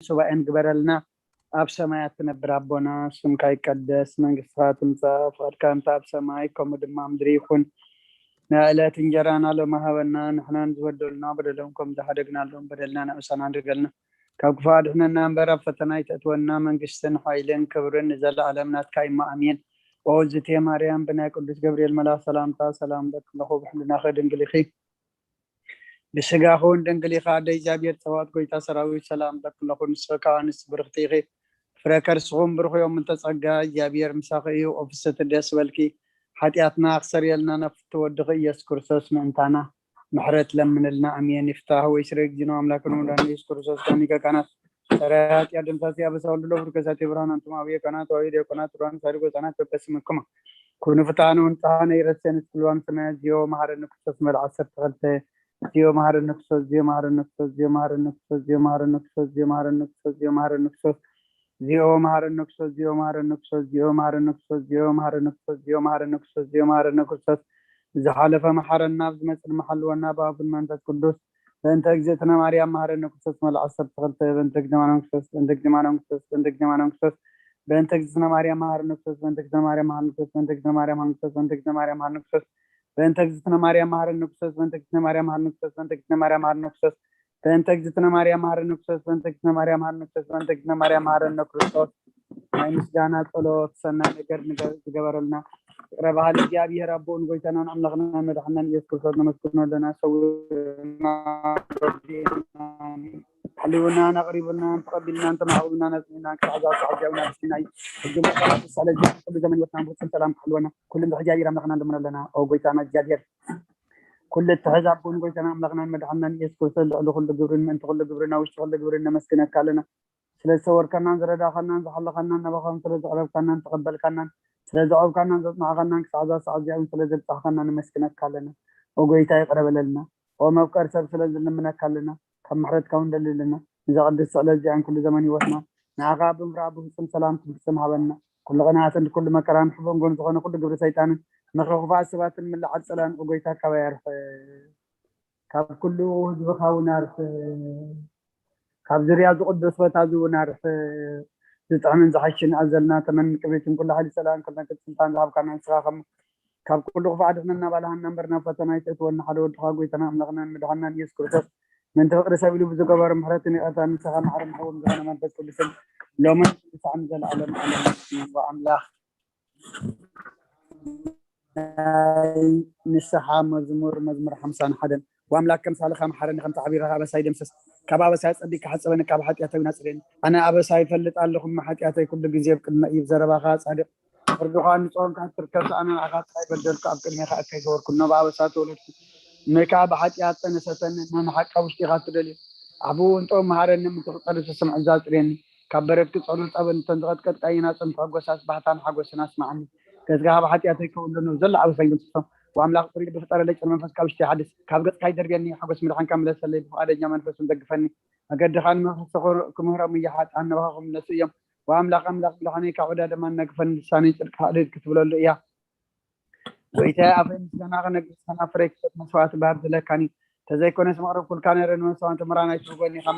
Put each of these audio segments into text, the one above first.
ሱባኤን ግበረልና። ኣብ ሰማያት ትነብር ኣቦና፣ ስምካ ይቀደስ፣ መንግስትኻ ትምጻእ፣ ፍቓድካ ከምቲ ኣብ ሰማይ ከምኡ ድማ ኣብ ምድሪ ይኹን። ንዕለት እንጀራና ሎሚ ሃበና፣ ንሕናን ዝበደሉና በደሎም ከም ዝሓደግናሎም በደልና ንዕሳና ንድገልና። ካብ ክፉእ ኣድሕነና እምበር፣ ኣብ ፈተና ኣይተእትወና፣ መንግስትን ሓይልን ክብርን ንዘለኣለም ናትካ እዩ፣ ኣሜን። ኦ ዝቴ ማርያም፣ ብናይ ቅዱስ ገብርኤል መልኣኽ ሰላምታ ሰላም እብለኪ ኣለኹ፣ ብሕልናኺ ድንግል ኢኺ፣ ብስጋኺ እውን ድንግል ኢኺ፣ ኣደ እግዚኣብሔር ጸባኦት፣ ጎይታ ሰራዊት፣ ሰላም እብለኪ ኣለኹ። ንስኺ ካብ ኣንስቲ ብርኽቲ ኢኺ፣ ፍረ ከርስኹም ብሩኽ እዩ። እም እንተ ጸጋ እግዚኣብሔር ምሳኺ እዩ፣ ኦ ፍስሕቲ ደስ በልኪ፣ ሓጢኣትና ክሰርየልና ናብ ፍትው ወድኺ ኢየሱስ ክርስቶስ ምእንታና ምሕረት ለምንልና፣ ኣሜን። ይፍታህ ወይ ስረ እግዚእነ ኣምላክነ ወመድኃኒነ ኢየሱስ ክርስቶስ፣ ካህን ሊቀ ካህናት፣ ሠራየ ኃጢአት፣ ደምሳሲ አበሳ፣ ወልድ ለብሩክ ከሳቴ ብርሃን፣ አንትሙ አብየ ካህናት ወአበዊ ዲያቆናት፣ ሩራን ሳድጎ ሕፃናት በበስምክሙ ኩኑ ፍትሐነ ወንጽሐነ ኢረሴነ ስልዋን ሰማያት። ዚዮ መሐረነ ክርስቶስ መልዓ ዓሰርተ ክልተ። ዚዮ መሐረነ ክርስቶስ፣ ዚዮ መሐረነ ክርስቶስ፣ ዚዮ መሐረነ ክርስቶስ፣ ዚዮ መሐረነ ክርስቶስ፣ ዚዮ መሐረነ ክርስቶስ፣ ዚኦ መሐረነ ክርስቶስ፣ ዚኦ መሐረነ ክርስቶስ፣ ዚኦ መሐረነ ክርስቶስ፣ ዚኦ መሐረነ ክርስቶስ፣ ዚኦ መሐረነ ክርስቶስ፣ ዚኦ መሐረነ ክርስቶስ፣ ዚኦ መሐረነ ክርስቶስ፣ ዝሓለፈ መሓረና፣ ኣብ ዝመጽእ መሓልወና፣ ብኣብ ወልድ መንፈስ ቅዱስ። በእንተ እግዝእትነ ማርያም መሐረነ ክርስቶስ መልዓ ዓሰርተ ክልተ። በእንተ እግዝእትነ ማርያም ክርስቶስ፣ በእንተ እግዝእትነ ማርያም ክርስቶስ፣ በእንተ እግዝእትነ ማርያም መሐረነ ክርስቶስ፣ በእንተ እግዝእትነ ማርያም መሐረነ ክርስቶስ፣ በእንተ እግዝእትነ ማርያም መሐረነ ክርስቶስ፣ በእንተ እግዝእትነ ማርያም መሐረነ ክርስቶስ፣ በእንተ እግዝእትነ ማርያም መሐረነ ክርስቶስ፣ በእንተ እግዝእትነ ማርያም መሐረነ ክርስቶስ፣ በእንተ እግዝእትነ ማርያም መሐረነ ክርስቶስ፣ በእንተ እግዝእትነ ማርያም መሐረነ ክርስቶስ፣ በእንተ እግዝእትነ ማርያም መሐረነ ክርስቶስ። ናይ ምስጋና ጸሎት፣ ሰናይ ነገር ንገ-፣ ዝገበረልና፣ ይቕረ በሃሊ እግዚኣብሔር ኣቦን ጎይታናን ኣምላኽናን መድሓናን ኢየሱስ ክርስቶስ ነመስግኖ ኣለና። ሰውና፣ ረዲእና፣ ሓልውናን ኣቕሪቡናን ተቐቢልናን ተማዕቑብናን ኣጽኒዕናን ክሳዕ እዛ ሰዓት እዚኣ እውን ኣብጽሕና እዩ። ሕጂ እሞ ሰዓት፣ ስለዚ ኩሉ ዘመን ህይወትና ብፍጹም ሰላም ክሕልወና ኩሉ እንዶ እግዚኣብሔር ኣምላኽና ንልምኖ ኣለና። ኦ ጎይታና እግዚኣብሔር፣ ኩሉ እትሕዝ ኣቦን ጎይታና ኣምላኽናን መድሓናን ኢየሱስ ክርስቶስ፣ ልዕሊ ኩሉ ግብርን ምእንቲ ኩሉ ግብርን ኣብ ውሽጢ ኩሉ ግብርን ነመስግነካ ኣለና። ስለ ዝሰወርካናን ዝረዳኻናን ዝሓለኻናን፣ ናባኻን ስለ ዘቕረብካናን ዝተቐበልካናን፣ ስለ ዘዕቆብካናን ዘጽናዕካናን፣ ክሳዕ እዛ ሰዓት እዚኣ እውን ስለ ዘብጻሕካና ነመስግነካ ኣለና። ኦ ጎይታ፣ ይቕረ በለልና። ኦ መፍቀሪ ሰብ፣ ስለ ዝልምነካ ኣለና። ካብ ምሕረትካ እውን ደሊ ኣለና። ነዛ ቅድስቲ ዕለት እዚኣን ኩሉ ዘመን ህይወትና ንዓኻ ብምፍራህ ብፍጹም ሰላም ክንፍጽም ሃበና። ኩሉ ቅንኣትን ኩሉ መከራን ሕቦንጎን ዝኾነ ኩሉ ግብሪ ሰይጣንን ምኽሪ ክፉኣት ሰባትን ምልዓል ጸላእን፣ ኦ ጎይታ፣ ካባይ ኣርሕቕ። ካብ ኩሉ ህዝብኻ እውን ኣርሕቕ። ካብ ዙርያ እዚ ቅዱስ ቦታ እዚ እውን ኣርሕቕ። ዝጥዕምን ዝሓሽን ኣዘልና ተመን ክብሪትን ኩሉ ሓይሊ ጸላእን ኩሉ ስልጣን ዝሃብካና ንስኻ ከም ካብ ኩሉ ክፉእ ኣድሕነና፣ ባልሃና እምበር ናብ ፈተና ኣይተእትወና። ሓደ ወድኻ ጎይታና ኣምላኽናን መድሓናን ኢየሱስ ክርስቶስ ምእንቲ ፍቕሪ ሰብ ኢሉ ብዝገበሮ ምሕረትን ይቕርታን ንስኻ ማዕረ መሕወም ዝኾነ መንፈስ ቅዱስን ሎምን ክሳዕ ንዘለኣለም ዓለም ኣምላኽ ናይ ንስሓ መዝሙር፣ መዝሙር ሓምሳን ሓደን። ወኣምላክ፣ ከምሳልኻ መሓረኒ፣ ከምቲ ዓቢርኻ ኣበሳይ ደምስስ። ካብ ኣበሳይ ኣጸቢቅካ ሓጽበኒ፣ ካብ ሓጢኣተይ እውን ኣጽርየኒ። ኣነ ኣበሳይ እፈልጥ ኣለኹ፣ እሞ ሓጢኣተይ ኩሉ ግዜ ኣብ ቅድመይ እዩ። ብዘረባኻ ጻድቕ፣ ፍርድኻ ንጾምካ ትርከብ። ኣነ ንዓኻ ጥራይ በደልኩ፣ ኣብ ቅድሜኻ እከይ ገበርኩ፣ እነሆ ብኣበሳ ተወለድኩ። እመይ ከኣ ብሓጢኣት ጸነሰተኒ፣ እነሆ ንሓቂ ኣብ ውሽጢኻ ትደልዮ። ኣቦ እውን ጥበብ መሃረኒ፣ ምእንቲ ክጸሪ ትስምዕ እዛ ኣጽርየኒ። ካብ በረድኪ ጸሎት ጸበል እተን ዝቐጥቀጥካየን ኣጽንቲ ሕጎሳስ ባህታን ሓጎስን ኣስምዓኒ። ገጽካ ካብ ሓጢኣተይ ከውለኖ ዘሎ ኣበሳይ ደምስሶ። ወኣምላኽ ጽሩይ ልቢ ፍጠረለይ፣ ጽሩይ መንፈስ ካብ ውሽጠይ ሓድስ። ካብ ገጽካ ይደርብየኒ፣ ሓጎስ ምድሓንካ ምለሰለይ፣ ብፍቓደኛ መንፈስ እውን ደግፈኒ። መገድኻ ንምኽሪ ክምህሮም እየ፣ ሓጥኣን ናባኻ ክምለሱ እዮም። ወኣምላኽ ኣምላኽ ምድሓነይ ካብ ዕዳ ድማ ነግፈኒ፣ ልሳነይ ጽድቅኻ እልል ክትብለሉ እያ። ጎይታየ፣ ኣፈይ ምስጋና ክነግር፣ ሰናፍረይ ክሰጥ መስዋእቲ ባህር ዝለካኒ። ተዘይኮነስ መቕረብኩልካ ነይረ፣ ንመስዋእቲ ምራን ኣይትህጎኒ ኢኻ።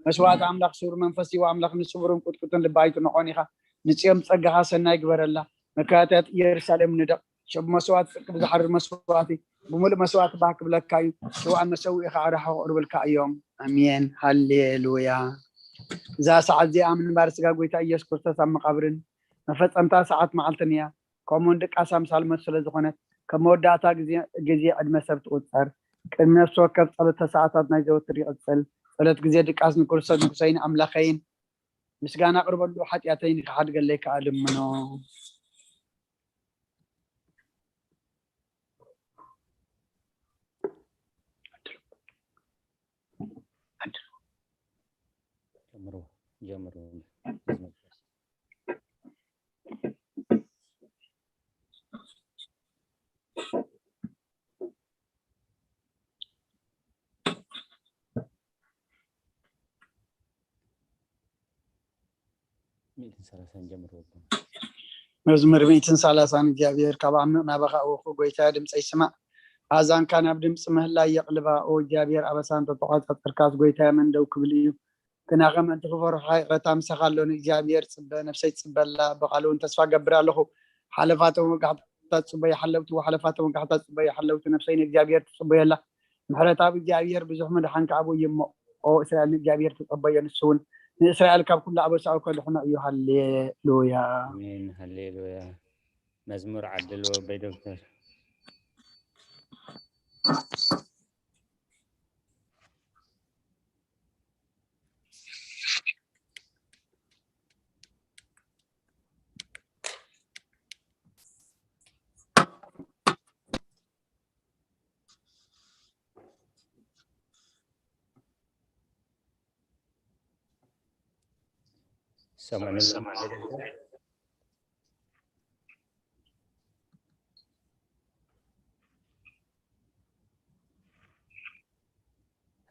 መስዋእቲ ኣምላኽ ስቡር መንፈስ እዩ፣ ኣምላኽ ንስቡርን ቁጥቁጥን ልቢ ኣይትንዖን ኢኻ። ንጽዮን ብጸጋኻ ሰናይ ግበረላ። መካያትያት ኢየሩሳሌም ንደቕ። ሽዑ መስዋእቲ ጽድቂ ብዝሓርር መስዋእቲ፣ ብምሉእ መስዋእቲ ባህ ክብለካ እዩ። ሽውኣን መሰውኢኻ ኣራሕቑ ቅርብልካ እዮም። ኣሜን። ሃሌሉያ። እዛ ሰዓት እዚኣ ምንባር ስጋ ጎይታ ኢየሱስ ክርስቶስ ኣብ መቓብርን መፈጸምታ ሰዓት መዓልትን እያ። ከምኡውን ድቃስ ኣምሳል ሞት ስለ ዝኾነት፣ ከም መወዳእታ ግዜ፣ ግዜ ዕድመ ሰብ ትቑጸር። ቅድሚ ነፍሲ ወከፍ ጸሎት ተሰዓታት ናይ ዘወትር ይቕጽል። ጸሎት ግዜ ድቃስ ንክርስቶስ ንጉሰይን ኣምላኸይን ምስጋና ኣቕርበሉ፣ ሓጢኣተይን ክሓድገለይ ከኣ ልምኖ። ጀምሩ፣ ጀምሩ። ሚእትን ሰላሳን ጀምሩ። መዝሙር ሚእትን ሰላሳን። እግዚኣብሔር ካብ ዓሚቕ ናባኻ እወኹ፣ ጎይታ ድምፀይ ስማዕ። ኣእዛንካ ናብ ድምፂ ምህላይ የቕልባ። ኦ እግዚኣብሔር፣ ኣበሳ እንተተቖጻጸርካስ፣ ጎይታ መን ደው ክብል እዩ? ግናኸ ምእንቲ ክፈርሑኻ ይቕረታ ምሳኻ ኣሎ። ንእግዚኣብሔር ጽበ፣ ነፍሰይ ትጽበ ኣላ፣ ብቓሉ እውን ተስፋ እገብር ኣለኹ። ሓለፋቶም ወጋሕታ ጽበ ይሓለውትዎ፣ ሓለፋቶም ወጋሕታ ጽበ ይሓለውትዎ። ነፍሰይ ንእግዚኣብሔር ትጽበዮ ኣላ። ምሕረት ኣብ እግዚኣብሔር ብዙሕ ምድሓን ከኣ ኣብኡ እዩ እሞ፣ ኦ እስራኤል ንእግዚኣብሔር ተጸበዮ፣ ንሱ እውን ንእስራኤል ካብ ኩሉ ኣበሳኡ ከድሕኖ እዩ። ሃሌሉያ። ኣሜን። ሃሌሉያ። መዝሙር ዓድልዎ ኣቦይ ዶክተር። ሰማዕኒ።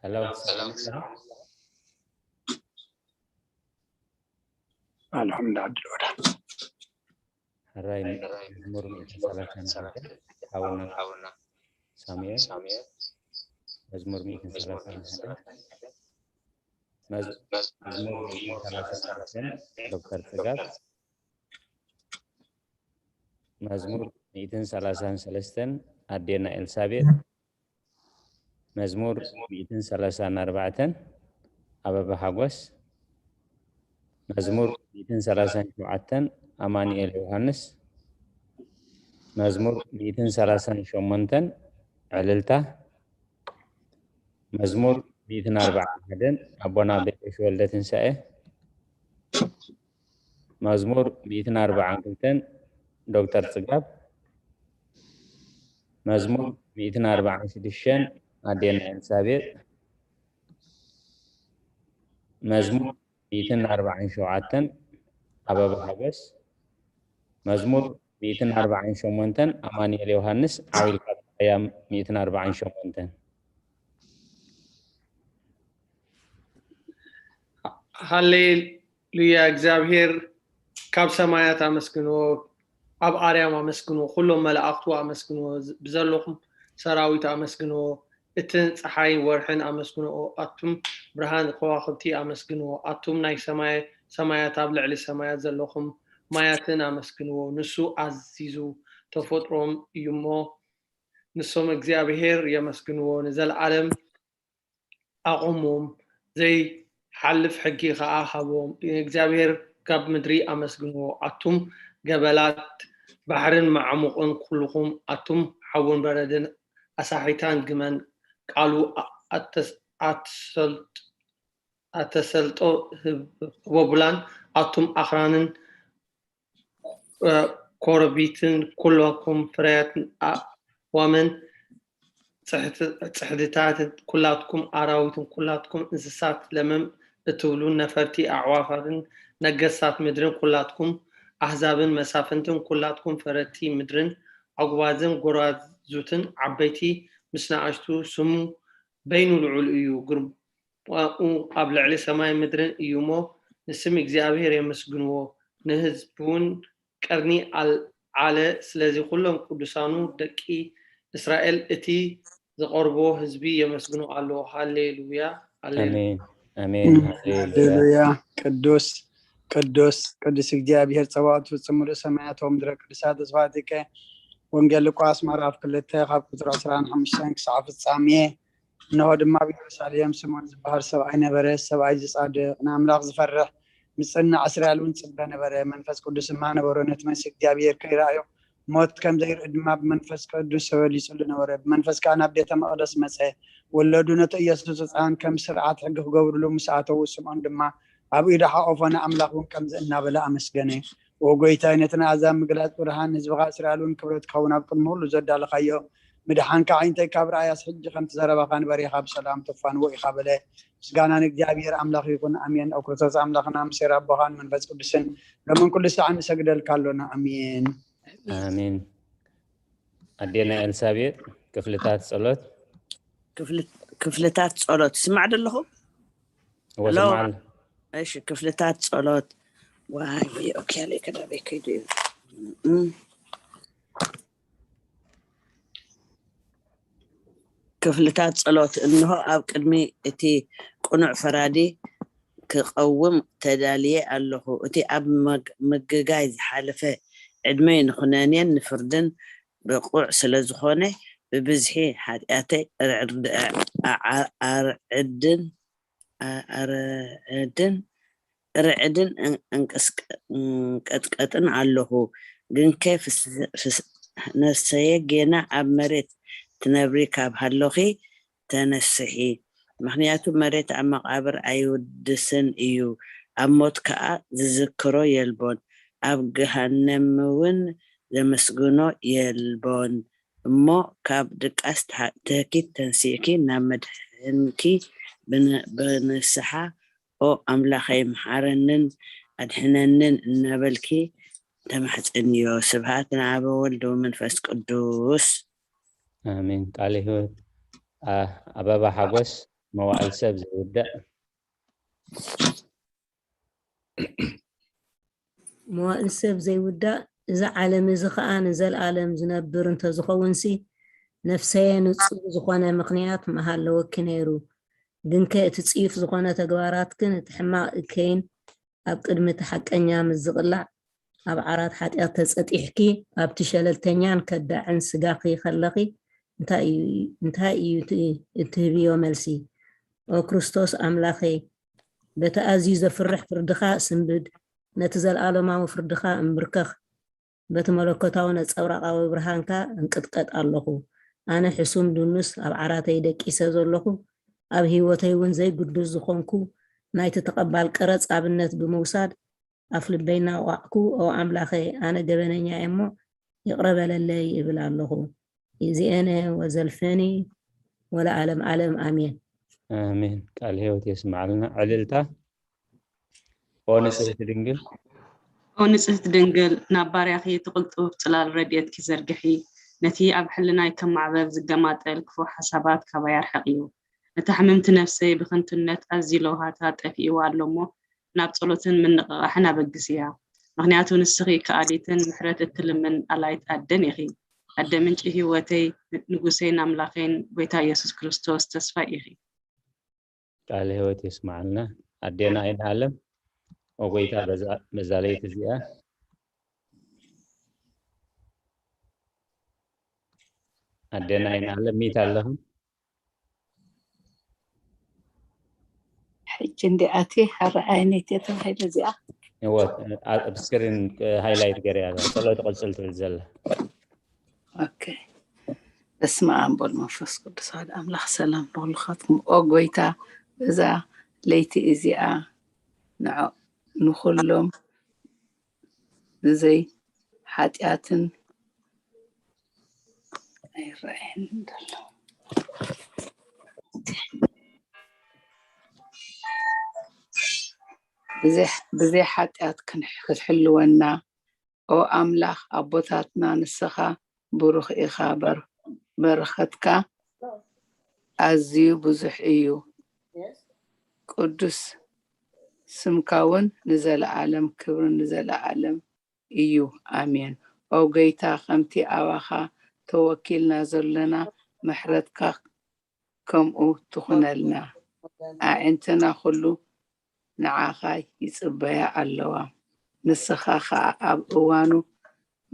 ሄሎ። ኣልሐምድ ዓድል ወዳ። ሕራይ መዝሙር ሚእትን ሰላሳን ሓደ ሓውና ሳሙኤል። መዝሙር ሚእትን ሰላሳን ሓደ። መዝ-፣ መዝሙር ሚእትን ሰላሳን ሓደ ዶክተር ጽጋብ። መዝሙር ሚእትን ሰላሳን ሰለስተን ኣዴና ኤልሳቤጥ። መዝሙር ሚእትን ሰላሳን ኣርባዕተን ኣበባ ሓጎስ። መዝሙር ሚእትን ሰላሳን ሸውዓተን ኣማኑኤል ዮሃንስ። መዝሙር ሚእትን ሰላሳን ሸሞንተን ዕልልታ። መዝሙር ሚእትን ኣርባዓን ሓደን ኣቦና ቤተሽ ወልደ ትንሳኤ። መዝሙር ሚእትን ኣርባዓን ክልተን ዶክተር ጽጋብ። መዝሙር ሚእትን ኣርባዓን ሽዱሽተን ኣዴና ኤልሳቤጥ። መዝሙር ሚእትን ኣርባዓን ሸውዓተን ኣበባ ሓጎስ። መዝሙር ሚእትን ኣርባዓን ሸሞንተን ኣማኑኤል ዮሃንስ። ዓው ኢልካ ተቐያም። ሚእትን ኣርባዓን ሸሞንተን። ሃሌሉያ። እግዚኣብሔር ካብ ሰማያት ኣመስግንዎ፣ ኣብ ኣርያም ኣመስግንዎ፣ ኩሎም መላእኽቱ ኣመስግንዎ፣ ብዘለኹም ሰራዊት ኣመስግንዎ፣ እትን ጸሓይን ወርሕን ኣመስግንዎ፣ ኣቱም ብርሃን ከዋኽብቲ ኣመስግንዎ፣ ኣቱም ናይ ሰማይ ሰማያት ኣብ ልዕሊ ሰማያት ዘለኹም ማያትን ኣመስግንዎ። ንሱ ኣዚዙ ተፈጥሮም እዩሞ፣ ንሶም እግዚኣብሔር የመስግንዎ፣ ንዘለዓለም ኣቑሞም፣ ዘይሓልፍ ሕጊ ኸኣ ሃቦም። ንእግዚኣብሔር ካብ ምድሪ ኣመስግንዎ፣ ኣቱም ገበላት ባሕርን መዓሙቕን ኩልኹም፣ ኣቱም ሓውን በረድን ኣሳሒታን ግመን፣ ቃሉ ኣተስ-፣ ኣትሰልጥ-፣ ኣተሰልጦ ህበቡላን፣ ኣቱም ኣኽራንን ኮረቢትን፣ ኩላትኩም ፍርያት ኣእዋምን ጽሕድታትን፣ ኩላትኩም ኣራዊትን፣ ኩላትኩም እንስሳት ለምም እትብሉን ነፈርቲ ኣዕዋፋትን፣ ነገስታት ምድርን፣ ኩላትኩም ኣህዛብን መሳፍንትን፣ ኩላትኩም ፈረድቲ ምድርን፣ ኣጉባዝን ጎራዙትን፣ ዓበይቲ ምስ ንኣሽቱ፣ ስሙ በይኑ ልዑል እዩ፣ ግርማኡ ኣብ ልዕሊ ሰማይን ምድርን እዩ እሞ፣ ንስም እግዚኣብሔር የመስግንዎ፣ ንህዝቡውን ቀርኒ ኣልዓለ። ስለዚ ኵሎም ቅዱሳኑ ደቂ እስራኤል እቲ ዝቐርቦ ህዝቢ የመስግኖ ኣሎ። ሃሌ ሉያ፣ ሃሌ ሉያ። ኣሜን ኣሜን። ሃሌሉያ። ሃሌሉያ። ቅዱስ ቅዱስ ቅዱስ እግዚኣብሔር ጸባኦት ፍጹም ምሉእ ሰማያት ወምድረ ቅዱሳት ተስፋቲከ። ወንጌል ሉቃስ ምዕራፍ ክልተ ካብ ቁጽሪ ዕስራን ሓሙሽተን ክሳዕ ፍጻሜ። እንሆ ድማ ኣብ ኢየሩሳሌም ስምዖን ዝበሃል ሰብኣይ ነበረ። ሰብኣይ ዝጻድቕ ንኣምላኽ ዝፈርሕ ምጽናዕ እስራኤል እውን ጽበ ነበረ። መንፈስ ቅዱስ ድማ ነበሮ። ነቲ መሲሕ እግዚኣብሔር ከይረኣዮ ሞት ከም ዘይርኢ ድማ ብመንፈስ ቅዱስ ተበሊጹሉ ነበረ። ብመንፈስ ከኣ ናብ ቤተ መቕደስ መጸ። ወለዱ ነቲ ኢየሱስ ህጻን ከም ስርዓት ሕጊ ክገብርሉ ምስ ኣተዉ፣ ስምዖን ድማ ኣብ ኢዱ ሓቖፎ፣ ንኣምላኽ እውን ከምዚ እናበለ ኣመስገነ። ኦ ጐይታይ፣ ነቲ ንኣሕዛብ ምግላጽ ብርሃን፣ ንህዝብኻ እስራኤል እውን ክብረት ክኸውን ኣብ ቅድሚ ኩሉ ዘዳለኻዮ ምድሓንካ ኣዒንተይ ካብ ረኣያስ፣ ሕጂ ከምቲ ዘረባኻ ንበሬኻ ብሰላም ተፋንዎ ኢኻ በለ። ምስጋና ንእግዚኣብሔር ኣምላኽ ይኹን፣ ኣሜን። ኦ ክርስቶስ ኣምላኽና፣ ምስ ሴር ኣቦኻን መንፈስ ቅዱስን ሎምን ኩሉ ሳዕ ንሰግደልካ ኣሎና፣ ኣሜን። ኣሜን። ኣዴና ኤልሳቤጥ ክፍልታት ጸሎት። ክፍልታት ጸሎት ስማዕ ደለኹ። እወ ሄሎ። ስማዕ። እሺ፣ ክፍልታት ጸሎት። ዋይ ወይ ኦኬ፣ ያለ ከዳበይ ከይዱ እዩ። እም። ክፍልታት ጸሎት። እንሆ ኣብ ቅድሚ እቲ ቅኑዕ ፈራዲ ክቐውም ተዳልየ ኣለኹ። እቲ ኣብ መግ- ምግጋይ ዝሓለፈ ዕድመይ ንኹነኔን ንፍርድን ብቑዕ ስለ ዝኾነ፣ ብብዝሒ ሓጢኣተይ ኣርዕድ- ኣዓ- ኣርዕድን ኣርዕድን ርዕድን እንቅስቀጥን ኣለኹ። ግንከ ነፍሰየ ጌና ኣብ መሬት ትነብሪ ካብ ሃሎኺ ተነስሒ። ምክንያቱ መሬት ኣብ መቃብር ኣይውድስን እዩ፣ ኣብ ሞት ከኣ ዝዝክሮ የልቦን፣ ኣብ ገሃነምውን ዘመስግኖ የልቦን። እሞ ካብ ድቃስ ትሃ- ትህኪት ተንሲእኪ ናብ መድሕንኪ ብን- ብንስሓ ኦ ኣምላኸይ ምሓረንን ኣድሕነንን እናበልኪ ተማሕፀንዮ። ስብሃት ንኣብ ወልድ ወመንፈስ ቅዱስ። ኣሜን። ቃለ ህይወት። ኣ- ኣበባ ሓጎስ መዋእል ሰብ ዘይውዳእ። መዋእል ሰብ ዘይውዳእ፣ እዚ ዓለም እዚ ኸኣ ንዘለኣለም ዝነብር እንተዝኸውንሲ፣ ነፍሰየ ንጹር ዝኾነ ምኽንያት ምሃለወኪ ነይሩ። ግንከ እቲ ጽዩፍ ዝኾነ ተግባራትክን እቲ ሕማቕ እከይን ኣብ ቅድሚ እቲ ሓቀኛ ምስ ዝቕላዕ፣ ኣብ ዓራት ሓጢኣት ተጸጢሕኪ፣ ኣብቲ ሸለልተኛን ከዳዕን ስጋኺ ከለኺ፣ እንታይ እዩ እንታይ እዩ እቲ እትህብዮ መልሲ? ኦ ክርስቶስ ኣምላኸይ፣ በቲ ኣዝዩ ዘፍርሕ ፍርድኻ ስንብድ፣ ነቲ ዘለኣለማዊ ፍርድኻ እምብርከኽ፣ በቲ መለኮታዊ ነጸብራቓዊ ብርሃንካ እንቅጥቀጥ ኣለኹ። ኣነ ሕሱም ድኑስ ኣብ ዓራተይ ደቂሰ ዘለኹ፣ ኣብ ህይወተይ እውን ዘይግዱስ ዝኾንኩ፣ ናይቲ ተቐባል ቀረጽ ኣብነት ብምውሳድ፣ ኣፍ ልበይ እናወቓዕኩ፣ ኦ ኣምላኸይ፣ ኣነ ገበነኛ እየ እሞ ይቕረ በለለይ እብል ኣለኹ። ይእዜነ ወዘልፈኒ ወለዓለም ዓለም ኣሜን። ኣሜን። ቃል ህይወት የስማዕልና። ዕልልታ። ኦ ንጽሕቲ ድንግል። ኦ ንጽሕቲ ድንግል፣ ናብ ባርያኺ እቲ ቅልጡፍ ጽላል ረድኤትኪ ዘርግሒ፣ ነቲ ኣብ ሕልናይ ከም ማዕበል ዝገማጠል ክፉእ ሓሳባት ካባይ ኣርሕቕዮ። እታ ሕምምቲ ነፍሰይ ብኽንቱነት ኣዝዩ ለውሃታ ጠፊእዋ ኣሎ እሞ፣ ናብ ጸሎትን ምንቕቓሕን ኣበግስያ። ምኽንያቱ ንስኺ ከኣሊትን ምሕረት እትልምን ኣላይት ኣደን ኢኺ። ኣደ ምንጪ ህይወተይ፣ ንጉሰይን ኣምላኸይን ጐይታ ኢየሱስ ክርስቶስ ተስፋይ ኢኺ። ቃለ ህይወት የስማዓልና። ኣዴና ኣይንኣለም፣ ኦ ጐይታ፣ በዛ መዛለይት እዚኣ ኣዴና ኣይንኣለም ሚት ኣለኹም። ሕጂ እንዲኣቲ ኣረኣየነይቲ ተባሂለ እዚኣ እወ፣ ኣብ ስክሪን ሃይላይት ገይረያ ጸሎት ቅጽል ትብል ዘላ። ኦኬ። በስመ ኣብ ወወልድ ወመንፈስ ቅዱስ ኣሐዱ ኣምላኽ። ሰላም ንኹልኻትኩም። ኦ ጎይታ፣ በዛ ለይቲ እዚኣ ንዖ- ንኹሎም ብዘይ ሓጢኣትን ኣይረኣየንን ዘሎ። ብዘይ- ብዘይ ሓጢኣት ክንሕ- ክትሕልወና ኦ ኣምላኽ ኣቦታትና ንስኻ ብሩኽ ኢኻ፣ በር- በረኸትካ ኣዝዩ ብዙሕ እዩ። ቅዱስ ስምካ እውን ንዘለኣለም ክብሪ ንዘለኣለም እዩ። ኣሜን። ኦ ጎይታ፣ ከምቲ ኣባኻ ተወኪልና ዘለና ምሕረትካ ከምኡ ትኹነልና። ኣዒንትና ኩሉ ንዓኻ ይጽበያ ኣለዋ። ንስኻ ኸኣ ኣብ እዋኑ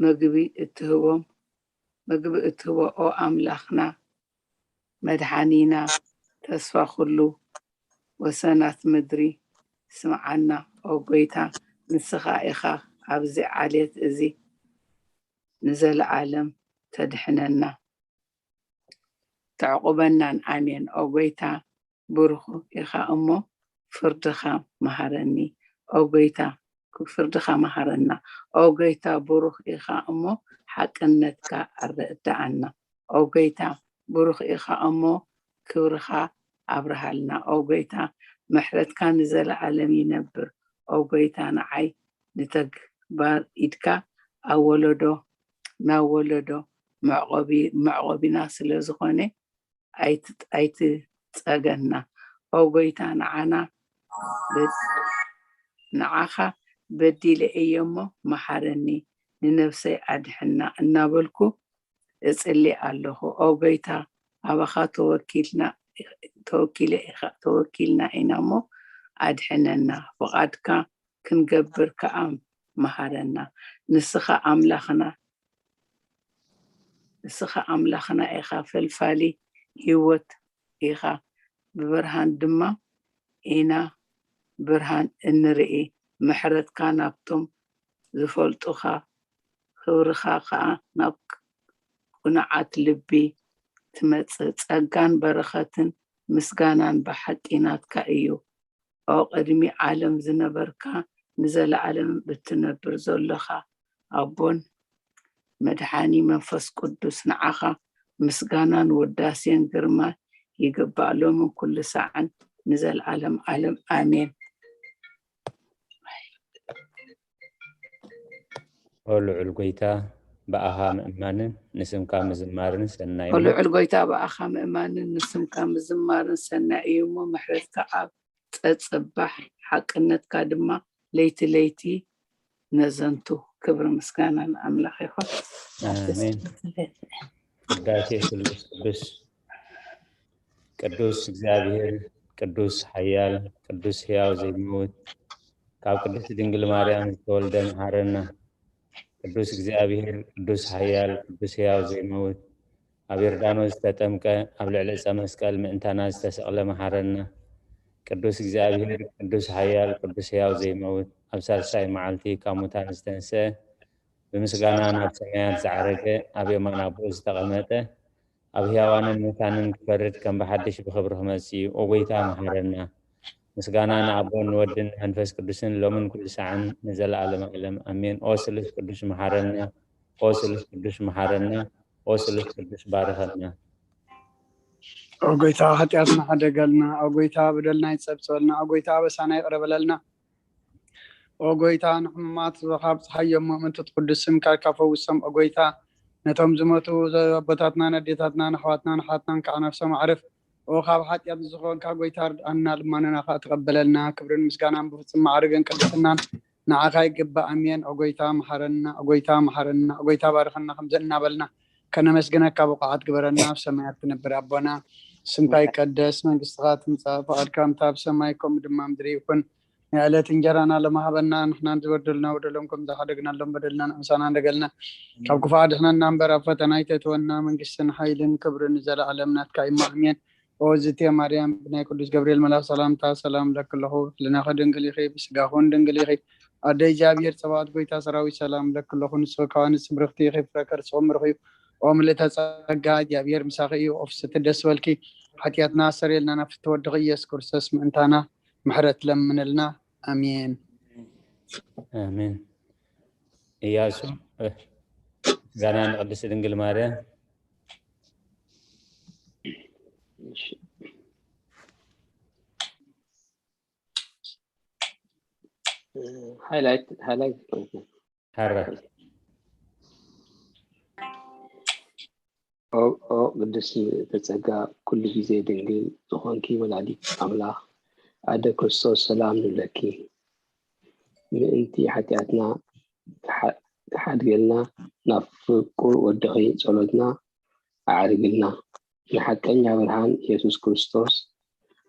መግቢ እትህቦም መግቢ እትህቦ ኦ ኣምላኽና መድሓኒና ተስፋ ኩሉ ወሰናት ምድሪ ስምዓና ኦ ጎይታ ንስኻ ኢኻ ኣብዚ ዓሌት እዚ ንዘለዓለም ተድሕነና ተዕቑበናን ኣሜን ኦ ጎይታ ብሩኽ ኢኻ እሞ ፍርድኻ መሃረኒ ኦ ጎይታ ፍርድኻ መሃረና ኦ ጎይታ ብሩኽ ኢኻ እሞ ሓቅነትካ ኣረድኣና ኦ ጎይታ ብሩኽ ኢኻ እሞ ክብርኻ ኣብርሃልና ኦ ጎይታ ምሕረትካ ንዘለኣለም ይነብር ኦ ጎይታ ንዓይ ንተግባር ኢድካ ኣብ ወለዶ ናብ ወለዶ መዕቆቢ መዕቆቢና ስለ ዝኾነ ኣይትጸገና ኦ ጎይታ ንዓና ንዓኻ በዲለ እየ እሞ መሓረኒ ንነብሰይ ኣድሕና እናበልኩ እጽሊ ኣለኹ ኦ ጎይታ ኣባኻ ተወኪልና ተወኪለ ኢኻ ተወኪልና ኢና እሞ ኣድሕነና፣ ፍቓድካ ክንገብር ከኣ መሃረና። ንስኻ ኣምላኽና፣ ንስኻ ኣምላኽና ኢኻ፣ ፈልፋሊ ህይወት ኢኻ፣ ብብርሃን ድማ ኢና ብርሃን እንርኢ። ምሕረትካ ናብቶም ዝፈልጡኻ፣ ክብርኻ ከኣ ናብ ቅኑዓት ልቢ ትመጽእ። ጸጋን በረኸትን ምስጋናን ብሓቂ ናትካ እዩ። ኦ ቅድሚ ዓለም ዝነበርካ፣ ንዘለኣለም እትነብር ዘሎኻ ኣቦን መድሓኒ መንፈስ ቅዱስ፣ ንዓኻ ምስጋናን ውዳሴን ግርማን ይግባእ፣ ሎምን ኩሉ ሳዕን ንዘለኣለም ዓለም። ኣሜን። ኦ ልዑል ጎይታ፣ ብኣኻ ምእማንን ንስምካ ምዝማርን ሰናይ ኦ እሞ። ልዑል ጎይታ፣ ብኣኻ ምእማንን ንስምካ ምዝማርን ሰናይ እዩ እሞ፣ ምሕረትካ ኣብ ጸጽባሕ፣ ሓቅነትካ ድማ ለይቲ ለይቲ ነዘንቱ። ክብሪ ምስጋና ንኣምላኽ ይኹን። ኣሜን። ቅዳሴ ስሉስ ቅዱስ። ቅዱስ እግዚኣብሔር፣ ቅዱስ ሓያል፣ ቅዱስ ሕያው ዘይመውት፣ ካብ ቅድስቲ ድንግል ማርያም ዝተወልደ መሓረና። ቅዱስ እግዚኣብሔር፣ ቅዱስ ሓያል፣ ቅዱስ ሕያው ዘይመውት፣ ኣብ ዮርዳኖስ ዝተጠምቀ፣ ኣብ ልዕሊ ዕፀ መስቀል ምእንታና ዝተሰቕለ መሓረና። ቅዱስ እግዚኣብሔር፣ ቅዱስ ሓያል፣ ቅዱስ ሕያው ዘይመውት፣ ኣብ ሳልሳይ መዓልቲ ካብ ሙታን ዝተንስአ፣ ብምስጋና ናብ ሰማያት ዝዓረገ፣ ኣብ የማን ኣቦኡ ዝተቐመጠ፣ ኣብ ሕያዋንን ሙታንን ክፈርድ ከም ብሓድሽ ብኽብሪ ክመጽእ እዩ። ኦ ጎይታ መሓረና። ምስጋና ንኣቦን ንወድን ንመንፈስ ቅዱስን ሎምን ኩሉ ሳዕን ንዘለኣለም ዓለም ኣሜን። ኦ ስሉስ ቅዱስ መሓረና፣ ኦ ስሉስ ቅዱስ መሓረና፣ ኦ ስሉስ ቅዱስ ባርኸና። ኦ ጎይታ ሓጢኣትና ሓደገልና፣ ኦ ጎይታ በደልና ይጸብጸበልና፣ ኦ ጎይታ ኣበሳና ይቕረ በለልና። ኦ ጎይታ ንሕሙማት ካብ ጽሓዮም ምእንቲ ቅዱስ ስምካ ፈውሶም። ኦ ጎይታ ነቶም ዝሞቱ ኣቦታትናን ኣዴታትናን ኣሕዋትናን ኣሓትናን ከዓ ነፍሶም ኣዕርፍ። ኦ ካብ ሓጢኣት ዝኾንካ ጎይታ ርድኣና፣ ልማነና ከዓ ተቐበለልና። ክብርን ምስጋናን ብፍጹም ማዕርግን ቅድስናን ንዓኻ ይግባእ። ኣሜን። ኦ ጎይታ መሓረና፣ ኦ ጎይታ መሓረና፣ ኦ ጎይታ ባርኸና። ከምዚ እናበልና ከነመስግነካ ብቑዓት ግበረና። ኣብ ሰማያት ትነብር ኣቦና፣ ስምካ ይቀደስ፣ መንግስትኻ ትምጻእ፣ ፍቓድካ ከምታ ኣብ ሰማይ ከምኡ ድማ ምድሪ ይኹን። ናይ ዕለት እንጀራና ሎሚ ሃበና፣ ንሕናን ዝበደሉና በደሎም ከም ዝሓደግናሎም በደልና ንእምሳና እንደገልና፣ ካብ ክፉእ ኣድሕነና እምበር ኣብ ፈተና ኣይተእትወና፣ መንግስትን ሓይልን ክብርን ንዘለኣለም ናትካ እዩ። ኣሜን። ኦ ዝቴ ማርያም፣ ብናይ ቅዱስ ገብርኤል መልኣኽ ሰላምታ ሰላም እብለኪ ኣለኹ። ህልናኺ ድንግል ኢኺ፣ ብስጋኺ እውን ድንግል ኢኺ። ኣደ እግዚኣብሔር ጸባኦት፣ ጎይታ ሰራዊት፣ ሰላም እብለኪ ኣለኹ። ንስኺ ከኣ ንጽብርኽቲ ኢኺ፣ ፍረ ከርስኺ ምሩኽ እዩ። ኦ ምልእተ ጸጋ፣ እግዚኣብሔር ምሳኺ እዩ። ኦ ፍስሕቲ ደስ በልኪ፣ ሓጢኣትና ኣስተሰርየልና፣ ናብ ፍትወድኺ ኢየሱስ ክርስቶስ ምእንታና ምሕረት ለምንልና። ኣሜን። ኣሜን። እያሱ፣ ምስጋና ንቅድስቲ ድንግል ማርያም። ሃይላይት ሃይላይት ሐረ ኦ ኦ ቅድስቲ ተጸጋ ኩሉ ግዜ ድንግል ዝኾንኪ ወላዲት ኣምላኽ ኣደ ክርስቶስ ሰላም ንብለኪ። ምእንቲ ሓጢኣትና ክሓድገልና ናብ ፍቁር ወድኺ ጸሎትና ኣዕርግልና። ንሓቀኛ ብርሃን ኢየሱስ ክርስቶስ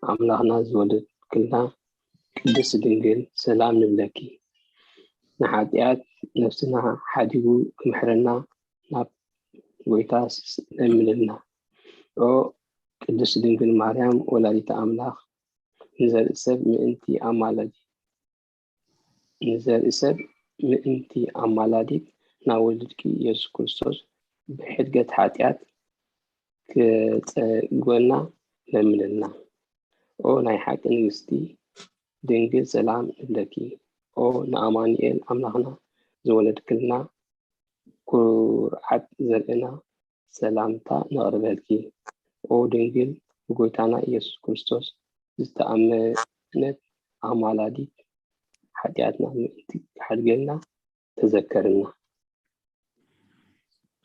ኣምላኽና ዝወለድክልና ቅድስቲ ድንግል ሰላም ንብለኪ። ንሓጢኣት ነፍስና ሓዲጉ ክምሕረና ናብ ጎይታ ለምንልና። ኦ ቅድስቲ ድንግል ማርያም ወላዲተ ኣምላኽ ንዘርኢ ሰብ ምእንቲ ኣማላዲ ንዘርኢ ሰብ ምእንቲ ኣማላዲት ናብ ወልድኪ ኢየሱስ ክርስቶስ ብሕድገት ሓጢኣት ክጸግወና ለምንልና። ኦ ናይ ሓቂ ንግስቲ ድንግል ሰላም ንብለኪ። ኦ ንኣማኑኤል ኣምላኽና ዝወለድክልና ኩርዓት ዘርእና ሰላምታ ነቕርበልኪ። ኦ ድንግል ብጎይታና ኢየሱስ ክርስቶስ ዝተኣመነት ኣማላዲት ሓጢኣትና ምእንቲ ክሓድገልና ተዘከርና።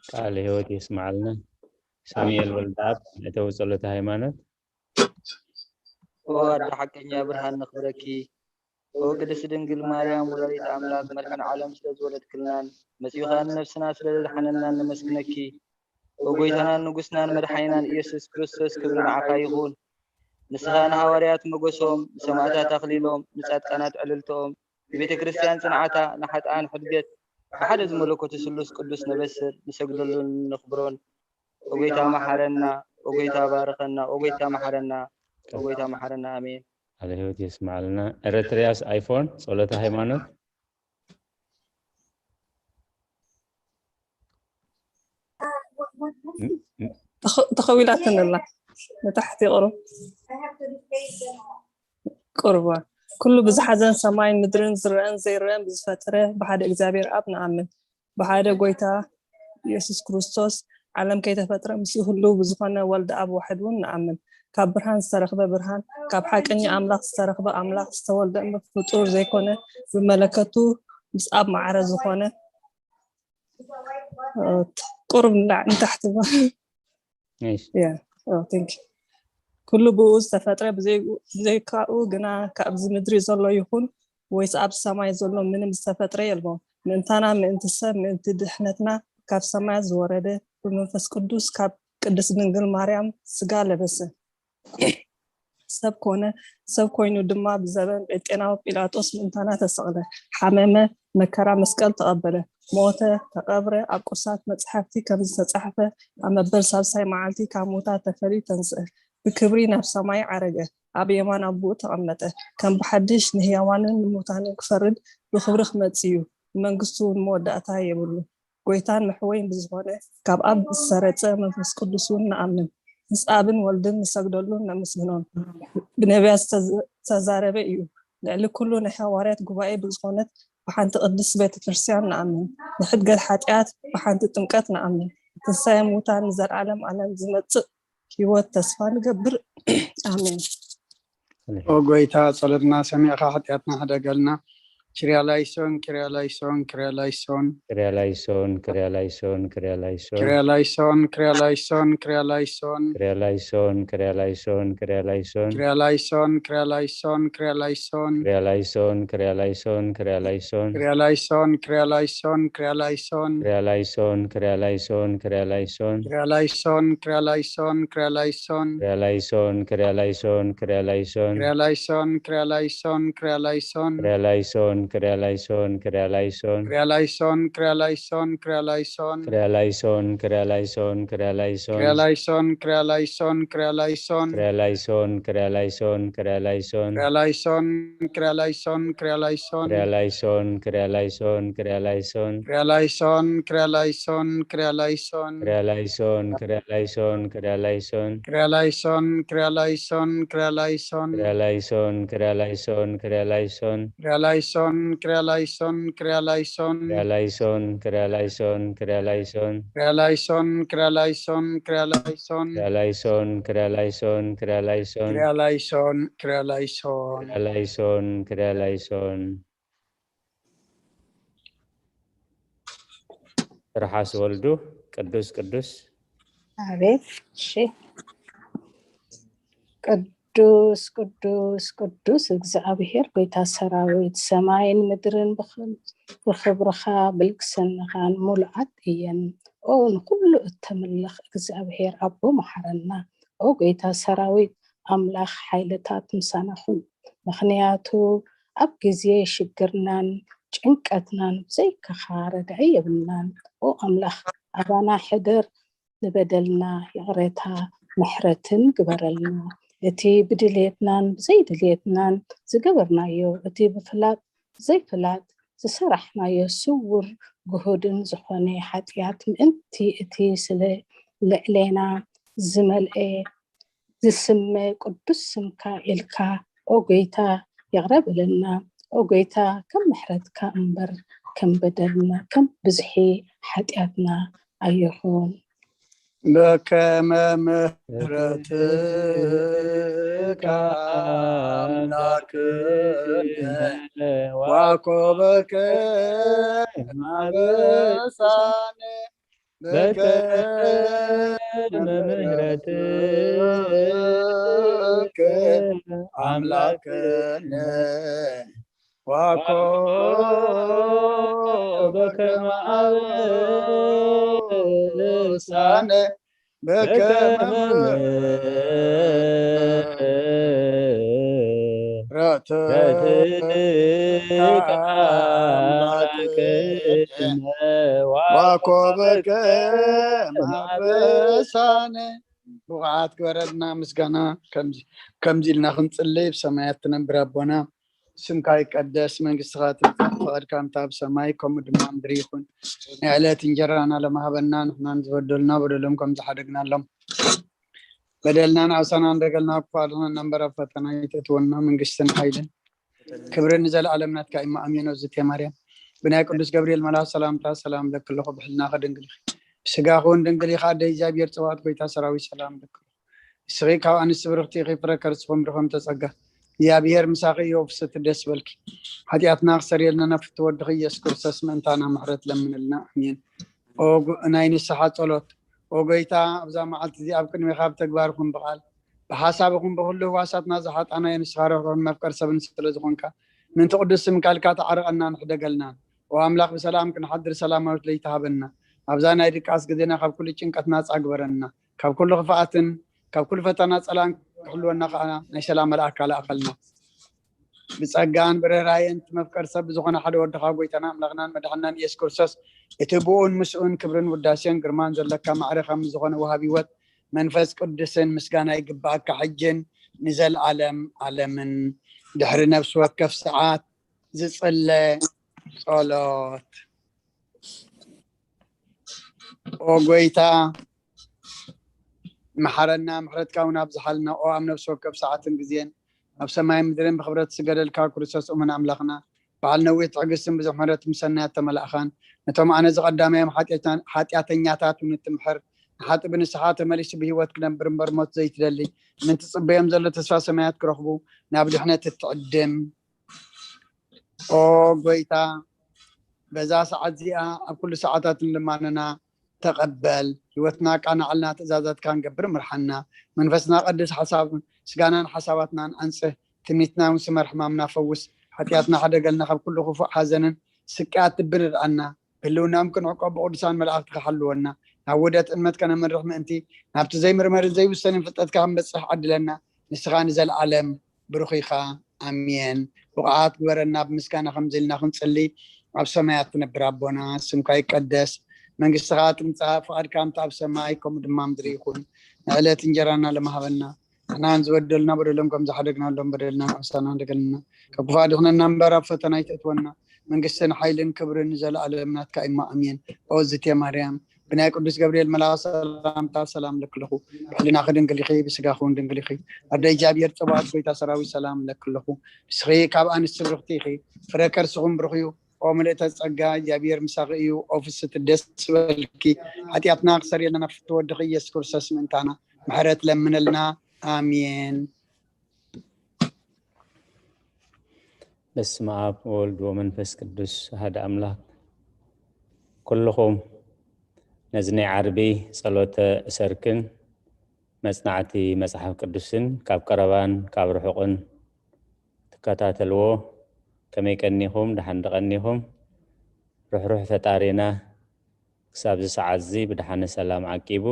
ቃለ ሕይወት የስምዓልና። ሳሙኤል ወልደኣብ መእተዊ ጸሎተ ሃይማኖት። ኦ ኣደ ሓቀኛ ብርሃን ነኽብረኪ። ኦ ቅድስቲ ድንግል ማርያም ወላዲት ኣምላክ መድሕን ዓለም ስለ ዝወለድክልናን መጺኡ ኸኣ ንነፍስና ስለ ዘድሓነናን ነመስግነኪ። ኦ ጎይታናን ንጉስናን መድሓኒናን ኢየሱስ ክርስቶስ ክብሪ ንዓኻ ይኹን። ንስኻ ንሃዋርያት ሞገሶም፣ ንሰማእታት ኣኽሊሎም፣ ንጻድቃናት ዕልልትኦም፣ ንቤተ ክርስቲያን ጽንዓታ፣ ንሓጥኣን ሕድገት፣ ብሓደ ዝመለኮቱ ስሉስ ቅዱስ ነበስር፣ ንሰግደሉን ነኽብሮን። ኦጎይታ መሓረና፣ ኦጎይታ ባርኸና፣ ኦጎይታ መሓረና፣ ኦጎይታ መሓረና። ኣሜን። ቃለ ሕይወት የስምዓልና። ኤረትርያስ ኣይፎን ጸሎተ ሃይማኖት። ተኸ- ተኸዊላትን ኣላ ንታሕቲ ቁሩብ ቁርባ። ኩሉ ብዝሓዘን ሰማይን ምድርን ዝረአን ዘይረአን ብዝፈጠረ ብሓደ እግዚኣብሔር ኣብ ንኣምን። ብሓደ ጎይታ ኢየሱስ ክርስቶስ ዓለም ከይተፈጥረ ምስኡ ህልው ብዝኾነ ወልድ ኣብ ዋሕድ እውን ንኣምን። ካብ ብርሃን ዝተረኽበ ብርሃን፣ ካብ ሓቀኛ ኣምላኽ ዝተረኽበ ኣምላኽ፣ ዝተወልደ እምበር ፍጡር ዘይኮነ፣ ብመለከቱ ምስ ኣብ ማዕረ ዝኾነ ቁሩብ ንላዕ ንታሕቲ እሺ። ኩሉ ብኡ ዝተፈጥረ፣ ብዘይኡ- ብዘይካኡ ግና ካብዚ ምድሪ ዘሎ ይኹን ወይስ ኣብ ሰማይ ዘሎ ምንም ዝተፈጥረ የልቦን። ምእንታና፣ ምእንቲ ሰብ፣ ምእንቲ ድሕነትና ካብ ሰማያት ዝወረደ፣ ብመንፈስ ቅዱስ ካብ ቅድስት ድንግል ማርያም ስጋ ለበሰ። ሰብ ኮነ። ሰብ ኮይኑ ድማ ብዘበን ጴንጤናዊ ጲላጦስ ምእንታና ተሰቕለ፣ ሓመመ፣ መከራ መስቀል ተቐበለ፣ ሞተ፣ ተቐብረ፣ ኣብ ቅዱሳት መጻሕፍቲ ከም ዝተጻሕፈ ኣብ መበል ሳልሳይ መዓልቲ ካብ ሙታት ተፈልዩ ተንስአ፣ ብክብሪ ናብ ሰማይ ዓረገ፣ ኣብ የማን ኣቦኡ ተቐመጠ፣ ከም ብሓድሽ ንህያዋንን ንሙታንን ክፈርድ ብክብሪ ክመጽእ እዩ፣ ንመንግስቱ እውን መወዳእታ የብሉን። ጎይታን መሕወይን ብዝኾነ ካብ ኣብ ዝሰረጸ መንፈስ ቅዱስ እውን ንኣምን። ምስ ኣብን ወልድን ንሰግደሉን ነመስግኖን። ብነቢያት ዝተዘ- ዝተዛረበ እዩ። ልዕሊ ኩሉ ናይ ሃዋርያት ጉባኤ ብዝኾነት ብሓንቲ ቅድስት ቤተ ክርስቲያን ንኣምን። ንሕድገት ሓጢኣት ብሓንቲ ጥምቀት ንኣምን። ትንሳኤ ሙታን ንዘለዓለም ዓለም ዝመጽእ ህይወት ተስፋ ንገብር። ኣሜን። ኦ ጎይታ ጸሎትና ሰሚዕካ ሓጢኣትና ሕደገልና። ኪርያላይሶን ኪርያላይሶን ኪርያላይሶን። ክርያላይሶን ክርያላይሶን ክርያላይሶን ኪርያላይሶን ኪርያላይሶን ኪርያላይሶን ክርያላይሶን ክርያላይሶን ክርያላይሶን ኪርያላይሶን ኪርያላይሶን ኪርያላይሶን ክርያላይሶን ክርያላይሶን ክርያላይሶን ኪርያላይሶን ኪርያላይሶን ኪርያላይሶን ክርያላይሶን ክርያላይሶን ክርያላይሶን ኪርያላይሶን ኪርያላይሶን ኪርያላይሶን ክርያላይሶን ክርያላይሶን ክርያላይሶን ኪርያላይሶን ኪርያላይሶን ኪርያላይሶን ክርያላይሶን ክርያላይሶን ክርያላይሶን ኪርያላይሶን ኪርያላይሶን ኪርያላይሶን ክርያላይሶን ክርያላይሶን ክርያላይሶን ኪርያላይሶን ኪርያላይሶን ኪርያላይሶን ክርያላይሶን ክርያላይሶን ክርያላይሶን ኪርያላይሶን ኪርያላይሶን ኪርያላይሶን ክርያላይሶን ክርያላይሶን ክርያላይሶን ኪርያላይሶን ኪርያላይሶን ኪርያላይሶን ክርያላይሶን ክርያላይሶን ክርያላይሶን ኪርያላይሶን ኪርያላይሶን ኪርያላይሶን ክርያላይሶን ክርያላይሶን ክርያላይሶን ኪርያላይሶን ኪርያላይሶን ኪርያላይሶን ክርያላይሶን ክርያላይሶን ክርያላይሶን ኪርያላይሶን ኪርያላይሶን ኪርያላይሶን ክርያላይሶን ክርያላይሶን ክርያላይሶን ኪርያላይሶን ኪርያላይሶን ክርያላይሶን ክርያላይሶን ትርሓስ ወልዱ ቅዱስ ቅዱስ ኣቤት እሺ። ቅዱስ ቅዱስ ቅዱስ እግዚኣብሔር ጎይታ ሰራዊት፣ ሰማይን ምድርን ብኽብርኻ ብልግስናኻን ሙሉኣት እየን። ኦ ንኹሉ እተምልኽ እግዚኣብሔር ኣቦ መሓረና። ኦ ጎይታ ሰራዊት ኣምላኽ ሓይልታት ምሳና ኹን። ምኽንያቱ ኣብ ግዜ ሽግርናን ጭንቀትናን ብዘይካኻ ረዳኢ የብልናን። ኦ ኣምላኽ ኣባና ሕደር፣ ንበደልና ይቕሬታ ምሕረትን ግበረልና። እቲ ብድልየትናን ብዘይድልየትናን ዝገበርናዮ፣ እቲ ብፍላጥ ብዘይፍላጥ ዝሰራሕናዮ ስውር ግሁድን ዝኾነ ሓጢኣት ምእንቲ እቲ ስለ ልዕሌና ዝመልኤ ዝስመ ቅዱስ ስምካ ኢልካ ኦ ጎይታ ይቕረ በለልና። ኦ ጎይታ ከም ምሕረትካ እምበር ከም በደልና ከም ብዝሒ ሓጢኣትና ኣይኹን። በከመ ምሕረትከ ኣምላክነ ዋኮበከ ማበሳነ በከመ ምሕረትከ ኣምላክነ ዋኮ በከመ ኣበሳነ በከመ ገትካ አምላክ ዋኮበከ ማበሳነ። ብቕዓት ግበረልና ምስጋና። ከምዚ ኢልና ክንጽልይ፣ ብሰማያት ትነብር ኣቦና፣ ስምካ ይቀደስ፣ መንግስትኻ ትምጻእ፣ ፍቓድካ ከምታ ኣብ ሰማይ ከምኡ ድማ ምድሪ ይኹን። ናይ ዕለት እንጀራና ለማህበና፣ ንሕናን ዝበደሉና በደሎም ከም ዝሓደግናሎም በደልናን ኣውሳናን ደገልና ክፋልና እምበር ኣብ ፈተና ይተእትወና፣ መንግስትን ሓይልን ክብርን ንዘለኣለም ናትካ እዩ። ኣሜን። እግዝእትየ ማርያም ብናይ ቅዱስ ገብርኤል መልኣክ ሰላምታ ሰላም ለኪ ኣለኹ፣ ብሕልና ከድንግል ኢኺ፣ ስጋ ኹን ድንግል ኢኻ። ኣደ እግዚኣብሔር ጽባኦት ጎይታ ሰራዊት ሰላም ለኪ ኣለኹ። ንስኺ ካብ ኣንስቲ ብርኽቲ ኢኺ፣ ፍረ ከርስኹም ብሩኽ ተጸጋ እግዚኣብሔር ምሳኺ እዩ። ፍስቲ ደስ በልኪ፣ ሓጢኣትና ክሰርየልና ናብ ፍትወ ወድኺ ኢየሱስ ክርስቶስ ምእንታና ምሕረት ለምንልና። ኣሜን። ኦ ጎ- ናይ ንስሓ ጸሎት። ኦ ጎይታ፣ ኣብዛ መዓልቲ እዚ ኣብ ቅድሜኻ ብተግባር ይኹን ብቓል ብሓሳብ ይኹን ብኹሉ ህዋሳትና ዝሓጣናዮ ንስኻ ርህሩህን መፍቀር ሰብን ስለ ዝኾንካ ምእንቲ ቅዱስ ስምካ ኢልካ ተዓርቐና ንሕደገልና። ኦ ኣምላኽ ብሰላም ክንሓድር ሰላማዊት ለይቲ ሃበና። ኣብዛ ናይ ድቃስ ግዜና ካብ ኩሉ ጭንቀት ናጻ ግበረና። ካብ ኩሉ ክፍኣትን ካብ ኩሉ ፈተና ጸላን ክሕልወና ከኣ ናይ ሰላም መልኣካ ለኣኸልና። ብጸጋን ብርህራየን እቲ መፍቀር ሰብ ብዝኾነ ሓደ ወድኻ ጎይታና ኣምላኽናን መድሓናን ኢየሱስ ክርስቶስ እቲ ብኡን ምስኡን ክብርን ውዳሴን ግርማን ዘለካ ማዕረ ከም ዝኾነ ወሃቢ ህይወት መንፈስ ቅዱስን ምስጋና ይግባኣካ ሕጅን ንዘለኣለም ኣለምን። ድሕሪ ነፍሲ ወከፍ ሰዓት ዝጽለ ጸሎት። ኦ ጎይታ መሓረና፣ ምሕረትካ እውን ኣብዝሓልና። ኦ ኣብ ነፍሲ ወከፍ ሰዓትን ግዜን ኣብ ሰማይ ምድርን ብክብረት ዝስገደልካ ክርስቶስ እሙን ኣምላኽና፣ በዓል ነዊሕ ትዕግስትን ብዙሕ ምሕረት ምስ ሰናያት ተመላእኻን፣ ነቶም ኣነ ዝቐዳማዮም ሓጢኣታ- ሓጢኣተኛታት እውን እትምሕር፣ ንሓጢ ብንስሓ ተመሊሱ ብህይወት ክነብር እምበር ሞት ዘይትደሊ፣ ምእንቲ ጽበዮም ዘሎ ተስፋ ሰማያት ክረኽቡ ናብ ድሕነት እትዕድም። ኦ ጎይታ፣ በዛ ሰዓት እዚኣ ኣብ ኩሉ ሰዓታት ንልማንና ተቐበል። ህይወትና ኣቃናዕልና፣ ትእዛዛትካ ንገብር ምርሓና። መንፈስና ቀድስ፣ ሓሳብ ስጋናን ሓሳባትናን ኣንጽህ። ትምኒትና እውን ስመር፣ ሕማምና ፈውስ። ሓጢኣትና ሕደገልና፣ ካብ ኩሉ ክፉእ ሓዘንን ስቅያት ልቢ ንርኣና። ብህልውናኦም ክንዕቆ ብቅዱሳን መላእኽትኻ ሓልወና። ናብ ውህደት ጥልመት ከነምርሕ ምእንቲ ናብቲ ዘይምርመርን ዘይውሰንን ፍልጠትካ ክንበጽሕ ዓድለና። ንስኻ ንዘለኣለም ብሩኽ ኢኻ። ኣሜን። ብቕዓት ግበረና ብምስጋና ከምዚ ኢልና ክንጽሊ። ኣብ ሰማያት ትነብር ኣቦና፣ ስምካ ይቀደስ፣ መንግስትኻ ትምጻእ፣ ፍቓድካ ከምቲ ኣብ ሰማይ ከምኡ ድማ ምድሪ ይኹን። ንዕለት እንጀራና ለማሃበና፣ ንሕናን ዝበደሉና በደሎም ከም ዝሓደግናሎም በደልና ኣምሳና ደገልና። ካብ ክፋእ ድኽነና እምበር ኣብ ፈተና ይተእትወና። መንግስትን ሓይልን ክብርን ንዘለኣለም ናትካ እሞ ኣሜን። ኦ ዝቴ ማርያም ብናይ ቅዱስ ገብርኤል መልኣኽ ሰላምታ ሰላም ለክለኹ። ብሕልና ክድንግል ኢኺ፣ ብስጋ ክውን ድንግል ኢኺ። ኣደ እግዚኣብሔር ጸባኦት ጎይታ ሰራዊት ሰላም ለክለኹ። ንስኺ ካብ ኣንስቲ ብርኽቲ ኢኺ፣ ፍረ ከርስኹም ብሩኽ እዩ። ኦ ምልእተ ጸጋ እግዚኣብሔር ምሳኺ እዩ። ኦ ፍስቲ ደስ በልኪ። ሓጢኣትና ክሰርየልና ናብ ፍትወ ወድኺ ኢየሱስ ክርስቶስ ምእንታና ምሕረት ለምነልና። ኣሜን። በስመ ኣብ ወወልድ ወመንፈስ ቅዱስ ኣሐደ ኣምላክ። ኩልኹም ነዚ ናይ ዓርቢ ጸሎተ እሰርክን መጽናዕቲ መጽሓፍ ቅዱስን ካብ ቀረባን ካብ ርሑቕን ትከታተልዎ ከመይ ቀኒኹም? ደሓን ድቐኒኹም? ርሕሩሕ ፈጣሪና ክሳብ እዚ ሰዓት እዚ ብደሓነ ሰላም ዓቂቡ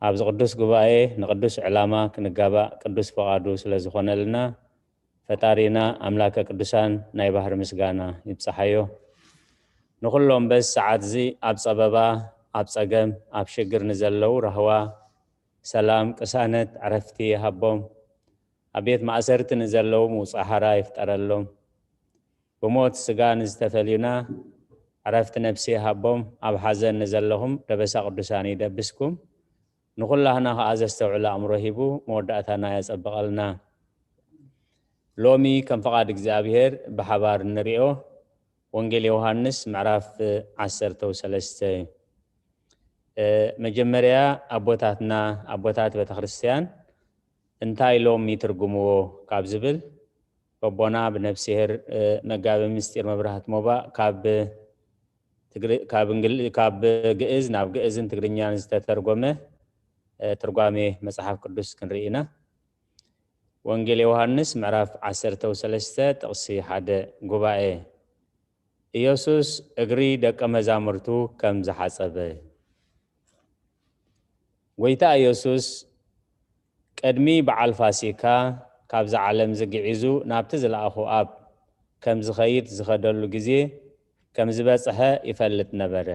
ኣብዚ ቅዱስ ጉባኤ ንቅዱስ ዕላማ ክንጋባእ ቅዱስ ፍቓዱ ስለ ዝኾነልና ፈጣሪና ኣምላከ ቅዱሳን ናይ ባህሪ ምስጋና ይብጽሓዮ። ንኹሎም በዚ ሰዓት እዚ ኣብ ጸበባ፣ ኣብ ጸገም፣ ኣብ ሽግር ንዘለዉ ራህዋ፣ ሰላም፣ ቅሳነት፣ ዕረፍቲ ይሃቦም። ኣብ ቤት ማእሰርቲ ንዘለዉ ምውጻእ ሓራ ይፍጠረሎም። ብሞት ስጋ ንዝተፈልዩና ዕረፍቲ ነብሲ ይሃቦም። ኣብ ሓዘን ንዘለኹም ደበሳ ቅዱሳን ይደብስኩም። ንኹላህና ከኣ ዘስተውዕል ኣእምሮ ሂቡ መወዳእታና የጸብቐልና። ሎሚ ከም ፍቓድ እግዚኣብሔር ብሓባር እንሪኦ ወንጌል ዮሃንስ ምዕራፍ ዓሰርተ ሰለስተ እዩ። እ፣ መጀመርያ ኣቦታትና፣ ኣቦታት ቤተክርስትያን እንታይ ኢሎም ይትርጉምዎ ካብ ዝብል በቦና ብነብስሄር፣ እ፣ መጋቢ ምስጢር መብራህት ሞባእ ካብ ትግሪ-፣ ካብ እንግሊ-፣ ካብ ግእዝ ናብ ግእዝን ትግርኛን ዝተተርጎመ፣ እ፣ ትርጓሜ መጽሓፍ ቅዱስ ክንርኢ ኢና። ወንጌል ዮሃንስ ምዕራፍ ዓሰርተ ሰለስተ ጥቕሲ ሓደ። ጉባኤ። ኢየሱስ እግሪ ደቀ መዛሙርቱ ከም ዝሓጸበ። ጎይታ ኢየሱስ ቅድሚ በዓል ፋሲካ ካብዛ ዓለም ዝግዒዙ ናብቲ ዝለኣኹ ኣብ ከም ዝኸይድ ዝኸደሉ ግዜ ከም ዝበጽሐ ይፈልጥ ነበረ።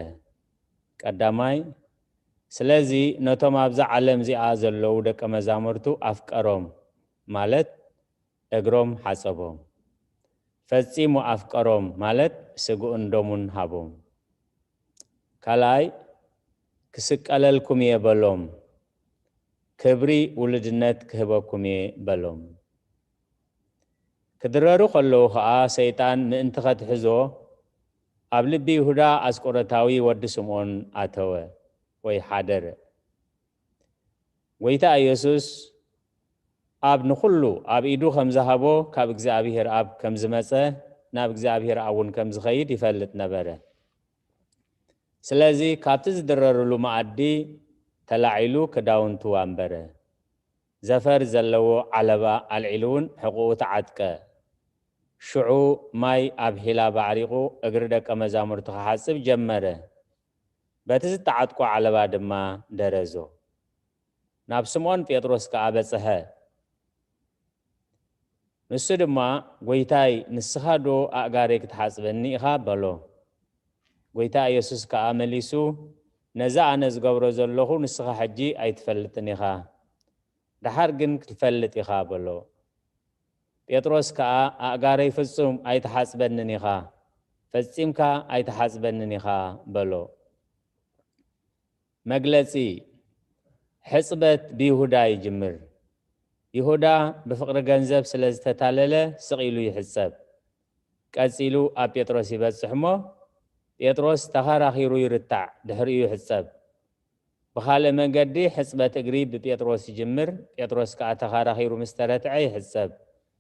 ቀዳማይ፣ ስለዚ ነቶም ኣብዛ ዓለም እዚኣ ዘለዉ ደቀ መዛሙርቱ ኣፍቀሮም፣ ማለት እግሮም ሓጸቦም። ፈጺሙ ኣፍቀሮም፣ ማለት ስግኡን ደሙን ሃቦም። ካልኣይ፣ ክስቀለልኩም እየ በሎም። ክብሪ ውሉድነት ክህበኩም እየ በሎም። ክድረሩ ከለዉ ኸኣ ሰይጣን ምእንቲ ኸትሕዞ ኣብ ልቢ ይሁዳ ኣስቆሮታዊ ወዲ ስምዖን ኣተወ ወይ ሓደረ። ጎይታ ኢየሱስ ኣብ ንኹሉ ኣብ ኢዱ ከም ዝሃቦ ካብ እግዚኣብሔር ኣብ ከም ዝመጸ ናብ እግዚኣብሔር ኣብ እውን ከም ዝኸይድ ይፈልጥ ነበረ። ስለዚ ካብቲ ዝድረርሉ መኣዲ ተላዒሉ ክዳውንቱ ኣንበረ። ዘፈር ዘለዎ ዓለባ ኣልዒሉ እውን ሕቑኡ ተዓጥቀ። ሽዑ ማይ ኣብ ሒላብ ኣዕሪቑ እግሪ ደቀ መዛሙርቱ ክሓጽብ ጀመረ። በቲ ዝተዓጥቆ ዓለባ ድማ ደረዞ። ናብ ስምዖን ጴጥሮስ ከኣ በጽሐ። ንሱ ድማ፣ "ጐይታይ፣ ንስኻ ዶ ኣእጋረይ ክትሓጽበኒ ኢኻ?" በሎ። ጐይታ ኢየሱስ ከኣ መሊሱ፣ "ነዚ ኣነ ዝገብሮ ዘለኹ ንስኻ ሕጂ ኣይትፈልጥን ኢኻ፣ ደሓር ግን ክትፈልጥ ኢኻ" በሎ። ጴጥሮስ ከኣ፣ "ኣእጋረይ ፍጹም ኣይትሓጽበንን ኢኻ፣ ፈጺምካ ኣይትሓጽበንን ኢኻ" በሎ። መግለጺ፣ ሕጽበት ብይሁዳ ይጅምር። ይሁዳ ብፍቕሪ ገንዘብ ስለ ዝተታለለ ስቕ ኢሉ ይሕጸብ። ቀጺሉ ኣብ ጴጥሮስ ይበጽሕ እሞ፣ ጴጥሮስ ተኻራኺሩ ይርታዕ፣ ድሕሪኡ ይሕጸብ። ብኻልእ መንገዲ፣ ሕጽበት እግሪ ብጴጥሮስ ይጅምር፣ ጴጥሮስ ከኣ ተኻራኺሩ ምስ ተረትዐ ይሕጸብ።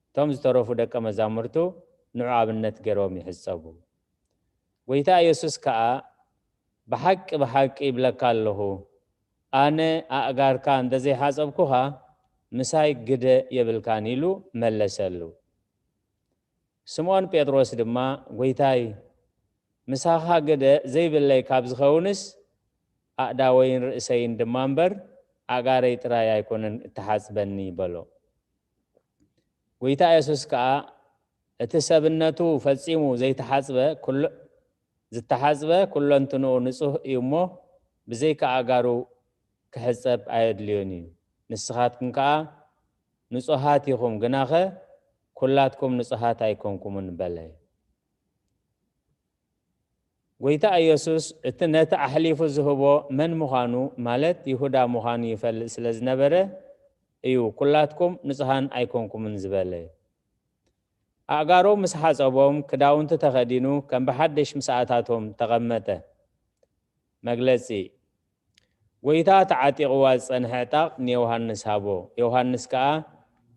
እቶም ዝተረፉ ደቀ መዛሙርቱ ንዑ ኣብነት ገይሮም ይሕጸቡ። ጐይታ ኢየሱስ ከኣ፣ "ብሓቂ፣ ብሓቂ ይብለካ ኣለኹ፣ ኣነ ኣእጋርካ እንተ ዘይሓጸብኩኻ፣ ምሳይ ግደ የብልካን" ኢሉ መለሰሉ። ስምዖን ጴጥሮስ ድማ፣ "ጐይታይ፣ ምሳኻ ግደ ዘይብለይ ካብ ዝኸውንስ፣ ኣእዳወይን ርእሰይን ድማ እምበር፣ ኣእጋረይ ጥራይ ኣይኮነን እተሓጽበኒ" በሎ። ጐይታ የሱስ ከኣ፣ "እቲ ሰብነቱ ፈጺሙ ዘይተሓጽበ፣ ኩሎ-፣ ዝተሓጽበ ኩለንትንኡ ንጹህ እዩ እሞ፣ ብዘይካ ኣእጋሩ ክሕጸብ ኣየድልዮን እዩ። ንስኻትኩም ከኣ ንጹሃት ኢኹም፣ ግናኸ ኩላትኩም ንጹሃት ኣይኮንኩምን" በለ። ጐይታ ኢየሱስ እቲ ነቲ ኣሕሊፉ ዝህቦ መን ምዃኑ፣ ማለት ይሁዳ ምዃኑ ይፈልጥ ስለ ዝነበረ እዩ፣ "ኩላትኩም ንጹሃን ኣይኮንኩምን" ዝበለ። ኣእጋሮም ምስ ሓጸቦም፣ ክዳውንቲ ተኸዲኑ፣ ከም ብሓድሽ ምስ ኣታቶም ተቐመጠ። መግለጺ፣ ጐይታ ተዓጢቕዋ ዝጸንሐ ዕጣቕ ንዮሃንስ ሃቦ። ዮሃንስ ከኣ፣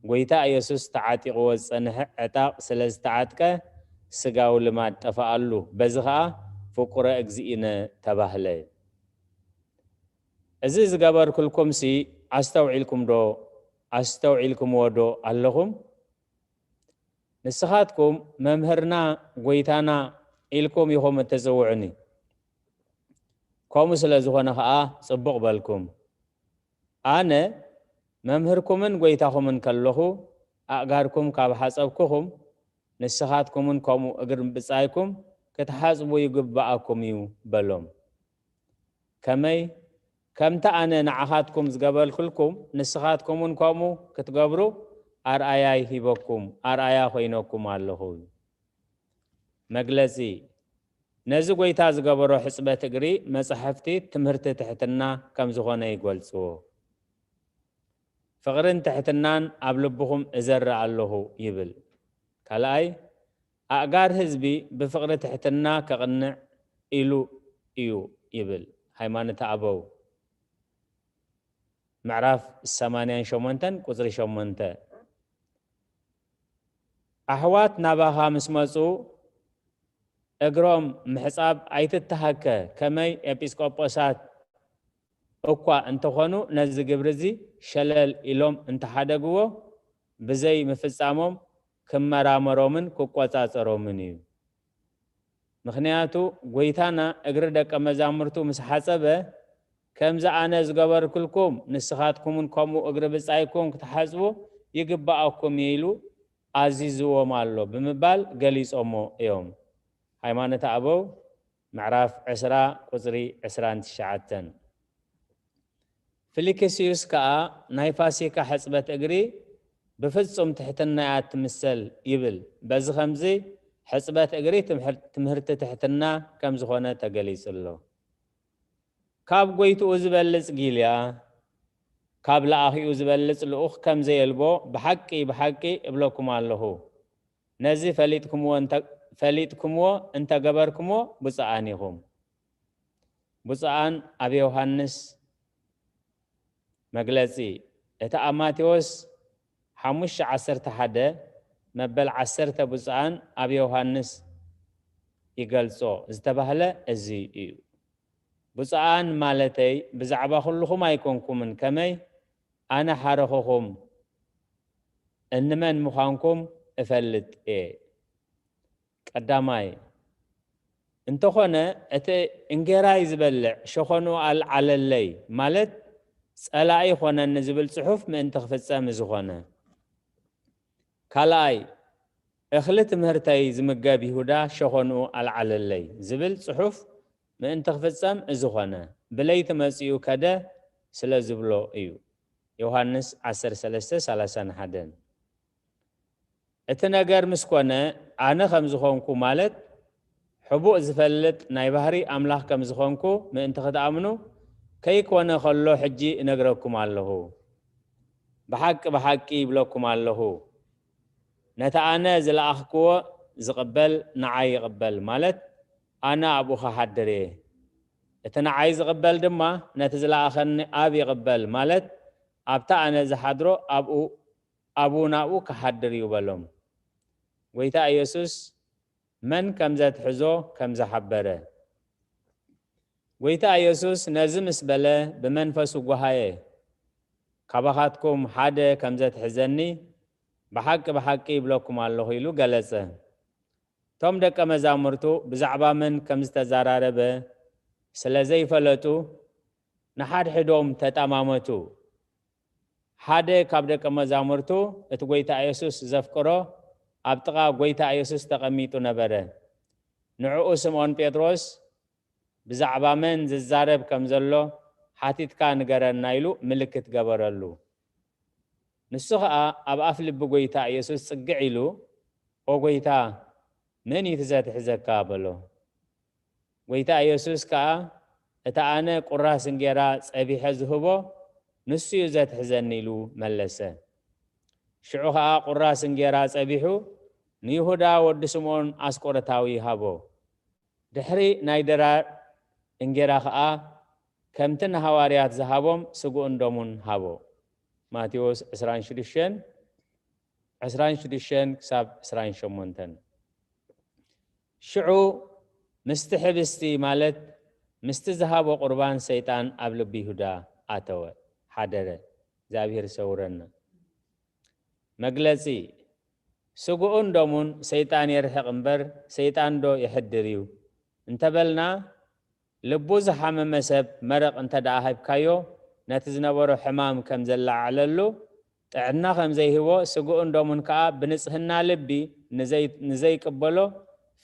ጐይታ ኢየሱስ ተዓጢቕዎ ዝጸንሐ ዕጣቕ ስለ ዝተዓጥቀ፣ ስጋዊ ልማድ ጠፍኣሉ። በዚ ኸኣ ፍቁረ እግዚእነ ተባህለ። እዚ ዝገበርኩልኩምሲ ኣስተውዒልኩም ዶ፣ ኣስተውዒልኩምዎ ዶ ኣለኹም? ንስኻትኩም መምህርና፣ ጐይታና ኢልኩም ኢኹም እትጽውዑኒ። ከምኡ ስለ ዝኾነ ኸኣ ጽቡቕ በልኩም። ኣነ መምህርኩምን ጐይታኹምን ከለኹ፣ ኣእጋርኩም ካብ ሓጸብኩኹም፣ ንስኻትኩምን ከምኡ እግሪ ብጻይኩም ክትሓጽቡ ይግብኣኩም እዩ በሎም። ከመይ? ከምቲ ኣነ ንዓኻትኩም ዝገበርኩልኩም፣ ንስኻትኩምን ከምኡ ክትገብሩ ኣርኣያ ሂበኩም፣ ኣርኣያ ኮይነኩም ኣለኹ። መግለጺ፣ ነዚ ጐይታ ዝገበሮ ሕጽበት እግሪ መጻሕፍቲ ትምህርቲ ትሕትና ከም ዝኾነ ይገልጽዎ። "ፍቕርን ትሕትናን ኣብ ልብኹም እዘርእ ኣለኹ" ይብል። ካልኣይ፣ "ኣእጋር ህዝቢ ብፍቕሪ ትሕትና ከቕንዕ ኢሉ እዩ" ይብል ሃይማኖተ ኣበው። ምዕራፍ ሰማንያን ሸሞንተን ቁጽሪ ሸሞንተ። ኣሕዋት ናባኻ ምስ መጹ፣ እግሮም ምሕጻብ ኣይትተሃከ፣ ከመይ ኤጲስቆጶሳት እኳ እንተኾኑ፣ ነዚ ግብሪ እዚ ሸለል ኢሎም እንተሓደግዎ፣ ብዘይ ምፍጻሞም ክመራመሮምን ክቆጻጸሮምን እዩ። ምኽንያቱ፣ ጐይታና እግሪ ደቀ መዛሙርቱ ምስ ሓጸበ፣ "ከምዚ ኣነ ዝገበርኩልኩም፣ ንስኻትኩምን ከምኡ እግሪ ብጻይኩም ክትሓጽቡ ይግባኣኩም እዩ ኢሉ ኣዚዝዎም ኣሎ ብምባል ገሊጾሞ እዮም። ሃይማኖተ ኣበው ምዕራፍ ዕስራ ቁጽሪ ዕስራን ትሽዓተን። ፊልክስዩስ ከኣ ናይ ፋሲካ ሕጽበት እግሪ ብፍጹም ትሕትና እያ ትምሰል ይብል። በዚ ኸምዚ ሕጽበት እግሪ ትምህር-፣ ትምህርቲ ትሕትና ከም ዝኾነ ተገሊጹ ኣሎ። ካብ ጎይትኡ ዝበልጽ ጊልያ፣ ካብ ለኣኺኡ ዝበልጽ ልኡኽ ከም ዘየልቦ ብሓቂ፣ ብሓቂ እብለኩም ኣለኹ። ነዚ ፈሊጥኩምዎ እንተ-፣ ፈሊጥኩምዎ እንተገበርኩምዎ ብፁዓን ኢኹም። ብፁዓን ኣብ ዮሃንስ መግለጺ፣ እቲ ኣብ ማቴዎስ ሓሙሽተ ዓሰርተ ሓደ መበል ዓሰርተ ብፁዓን ኣብ ዮሃንስ ይገልጾ ዝተባህለ እዚ እዩ። ብፁዓን ማለተይ ብዛዕባ ኩልኹም ኣይኮንኩምን፣ ከመይ ኣነ ሓረኹኹም እንመን ምዃንኩም እፈልጥ እየ። ቀዳማይ፣ እንተኾነ እቲ እንጌራይ ዝበልዕ ሸኾኑ ኣልዓለለይ ማለት ጸላኢ ኾነኒ ዝብል ጽሑፍ ምእንቲ ክፍጸም እዚ ኾነ። ካልኣይ፣ እኽሊ ትምህርተይ ዝምገብ ይሁዳ ሸኾንኡ ኣልዓለለይ ዝብል ጽሑፍ ምእንቲ ክፍጸም እዚ ኾነ። ብለይቲ መጺኡ ከደ ስለ ዝብሎ እዩ። ዮሃንስ ዓሰርተ ሰለስተ ሰላሳን ሓደን። እቲ ነገር ምስ ኮነ፣ ኣነ ከም ዝኾንኩ፣ ማለት ሕቡእ ዝፈልጥ ናይ ባህሪ ኣምላኽ ከም ዝኾንኩ ምእንቲ ክትኣምኑ፣ ከይኮነ ከሎ ሕጂ እነግረኩም ኣለኹ። ብሓቂ፣ ብሓቂ ይብለኩም ኣለኹ፣ ነቲ ኣነ ዝለኣኽክዎ ዝቕበል ንዓይ ይቕበል፣ ማለት ኣነ ኣብኡ ኽሓድር እየ። እቲ ንዓይ ዝቕበል ድማ ነቲ ዝለኣኸኒ ኣብ ይቕበል፣ ማለት ኣብታ ኣነ ዝሓድሮ ኣብኡ፣ ኣብኡ ናብኡ ክሓድር እዩ በሎም። ጎይታ ኢየሱስ መን ከም ዘትሕዞ ከም ዝሓበረ። ጎይታ ኢየሱስ ነዚ ምስ በለ ብመንፈሱ ጓሃየ፣ ካባኻትኩም ሓደ ከም ዘትሕዘኒ ብሓቂ ብሓቂ ይብለኩም ኣለኹ ኢሉ ገለጸ። እቶም ደቀ መዛሙርቱ ብዛዕባ መን ከም ዝተዘራረበ ስለ ዘይፈለጡ ንሓድሕዶም ተጠማመቱ። ሓደ ካብ ደቀ መዛሙርቱ እቲ ጎይታ ኢየሱስ ዘፍቅሮ ኣብ ጥቓ ጎይታ ኢየሱስ ተቐሚጡ ነበረ። ንዕኡ ስምዖን ጴጥሮስ ብዛዕባ መን ዝዛረብ ከም ዘሎ ሓቲትካ ንገረና ኢሉ ምልክት ገበረሉ። ንሱ ኸኣ ኣብ ኣፍ ልቢ ጎይታ ኢየሱስ ጽግዕ ኢሉ፣ "ኦ ጎይታ፣ መን እዩ እቲ ዘትሕዘካ?" በሎ። ጎይታ ኢየሱስ ከኣ፣ "እቲ ኣነ ቁራስ እንጌራ ጸቢሐ ዝህቦ፣ ንሱ እዩ ዘትሕዘኒ" ኢሉ መለሰ። ሽዑ ኸኣ ቁራስ እንጌራ ጸቢሑ ንይሁዳ ወዲ ስምዖን ኣስቆሮታዊ ሃቦ። ድሕሪ ናይ ድራር እንጌራ ኸኣ ከምቲ ንሃዋርያት ዝሃቦም ስግኡን ደሙን ሃቦ። ማቴዎስ ዕስራን ሽዱሽተን፣ ዕስራን ሽዱሽተን ክሳብ ዕስራን ሸሞንተን። ሽዑ ምስቲ ሕብስቲ፣ ማለት ምስቲ ዝሃቦ ቁርባን፣ ሰይጣን ኣብ ልቢ ይሁዳ ኣተወ፣ ሓደረ። እግዚኣብሔር ይሰውረና። መግለጺ፣ ስግኡን ደሙን ሰይጣን የርሕቕ እምበር፣ ሰይጣን ዶ የሕድር እዩ እንተበልና፣ ልቡ ዝሓመመ ሰብ መረቕ እንተ ደኣ ሃብካዮ፣ ነቲ ዝነበሮ ሕማም ከም ዘለዓዕለሉ፣ ጥዕና ከም ዘይህቦ፣ ስግኡን ደሙን ከኣ ብንጽህና ልቢ ንዘይ-፣ ንዘይቅበሎ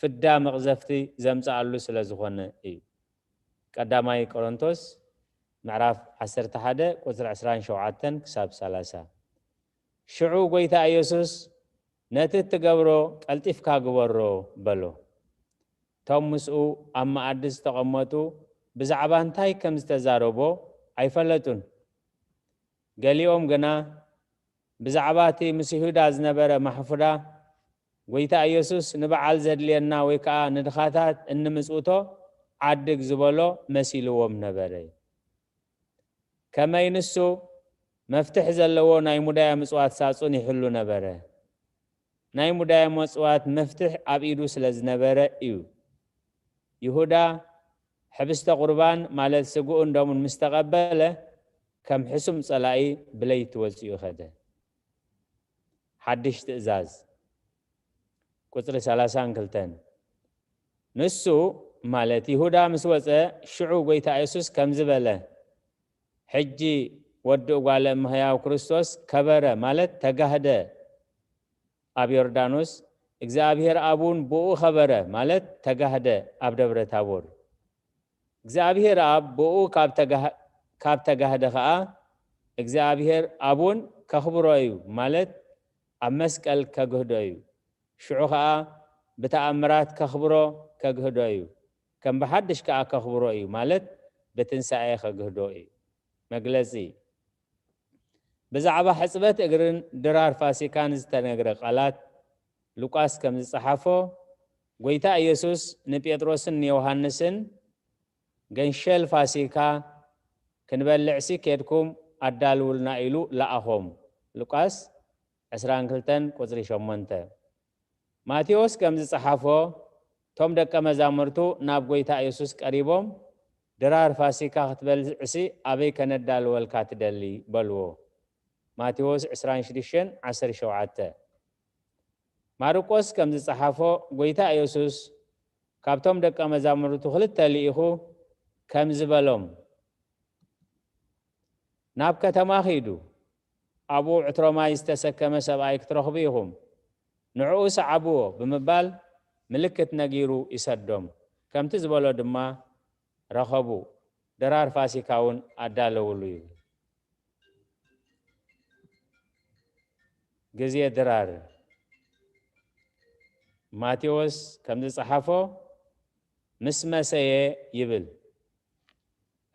ፍዳ መቕዘፍቲ ዘምጽኣሉ ስለ ዝኾነ እዩ። ቀዳማይ ቆሮንቶስ ምዕራፍ ዓሰርተ ሓደ ቁጽሪ ዕስራን ሸውዓተን ክሳብ ሰላሳ። ሽዑ ጎይታ ኢየሱስ፣ "ነቲ እትገብሮ ቀልጢፍካ ግበሮ" በሎ። እቶም ምስኡ ኣብ መኣዲ ዝተቐመጡ ብዛዕባ እንታይ ከም ዝተዛረቦ ኣይፈለጡን። ገሊኦም ግና ብዛዕባ እቲ ምስ ይሁዳ ዝነበረ ማሕፉዳ፣ ጎይታ ኢየሱስ ንበዓል ዘድልየና ወይ ከኣ ንድኻታት እንምጽውቶ ዓድግ ዝበሎ መሲልዎም ነበረ። ከመይ ንሱ መፍትሕ ዘለዎ ናይ ሙዳየ ምጽዋት ሳጹን ይሕሉ ነበረ። ናይ ሙዳየ ምጽዋት መፍትሕ ኣብ ኢዱ ስለ ዝነበረ እዩ። ይሁዳ ሕብስተ ቁርባን፣ ማለት ስግኡን ደሙን ምስ ተቐበለ፣ ከም ሕሱም ጸላኢ ብለይቲ ወጺኡ ኸደ። ሓድሽ ትእዛዝ፣ ቁጽሪ ሰላሳን ክልተን። ንሱ፣ ማለት ይሁዳ ምስ ወጸ፣ ሽዑ ጎይታ የሱስ ከምዚ በለ፣ "ሕጂ ወዲ እጓለ እመሕያው ክርስቶስ ከበረ ማለት ተጋህደ ኣብ ዮርዳኖስ፣ እግዚኣብሔር ኣብ እውን ብኡ ኸበረ ማለት ተጋህደ ኣብ ደብረ ታቦር። እግዚኣብሔር ኣብ ብኡ ካብ ተጋህ-፣ ካብ ተጋህደ ኸኣ እግዚኣብሔር ኣብ እውን ከኽብሮ እዩ ማለት ኣብ መስቀል ከግህዶ እዩ። ሽዑ ኸኣ ብተኣምራት ከኽብሮ ከግህዶ እዩ። ከም ብሓድሽ ከኣ ከኽብሮ እዩ ማለት ብትንሳኤ ከግህዶ እዩ። መግለጺ። ብዛዕባ ሕጽበት እግርን ድራር ፋሲካን ዝተነግረ ቃላት ሉቃስ ከም ዝጸሓፎ፣ ጎይታ ኢየሱስ ንጴጥሮስን ንዮሃንስን፣ "ገንሸል ፋሲካ ክንበልዕሲ ኬድኩም ኣዳልውልና" ኢሉ ለኣኾም። ሉቃስ ዕስራን ክልተን ቁጽሪ ሸሞንተ። ማቴዎስ ከም ዝጸሓፎ፣ እቶም ደቀ መዛሙርቱ ናብ ጎይታ ኢየሱስ ቀሪቦም፣ "ድራር ፋሲካ ክትበልዕሲ ኣበይ ከነዳልወልካ ትደሊ?" በልዎ። ማቴዎስ ዕስራን ሽዱሽተን ዓሰርተ ሸውዓተ። ማርቆስ ከም ዝጸሓፎ፣ ጎይታ ኢየሱስ ካብቶም ደቀ መዛሙርቱ ክልተ ልኢኹ ከምዚ በሎም፣ "ናብ ከተማ ኺዱ፣ ኣብኡ ዕትሮ ማይ ዝተሰከመ ሰብኣይ ክትረኽቡ ኢኹም። ንዕኡ ሰዓብዎ" ብምባል ምልክት ነጊሩ ይሰዶም። ከምቲ ዝበሎ ድማ ረኸቡ። ድራር ፋሲካ እውን ኣዳለውሉ ይብል። ግዜ ድራር። ማቴዎስ ከም ዝጸሓፎ፣ "ምስ መሰየ" ይብል።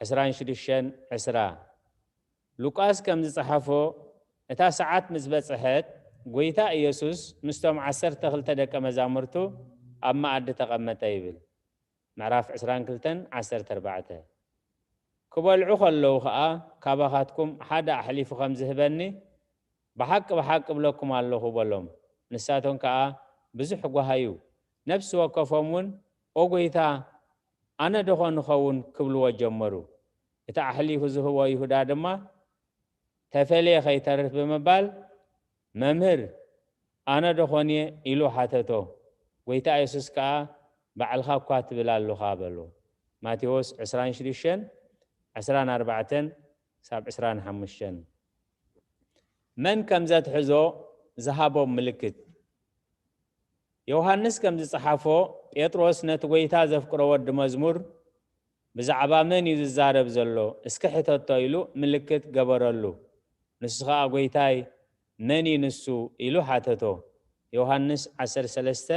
ዕስራን ሽዱሽተን ዕስራ። ሉቃስ ከም ዝጸሓፎ፣ እታ ሰዓት ምስ በጽሐት፣ ጎይታ ኢየሱስ ምስቶም ዓሰርተ ክልተ ደቀ መዛሙርቱ ኣብ መኣዲ ተቐመጠ ይብል። ምዕራፍ ዕስራን ክልተን ዓሰርተ ኣርባዕተ። "ክበልዑ ከለዉ ኸኣ፣ ካባኻትኩም ሓደ ኣሕሊፉ ከም ዝህበኒ፣ ብሓቂ፣ ብሓቂ እብለኩም ኣለኹ" በሎም። ንሳቶም ከኣ ብዙሕ ጓሃዩ። ነፍሲ ወከፎም እውን፣ "ኦ ጎይታ፣ ኣነ ደኾን እኸውን?" ክብልዎ ጀመሩ። እቲ ኣሕሊፉ ዝህቦ ይሁዳ ድማ፣ "ተፈልየ ከይተርፍ" ብምባል፣ "መምህር፣ ኣነ ደኾን እየ?" ኢሉ ሓተቶ። ጎይታ የሱስ ከኣ፣ "ባዕልኻ እኳ ትብል ኣሎኻ" በሎ። ማቴዎስ ዕስራን ሽዱሽተን፣ ዕስራን ኣርባዕተን ሳብ ዕስራን ሓሙሽተን። መን ከም ዘትሕዞ ዝሃቦም ምልክት። ዮሃንስ ከም ዝጸሓፎ፣ ጴጥሮስ ነቲ ጐይታ ዘፍቅሮ ወዲ መዝሙር፣ "ብዛዕባ መን እዩ ዝዛረብ ዘሎ? እስኪ ሕተቶ" ኢሉ ምልክት ገበረሉ። ንሱ ኸኣ፣ "ጐይታይ፣ መን እዩ ንሱ?" ኢሉ ሓተቶ። ዮሃንስ ዓሰርተ ሰለስተ፣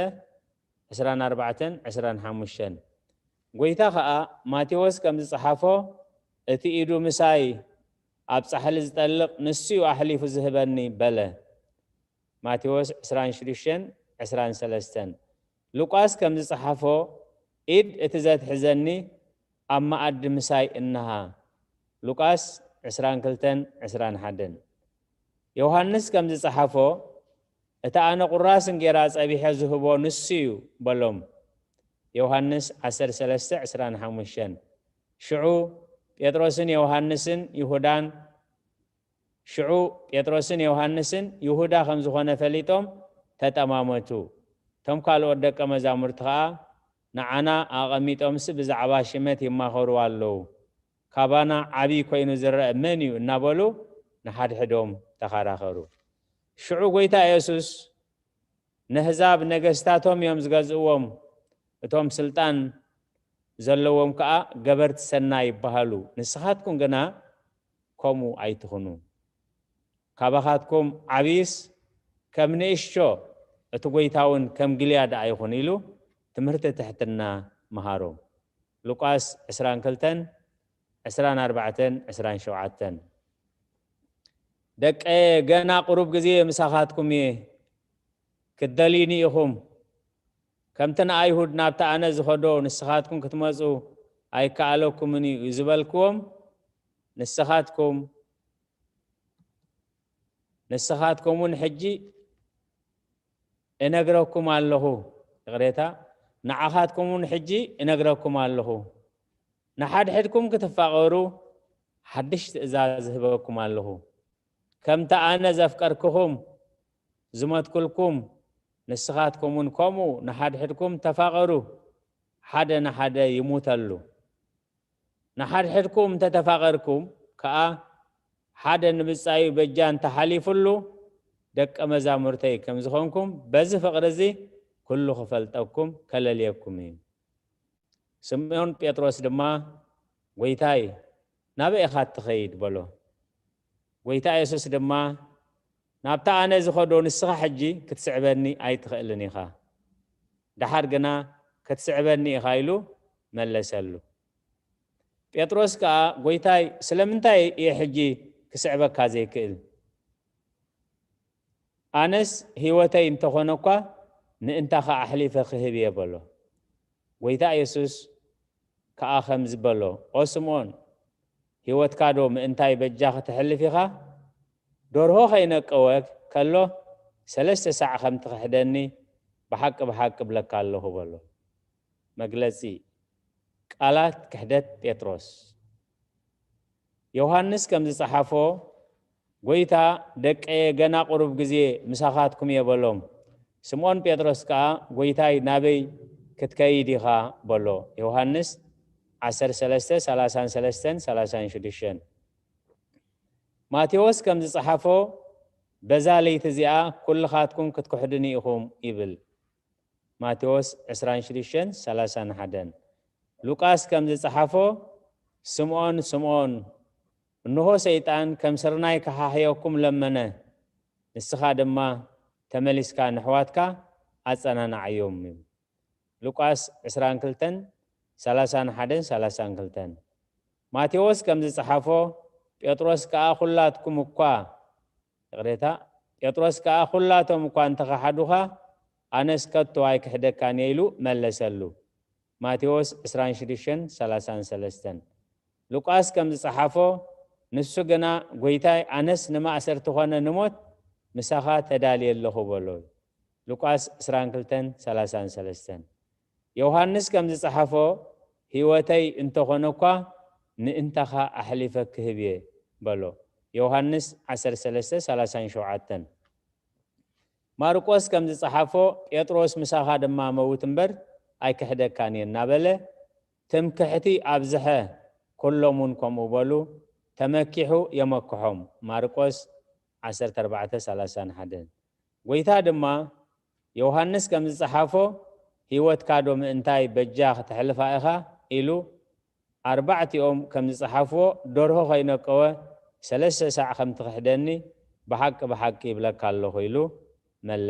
ዕስራን ኣርባዕተን ዕስራን ሓሙሽተን። ጐይታ ኸኣ፣ ማቴዎስ ከም ዝጸሓፎ፣ "እቲ ኢዱ ምሳይ ኣብ ጻሕሊ ዝጠልቕ ንሱ እዩ ኣሕሊፉ ዝህበኒ" በለ። ማቴዎስ ዕስራን ሽዱሽተን፣ ዕስራን ሰለስተን። ሉቃስ ከም ዝጸሓፎ፣ "ኢድ እቲ ዘትሕዘኒ ኣብ መኣዲ ምሳይ እንሃ" ሉቃስ ዕስራን ክልተን፣ ዕስራን ሓደን። ዮሃንስ ከም ዝጸሓፎ፣ "እቲ ኣነ ቁራስ እንጌራ ጸቢሐ ዝህቦ ንሱ እዩ" በሎም። ዮሃንስ ዓሰርተ ሰለስተ፣ ዕስራን ሓሙሽተን። ሽዑ ጴጥሮስን ዮሃንስን ይሁዳን ሽዑ ጴጥሮስን ዮሃንስን ይሁዳ ከም ዝኾነ ፈሊጦም ተጠማመቱ። እቶም ካልኦት ደቀ መዛሙርቲ ኸኣ ንዓና ኣቐሚጦምሲ ብዛዕባ ሽመት ይማኸሩ ኣለዉ። ካባና ዓብዪ ኮይኑ ዝረአ መን እዩ? እናበሉ ንሓድሕዶም ተኸራኸሩ። ሽዑ ጐይታ የሱስ ነህዛብ ነገስታቶም እዮም ዝገዝእዎም፣ እቶም ስልጣን ዘለዎም ከኣ ገበርቲ ሰናይ ይበሃሉ። ንስኻትኩም ግና ከምኡ ኣይትኹኑ። ካባኻትኩም ዓብይስ ከም ንእሽቶ፣ እቲ ጐይታ እውን ከም ግልያ ደኣ ይኹን ኢሉ ትምህርቲ ትሕትና መሃሮም። ሉቃስ ዕስራን ክልተን፣ ዕስራን ኣርባዕተን፣ ዕስራን ሸውዓተን። ደቀየ፣ ገና ቁሩብ ግዜ ምሳኻትኩም እየ፣ ክትደልዩኒ ኢኹም። ከምቲ ንኣይሁድ ናብቲ ኣነ ዝኸዶ ንስኻትኩም ክትመጹ ኣይከኣለኩምን እዩ ዝበልክዎም፣ ንስኻትኩም፣ ንስኻትኩም እውን ሕጂ እነግረኩም ኣለኹ፣ ይቕሬታ፣ ንዓኻትኩም እውን ሕጂ እነግረኩም ኣለኹ፣ ንሓድሕድኩም ክትፋቐሩ ሓድሽ ትእዛዝ እህበኩም ኣለኹ። ከምቲ ኣነ ዘፍቀርክኹም፣ ዝሞትኩልኩም፣ ንስኻትኩም እውን ከምኡ ንሓድሕድኩም ተፋቐሩ፣ ሓደ ንሓደ ይሙተሉ። ንሓድሕድኩም እንተ ተፋቐርኩም ከኣ፣ ሓደ ንብጻዩ በጃ እንተሓሊፉሉ፣ ደቀ መዛሙርተይ ከም ዝኾንኩም፣ በዚ ፍቕሪ እዚ ኩሉ ክፈልጠኩም፣ ከለልየኩም እዩ። ስምዖን ጴጥሮስ ድማ፣ "ጐይታይ፣ ናበይ ኢኻ እትኸይድ?" በሎ። ጐይታ የሱስ ድማ፣ "ናብታ ኣነ ዝኸዶ ንስኻ ሕጂ ክትስዕበኒ ኣይትኽእልን ኢኻ። ደሓር ግና ክትስዕበኒ ኢኻ" ኢሉ መለሰሉ። ጴጥሮስ ከኣ፣ "ጐይታይ፣ ስለምንታይ እየ ሕጂ ክስዕበካ ዘይክእል? ኣነስ ህይወተይ እንተኾነ እኳ ምእንታኻ ኣሕሊፈ ክህብ እየ" በሎ። ጐይታ የሱስ ከኣ ከምዚ በሎ፣ "ኦ ስምኦን፣ ህይወትካ ዶ ምእንታይ በጃ ከተሕልፍ ኢኻ? ደርሆ ከይነቀወ ከሎ ሰለስተ ሳዕ ከም ትኽሕደኒ ብሓቂ ብሓቂ እብለካ ኣለኹ" በሎ። መግለጺ ቃላት ክሕደት ጴጥሮስ። ዮሃንስ ከም ዝጸሓፎ፣ "ጐይታ፣ ደቀየ ገና ቁሩብ ግዜ ምሳኻትኩም እየ" በሎም። ስምዖን ጴጥሮስ ከኣ፣ "ጐይታይ፣ ናበይ ክትከይድ ኢኻ?" በሎ። ዮሃንስ ዓሰርተ ሰለስተ፣ ሰላሳን ሰለስተን፣ ሰላሳን ሽዱሽተን። ማቴዎስ ከም ዝጸሓፎ፣ "በዛ ለይቲ እዚኣ ኩልኻትኩም ክትክሕዱኒ ኢኹም" ይብል። ማቴዎስ ዕስራን ሽዱሽተን፣ ሰላሳን ሓደን። ሉቃስ ከም ዝጸሓፎ፣ "ስምዖን፣ ስምዖን፣ እንሆ ሰይጣን ከም ስርናይ ክሓሕየኩም ለመነ፣ ንስኻ ድማ ተመሊስካ ንሕዋትካ ኣጸናንዓዮም" እዩ። ሉቃስ ዕስራን ክልተን፣ ሰላሳን ሓደን፣ ሰላሳን ክልተን። ማቴዎስ ከም ዝጸሓፎ፣ ጴጥሮስ ከኣ ኩላትኩም እኳ፣ ይቕሬታ፣ ጴጥሮስ ከኣ ኩላቶም እኳ እንተኸሓዱኻ፣ ኣነስ ከቶ ኣይክሕደካን እየ ኢሉ መለሰሉ። ማቴዎስ ዕስራን ሽዱሽተን፣ ሰላሳን ሰለስተን። ሉቃስ ከም ዝጸሓፎ፣ ንሱ ግና፣ "ጐይታይ፣ ኣነስ ንማእሰርቲ ኾነ ንሞት ምሳኻ ተዳልየ ኣለኹ" በሎ። ሉቃስ ዕስራን ክልተን፣ ሰላሳን ሰለስተን። ዮሃንስ ከም ዝጸሓፎ፣ "ህይወተይ እንተኾነ እኳ ምእንታኻ ኣሕሊፈ ክህብ እየ" በሎ። ዮሃንስ ዓሰርተ ሰለስተ፣ ሰላሳን ሸውዓተን። ማርቆስ ከም ዝጸሓፎ፣ "ጴጥሮስ ምሳኻ ድማ መውት እምበር ኣይክሕደካን እየ" እናበለ ትምክሕቲ ኣብዝሐ፣ ኩሎም እውን ከምኡ በሉ፣ ተመኪሑ የመክሖም። ማርቆስ ዓሰርተ ኣርባዕተ፣ ሰላሳን ሓደን። ጐይታ ድማ፣ ዮሃንስ ከም ዝጸሓፎ፣ "ህይወትካ ዶ ምእንታይ በጃ ክተሕልፋ ኢኻ?" ኢሉ ኣርባዕቲኦም ከም ዝጸሓፍዎ፣ "ደርሆ ከይነቀወ ሰለስተ ሳዕ ከም ትኽሕደኒ ብሓቂ ብሓቂ ይብለካ ኣለኹ" ኢሉ መለ-፣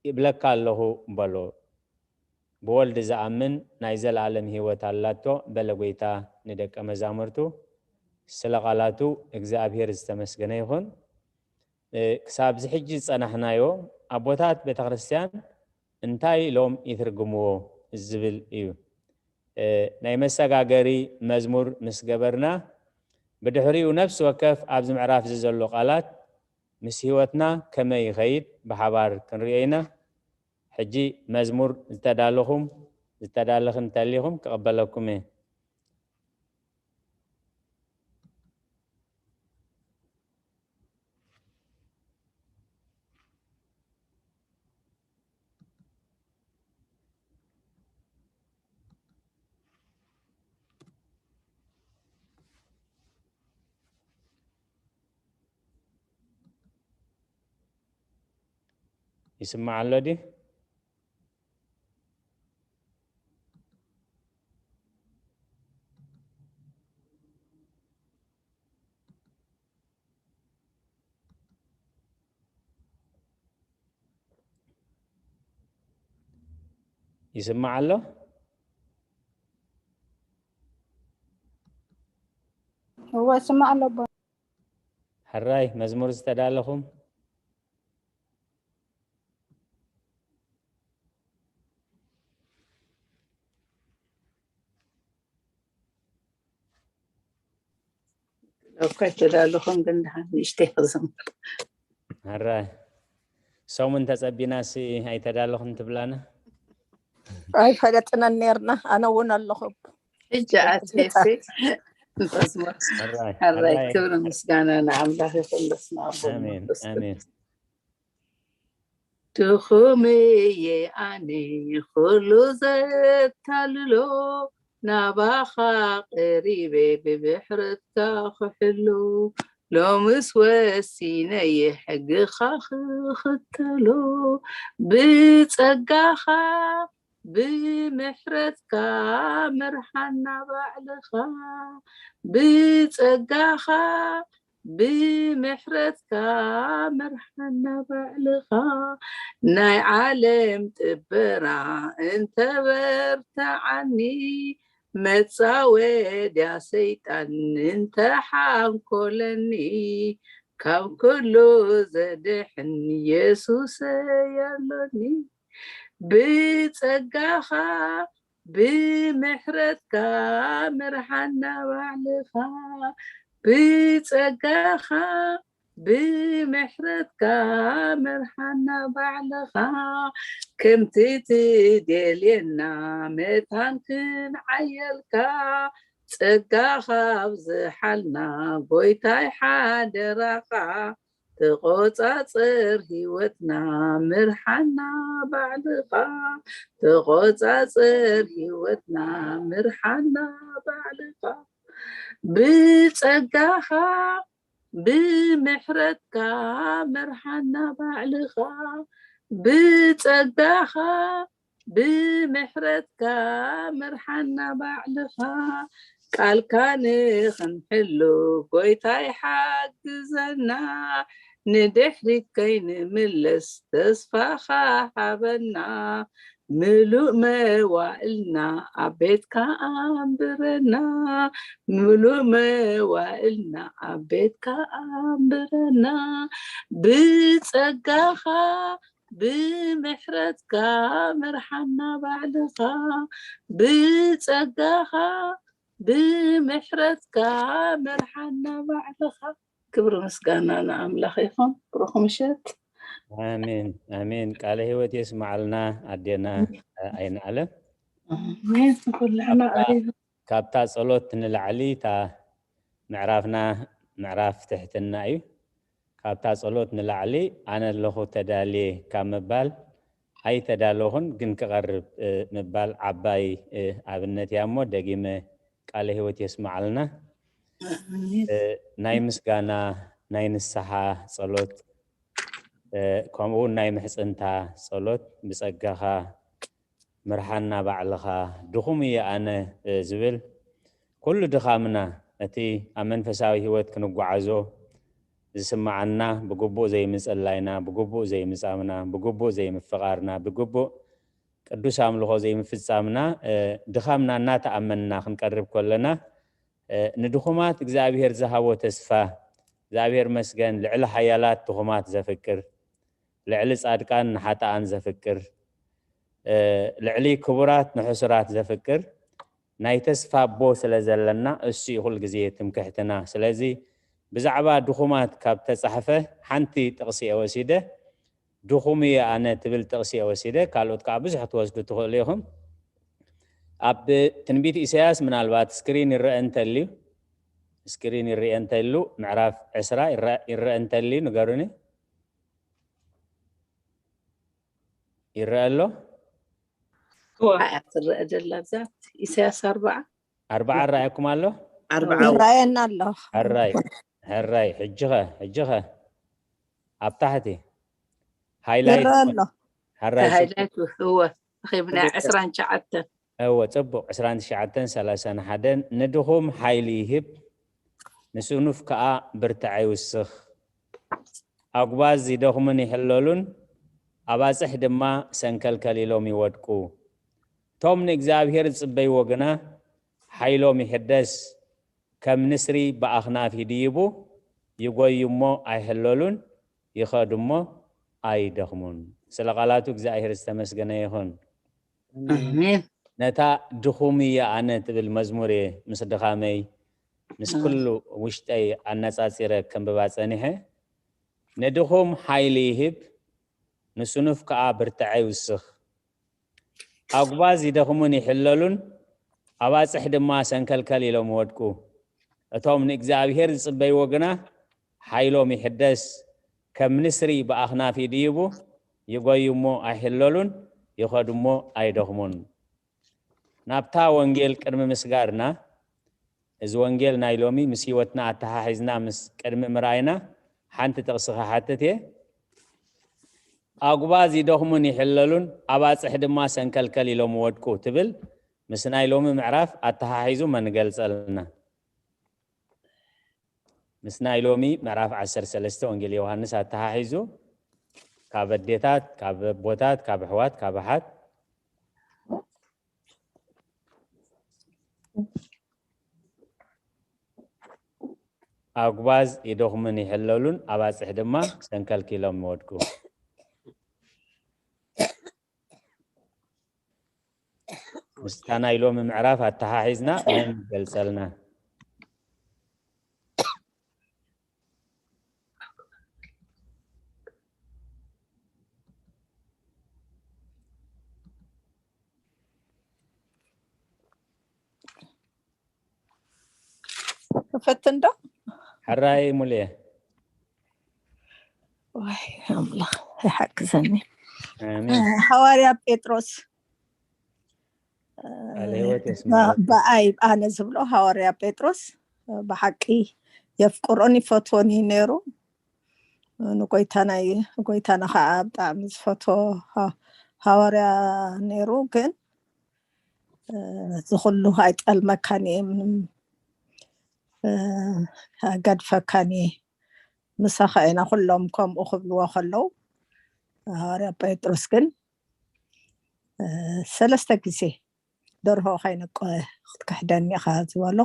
"ይብለካ ኣለኹ" በሎ። "ብወልድ ዝኣምን ናይ ዘለኣለም ህይወት ኣላቶ" በለ ጐይታ ንደቀ መዛሙርቱ። ስለ ቃላቱ እግዚኣብሔር ዝተመስገነ ይኹን። እ፣ ክሳብ እዚ ሕጂ ዝጸናሕናዮ፣ ኣቦታት ቤተ ክርስቲያን እንታይ ኢሎም ይትርግምዎ ዝብል እዩ። እ፣ ናይ መሰጋገሪ መዝሙር ምስ ገበርና፣ ብድሕሪኡ ነፍሲ ወከፍ ኣብዚ ምዕራፍ እዚ ዘሎ ቃላት ምስ ህይወትና ከመይ ይኸይድ ብሓባር ክንርእዮ ኢና። ሕጂ መዝሙር ዝተዳለኹም፣ ዝተዳለኽን እንተሊኹም ክቕበለኩም እየ። ይስማዕ ኣሎ ድዩ? ይስማዕ ኣሎ? እወ፣ ይስማዕ ኣሎ ኣቦ። ሕራይ፣ መዝሙር ዝተዳለኹም? እኮ ኣይተዳለኹም፣ ግን ደሓን ንእሽተይ ክዝምር። ሕራይ፣ ሰሙን ተጸቢናሲ ኣይተዳለኹን ትብላና? ኣይፈለጥናን ኔርና፣ ኣነ እውን ኣለኹ። ሕጂ ኣትየሲ። ሕራይ፣ ሕራይ፣ ሕራይ። ክብሪ ምስጋና ንኣምላኽ ይኹን፣ በስመ ኣብ ወወልድ ኣሜን፣ ወመንፈስ ኣሜን። ቅዱስ። ድኹም እየ ኣነ፣ ኩሉ ዘታልሎ፣ ናባኻ ቀሪበ፣ ብብሕረትካ ክሕሎ። ሎምስ ወሲነየ ሕግኻ ክኽተሎ። ብጸጋኻ ብምሕረትካ ምርሓና ባዕልኻ። ብጸጋኻ ብምሕረትካ ምርሓና ባዕልኻ። ናይ ዓለም ጥበራ እንተበርትዓኒ፣ መጻወድያ ሰይጣን እንተሓንኮለኒ፣ ካብ ኩሉ ዘድሕን የሱሰይ ኣሎኒ። ብጸጋኻ ብምሕረትካ ምርሓና ባዕልኻ። ብጸጋኻ ብምሕረትካ ምርሓና ባዕልኻ። ከምቲ ትደልየና መታን ክንዓየልካ፣ ጸጋኻ ኣብዝሓልና ጎይታይ ሓደራኻ። ተቖጻጸር ህይወትና ምርሓና ባዕልኻ። ተቖጻጸር ህይወትና ምርሓና ባዕልኻ። ብጸጋኻ ብምሕረትካ ምርሓና ባዕልኻ። ብጸጋኻ ብምሕረትካ ምርሓና ባዕልኻ። ቃልካ ንኽንሕሉ ጎይታይ ሓግዘና። ንድሕሪት ከይንምለስ ተስፋኻ ሃበና። ምሉእ መዋእልና ኣብ ቤትካ ኣንብረና። ምሉእ መዋእልና ኣብ ቤትካ ኣንብረና። ብጸጋኻ ብምሕረትካ ምርሓና ባዕልኻ። ብጸጋኻ ብምሕረትካ ምርሓና ባዕልኻ። ክብሪ ምስጋና ንኣምላኽ ይኹን። ብሩኽ ምሸት። ኣሜን ኣሜን። ቃለ ህይወት የስማዓልና ኣዴና ኣይንኣለ። ኣሜን። ኩልና ኣሪፍ። ካብታ ጸሎት ንላዕሊ እታ ምዕራፍና ምዕራፍ ትሕትና እዩ። ካብታ ጸሎት ንላዕሊ ኣነ ኣለኹ ተዳልየ ካብ ምባል ኣይተዳለኹን ግን ክቐርብ ምባል ዓባይ ኣብነት እያ እሞ ደጊመ ቃለ ህይወት የስማዓልና። ናይ ምስጋና ናይ ንስሓ ጸሎት ከምኡ እውን ናይ ምሕጽንታ ጸሎት ብጸጋኻ ምርሓና ባዕልኻ ድኹም እየ ኣነ ዝብል ኩሉ ድኻምና እቲ ኣብ መንፈሳዊ ህይወት ክንጓዓዞ ዝስምዓና ብግቡእ ዘይምጽላይና ብግቡእ ዘይምጻምና ብግቡእ ዘይምፍቓርና ብግቡእ ቅዱስ ኣምልኾ ዘይምፍጻምና ድኻምና እናተኣመንና ክንቀርብ ከለና ንድኹማት እግዚኣብሔር ዝሃቦ ተስፋ እግዚኣብሔር መስገን ልዕሊ ሓያላት ድኹማት ዘፍቅር ልዕሊ ጻድቃን ንሓጣኣን ዘፍቅር ልዕሊ ክቡራት ንሕሱራት ዘፍቅር ናይ ተስፋ ኣቦ ስለ ዘለና እሱ እዩ ኩል ግዜ ትምክሕትና። ስለዚ ብዛዕባ ድኹማት ካብ ተጻሕፈ ሓንቲ ጥቕሲ እየ ወሲደ። ድኹም እየ ኣነ ትብል ጥቕሲ እየ ወሲደ። ካልኦት ከዓ ብዙሕ ክትወስዱ ትኽእሉ ኢኹም። ኣብ ትንቢት ኢሳያስ ምናልባት ስክሪን ይረአ እንተልዩ ስክሪን ይረአ እንተሉ ምዕራፍ ዕስራ ይረአ እንተልዩ ንገሩኒ። ይረአ ኣሎ? ትረአ ዘላ ኣብዛ ኢሳያስ ኣርባዓ ኣርባዓ ረኣየኩም ኣሎ? ኣርባዓ ይረኣየና ኣሎ። ሕራይ ሕራይ ሕጅኸ ሕጅኸ ኣብ ታሕቲ ሃይላይት ይረአ ኣሎ። ሕራይ ሃይላይት እወ ረኺብና ዕስራን ትሽዓተን እወ ጽቡቕ ዕስራን ትሽዓተን ሰላሳን ሓደን ንድኹም ሓይሊ ይህብ ንስኑፍ ከኣ ብርትዐ ይውስኽ ኣጉባዝ ይደኽሙን ይሕለሉን ኣባጽሕ ድማ ሰንከልከል ኢሎም ይወድቁ እቶም ንእግዚኣብሔር ዝጽበይዎ ግና ሓይሎም ይሕደስ ከም ንስሪ ብኣኽናፍ ይድይቡ ይጎዩ እሞ ኣይሕለሉን ይኸዱ እሞ ኣይደኽሙን ስለ ቃላቱ እግዚኣብሔር ዝተመስገነ ይኹን ኣሜን ነታ ድኹም እየ ኣነ ትብል መዝሙር እየ ምስ ድኻመይ ምስ ኩሉ ውሽጠይ ኣነጻጺረ ከንብባ ጸኒሐ ንድኹም ሓይሊ ይህብ ንስኑፍ ከኣ ብርትዐ ይውስኽ ኣጉባዝ ይደኽሙን ይሕለሉን ኣባጽሕ ድማ ሰንከልከል ኢሎም ይወድቁ እቶም ንእግዚኣብሔር ዝጽበይዎ ግና ሓይሎም ይሕደስ ከም ንስሪ ብኣኽናፍ ይድይቡ ይጎዩ እሞ ኣይሕለሉን ይኸዱ እሞ ኣይደኽሙን ናብታ ወንጌል ቅድሚ ምስጋርና እዚ ወንጌል ናይ ሎሚ ምስ ህይወትና ኣተሓሒዝና ምስ ቅድሚ ምርኣይና ሓንቲ ጥቕሲ ክሓትት እየ። ኣጉባዝ ይደኽሙን ይሕለሉን፣ ኣባጽሕ ድማ ሰንከልከል ኢሎም ወድቁ ትብል ምስ ናይ ሎሚ ምዕራፍ ኣተሓሒዙ መን ገልጸልና? ምስ ናይ ሎሚ ምዕራፍ ዓሰርተ ሰለስተ ወንጌል ዮሃንስ ኣተሓሒዙ ካብ ኣዴታት፣ ካብ ኣቦታት፣ ካብ ኣሕዋት፣ ካብ ኣሓት ኣጉባዝ ይደኽሙን ይሕለሉን፣ ኣባጽሕ ድማ ሰንከልኪሎም ይወድቁ። ምስታ ናይ ሎሚ ምዕራፍ ኣተሓሒዝና መን ይገልጸልና? ክፈትን ዶ? ሕራይ ሙሉየ። ወይ ኣምላኽ ይሓግዘኒ። ኣሜን። ሃዋርያ ጴጥሮስ ቃለ ህይወት የስምዓልካ። ብኣይ ኣነ ዝብሎ ሃዋርያ ጴጥሮስ ብሓቂ የፍቅሮን ይፈትዎን እዩ ነይሩ። ንጎይታ ናይ ጎይታና ከዓ ብጣዕሚ ዝፈትዎ ሃ- ሃዋርያ ነይሩ። ግን እዚ ኩሉ ኣይጠልመካን እየ፣ ምንም ኣይገድፈካን እየ። ምሳኻ ኢና ኩሎም ከምኡ ክብልዎ ከለዉ ሃዋርያ ጴጥሮስ ግን ሰለስተ ግዜ ደርሆ ከይነቆ ክትክሕደኒ ኢኻ ዝበሎ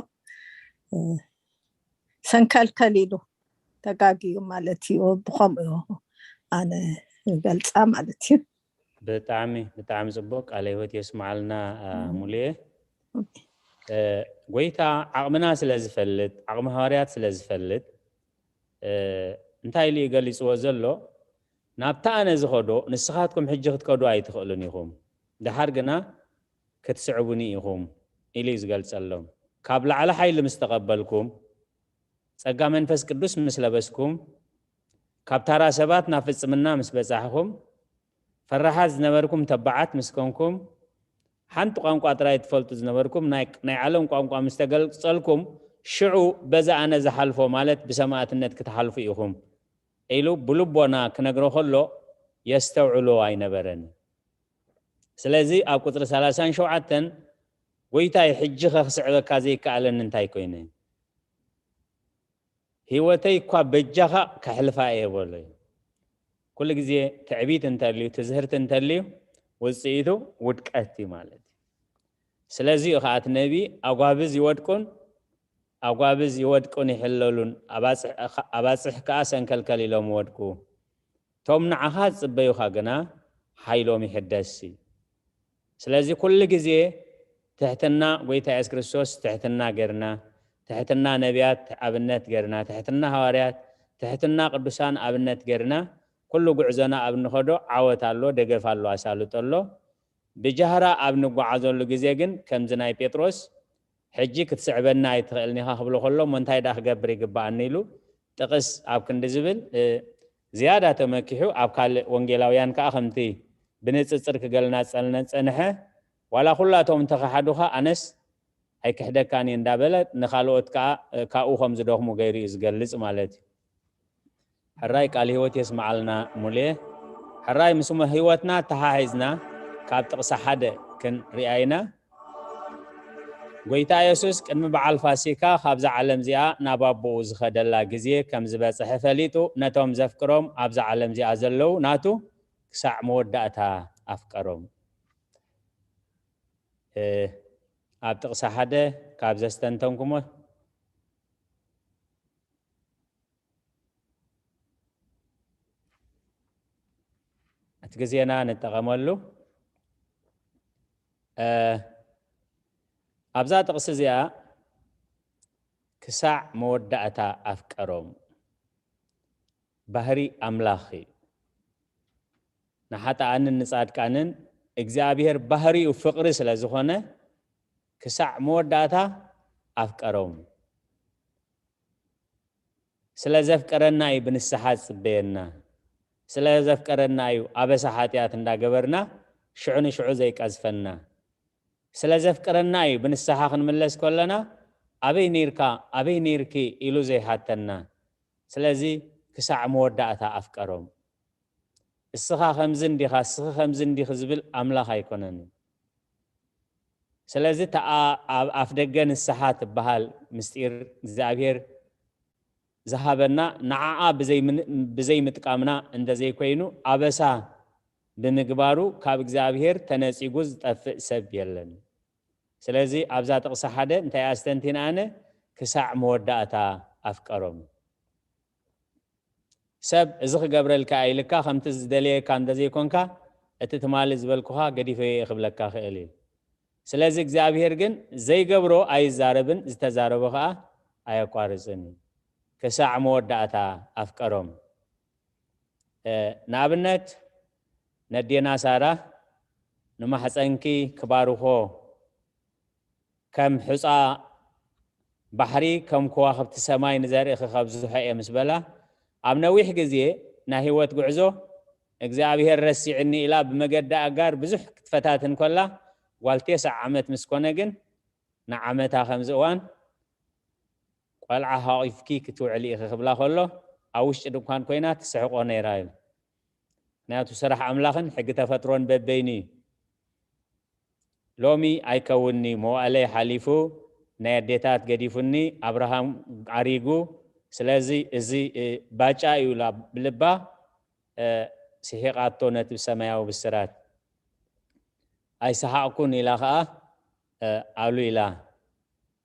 ሰንከልከል ኢሉ ተጋግዩ ማለት እዩ። ብኸምኡ ኣነ ገልፃ ማለት እዩ። ብጣዕሚ ብጣዕሚ ፅቡቅ፣ ቃለ ህይወት የስምዓልና። ሙሉየ፣ ጎይታ ዓቕምና ስለ ዝፈልጥ፣ ዓቕሚ ሃዋርያት ስለ ዝፈልጥ እንታይ ኢሉ እዩ ገሊፅዎ ዘሎ? ናብታ ኣነ ዝኸዶ ንስኻትኩም ሕጂ ክትከዱ ኣይትኽእሉን ኢኹም፣ ደሓር ግና ክትስዕቡኒ ኢኹም ኢሉ እዩ ዝገልፀሎም። ካብ ላዕሊ ሓይሊ ምስ ተቐበልኩም፣ ጸጋ መንፈስ ቅዱስ ምስ ለበስኩም፣ ካብ ታራ ሰባት ናብ ፍጽምና ምስ በጻሕኹም፣ ፈራሓት ዝነበርኩም ተባዓት ምስ ኮንኩም፣ ሓንቲ ቋንቋ ጥራይ ትፈልጡ ዝነበርኩም ናይ ናይ ዓለም ቋንቋ ምስ ተገልጸልኩም፣ ሽዑ በዚ ኣነ ዝሓልፎ ማለት ብሰማእትነት ክትሓልፉ ኢኹም ኢሉ ብልቦና ክነግሮ ከሎ የስተውዕሎ ኣይነበረን። ስለዚ ኣብ ቁጽሪ ሰላሳን ሸውዓተን ጎይታይ ሕጂ ከክስዕበካ ዘይከኣለኒ እንታይ ኮይነ? ህይወተይ እኳ በጃኻ ከሕልፋ እየ በሎ እዩ። ኩሉ ግዜ ትዕቢት እንተልዩ ትዝህርቲ እንተልዩ ውፅኢቱ ውድቀት እዩ ማለት እዩ። ስለዚ እዩ ከዓ እቲ ነቢ ኣጓብዝ ይወድቁን ኣጓብዝ ይወድቁን ይሕለሉን ኣባፅሕ ከዓ ሰንከልከል ኢሎም ይወድቁ። እቶም ንዓኻ ዝፅበዩኻ ግና ሓይሎም ይሕደስ እዩ። ስለዚ ኩሉ ግዜ ትሕትና ጎይታ የሱስ ክርስቶስ ትሕትና ገርና፣ ትሕትና ነቢያት ኣብነት ገርና፣ ትሕትና ሃዋርያት፣ ትሕትና ቅዱሳን ኣብነት ገርና ኩሉ ጉዕዞና ኣብ ንኸዶ ዓወት ኣሎ፣ ደገፍ ኣሎ፣ ኣሳልጦ ኣሎ። ብጃህራ ኣብ ንጓዓዘሉ ግዜ ግን ከምዚ ናይ ጴጥሮስ ሕጂ ክትስዕበና ኣይትኽእልን ኢኻ ክብሎ ከሎ እሞ እንታይ ደኣ ክገብር ይግብኣኒ ኢሉ ጥቕስ ኣብ ክንዲ ዝብል ዝያዳ ተመኪሑ ኣብ ካልእ ወንጌላውያን ከዓ ከምቲ ብንፅፅር ክገልናፀልና ዝፀንሐ ዋላ ኩላቶም እንተኸሓዱኻ ኣነስ ኣይክሕደካን እየ እንዳበለ ንካልኦት ከዓ ካብኡ ከም ዝደኽሙ ገይሩ እዩ ዝገልፅ ማለት እዩ። ሕራይ ቃል ህይወት የስምዓልና ሙሌ። ሕራይ ምስ ህይወትና ተሓሒዝና ካብ ጥቕሲ ሓደ ክንሪኣ ኢና። ጎይታ የሱስ ቅድሚ በዓል ፋሲካ ካብዛ ዓለም እዚኣ ናብ ኣቦኡ ዝኸደላ ግዜ ከም ዝበጽሐ ፈሊጡ ነቶም ዘፍቅሮም ኣብዛ ዓለም እዚኣ ዘለዉ ናቱ ክሳዕ መወዳእታ ኣፍቀሮም። ኣብ ጥቕሲ ሓደ ካብ ዘስተንተንኩሞ እቲ ግዜና ንጠቐመሉ። ኣብዛ ጥቕሲ እዚኣ ክሳዕ መወዳእታ ኣፍቀሮም ባህሪ ኣምላኽ እዩ። ንሓጥኣንን ንጻድቃንን እግዚኣብሔር ባህሪኡ ፍቕሪ ስለ ዝኾነ ክሳዕ መወዳእታ ኣፍቀሮም። ስለ ዘፍቀረና እዩ ብንስሓ ዝጽበየና። ስለ ዘፍቀረና እዩ ኣበሳ ሓጢኣት እንዳገበርና ሽዑ ንሽዑ ዘይቀዝፈና። ስለ ዘፍቀረና እዩ ብንስሓ ክንምለስ ከለና ኣበይ ነይርካ፣ ኣበይ ነይርኪ ኢሉ ዘይሓተና። ስለዚ ክሳዕ መወዳእታ ኣፍቀሮም። እስኻ ከምዚ እንዲኻ፣ እስኺ ከምዚ እንዲኺ ዝብል ኣምላኽ ኣይኮነን። ስለዚ እታ ኣብ ኣፍ ደገ ንስሓ ትበሃል ምስጢር እግዚኣብሔር ዝሃበና ንዓኣ ብዘይምን-፣ ብዘይምጥቃምና እንተዘይኮይኑ ኣበሳ ብምግባሩ ካብ እግዚኣብሔር ተነጺጉ ዝጠፍእ ሰብ የለን። ስለዚ ኣብዛ ጥቕሲ ሓደ እንታይ ኣስተንቲነ ኣነ? ክሳዕ መወዳእታ ኣፍቀሮም። ሰብ እዚ ክገብረልካ ኢልካ ከምቲ ዝደለየካ እንተዘይኮንካ እቲ ትማሊ ዝበልኩኻ ገዲፈዮ እየ ክብለካ ክእል እዩ። ስለዚ እግዚኣብሔር ግን ዘይገብሮ ኣይዛረብን ዝተዛረቦ ከዓ ኣየቋርፅን እዩ። ክሳዕ መወዳእታ ኣፍቀሮም። ንኣብነት ነዴና ሳራ ንማሕፀንኪ ክባርኾ ከም ሑፃ ባሕሪ ከም ከዋኽብቲ ሰማይ ንዘርእኺ ከብዝሖ እየ ምስ በላ ኣብ ነዊሕ ግዜ ናይ ህይወት ጉዕዞ እግዚኣብሔር ረሲዕኒ ኢላ ብመገዲ ኣጋር ብዙሕ ክትፈታትን ከላ ጓል ቴስዓ ዓመት ምስ ኮነ ግን ንዓመታ ከምዚ እዋን ቆልዓ ሃቒፍኪ ክትውዕሊ ኢኺ ክብላ ከሎ ኣብ ውሽጢ ድንኳን ኮይና ትስሕቆ ነይራ እዩ። ምክንያቱ ስራሕ ኣምላኽን ሕጊ ተፈጥሮን በበይኑ እዩ። ሎሚ ኣይከውንኒ መዋእለይ ሓሊፉ ናይ ኣዴታት ገዲፉኒ ኣብርሃም ዓሪጉ ስለዚ እዚ ባጫ እዩ ኢላ ብልባ ስሒቓቶ ነቲ ሰማያዊ ብስራት። ኣይሰሓቕኩን ኢላ ኸዓ ኣሉ ኢላ።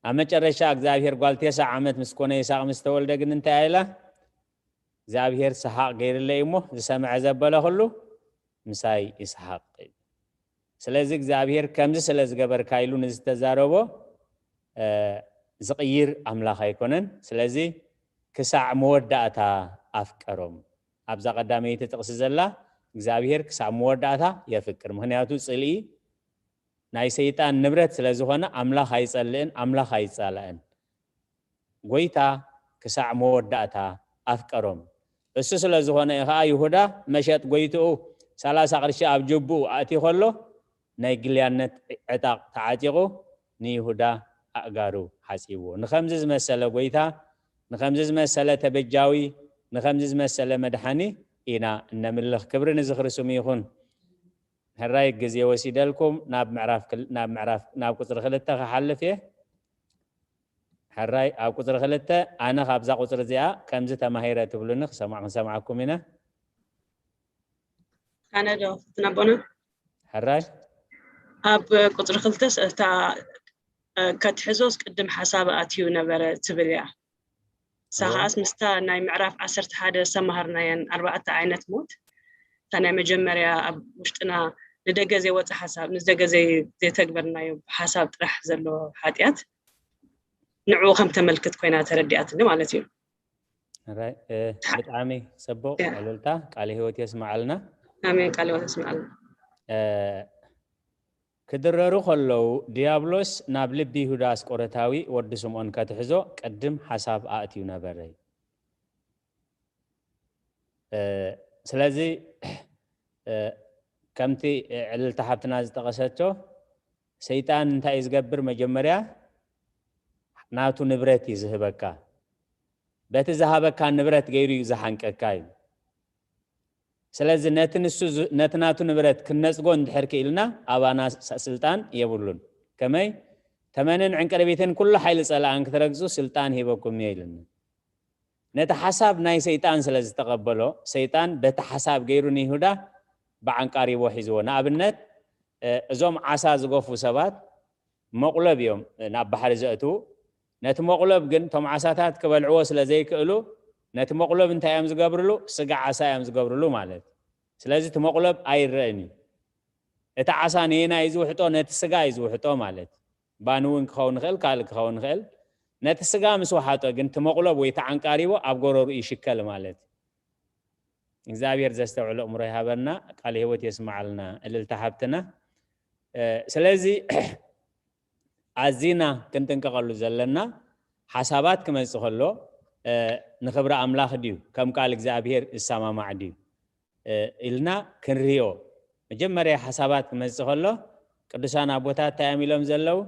ኣብ መጨረሻ እግዚኣብሔር ጓል ቴስዓ ዓመት ምስ ኮነ ይስሐቅ ምስ ተወልደ ግን እንታይ ኢላ? እግዚኣብሔር ሰሓቕ ገይርለይ እሞ ዝሰምዐ ዘበለ ኩሉ ምሳይ ይስሓቕ። ስለዚ እግዚኣብሔር ከምዚ ስለ ዝገበርካ ኢሉ ንዝተዛረቦ ዝቕይር ኣምላኽ ኣይኮነን። ስለዚ ክሳዕ መወዳእታ ኣፍቀሮም። ኣብዛ ቀዳመይቲ ጥቕሲ ዘላ እግዚኣብሔር ክሳብ መወዳእታ የፍቅር። ምክንያቱ ጽልኢ ናይ ሰይጣን ንብረት ስለ ዝኾነ ኣምላኽ ኣይጸልእን፣ ኣምላኽ ኣይጻላእን። ጎይታ ክሳዕ መወዳእታ ኣፍቀሮም። እሱ ስለ ዝኾነ እዩ ኸዓ ይሁዳ መሸጥ ጎይትኡ ሰላሳ ቅርሺ ኣብ ጅቡኡ ኣእትዩ ከሎ ናይ ግልያነት ዕጣቕ ተዓጢቑ ንይሁዳ ኣእጋሩ ሓጺብዎ። ንኸምዚ ዝመሰለ ጎይታ፣ ንኸምዚ ዝመሰለ ተበጃዊ፣ ንኸምዚ ዝመሰለ መድሓኒ ኢና እነምልኽ። ክብሪ ንዝኽሪ ስሙ ይኹን። ሕራይ ግዜ ወሲደልኩም ናብ ምዕራፍ ክል-፣ ናብ ምዕራፍ፣ ናብ ቁጽሪ ክልተ ክሓልፍ እየ። ሕራይ ኣብ ቁጽሪ ክልተ ኣነ ካብዛ ቁጽሪ እዚኣ ከምዚ ተማሂረ ትብሉኒ ክሰማዕ-፣ ክንሰምዓኩም ኢና። ኣነ ዶ ክፍትን ኣቦና? ሕራይ ኣብ ቁጽሪ ክልተስ እታ፣ እ፣ ከትሕዞስ ቅድም ሓሳብ ኣትዩ ነበረ ትብል እያ። እሳ እዎ። ከዓስ ምስታ ናይ ምዕራፍ ዓሰርተ ሓደ ዝተማሃርናየን ኣርባዕተ ዓይነት ሞት፣ እታ ናይ መጀመርያ ኣብ ውሽጥና ንደገ ዘይወጽእ ሓሳብ፣ ንደገ ዘይ-፣ ዘይተግበርናዮ ሓሳብ ጥራሕ ዘሎ ሓጢኣት ንዕኡ ከም ተመልክት ኮይና ተረዲኣትኒ ማለት እዩ። ሕራይ፣ እ፣ ብጣዕሚ ጽቡቕ እያ። እልልታ፣ ቃለ ህይወት የስምዓልና። ኣሜን፣ ቃለ ህይወት የስምዓልና። እ፣ ክድረሩ ከለዉ፣ ድያብሎስ ናብ ልቢ ይሁዳ ኣስቆሮታዊ ወዲ ስምዖን ከትሕዞ ቅድም ሓሳብ ኣእትዩ ነበረ። እ፣ ስለዚ፣ እ፣ ከምቲ፣ እ፣ ዕልልቲ ሓብትና ዝጠቐሰቶ፣ ሰይጣን እንታይ እዩ ዝገብር? መጀመርያ ናቱ ንብረት እዩ ዝህበካ። በቲ ዝሃበካ ንብረት ገይሩ እዩ ዝሓንቀካ እዩ። ስለዚ ነቲ ንሱ ዝ-፣ ነቲ ናቱ ንብረት ክንነጽጎ እንድሕር ክኢልና ኣባና ስ-፣ ስልጣን የብሉን። ከመይ? ተመንን ዕንቅርቢትን ኩሉ ሓይሊ ጸላእን ክትረግጹ ስልጣን ሂበኩም እየ ኢሉኒ። ነቲ ሓሳብ ናይ ሰይጣን ስለ ዝተቐበሎ፣ ሰይጣን በቲ ሓሳብ ገይሩ ንይሁዳ ብዓንቃሪቦ ሒዝዎ። ንኣብነት፣ እ፣ እዞም ዓሳ ዝገፉ ሰባት መቑለብ እዮም ናብ ባሕሪ ዘእትዉ። ነቲ መቑለብ ግን እቶም ዓሳታት ክበልዕዎ ስለ ዘይክእሉ፣ ነቲ መቑለብ እንታይ እዮም ዝገብርሉ? ስጋ ዓሳ እዮም ዝገብርሉ ማለት። ስለዚ እቲ መቑለብ ኣይረእን እዩ። እቲ ዓሳ ነየናይ እዩ ዝውሕጦ? ነቲ ስጋ እዩ ዝውሕጦ ማለት። ባኒ እውን ክኸውን ይኽእል፣ ካልእ ክኸውን ይኽእል። ነቲ ስጋ ምስ ወሓጦ ግን እቲ መቑለብ ወይ ተዓንቃሪቦ ኣብ ጎረሩ ይሽከል ማለት እዩ። እግዚኣብሔር ዘስተውዕል ኣእምሮ ይሃበና፣ ቃለ ህይወት የስምዓልና። እልልታ ሓብትና። እ፣ ስለዚ ኣዚና ክንጥንቀቐሉ ዘለና ሓሳባት ክመጽእ ከሎ፣ እ፣ ንኽብሪ ኣምላኽ ድዩ፣ ከም ቃል እግዚኣብሔር ዝሰማማዕ ድዩ፣ እ፣ ኢልና ክንርእዮ። መጀመርያ ሓሳባት ክመጽእ ከሎ ቅዱሳን ኣቦታት እንታይ እዮም ኢሎም ዘለዉ?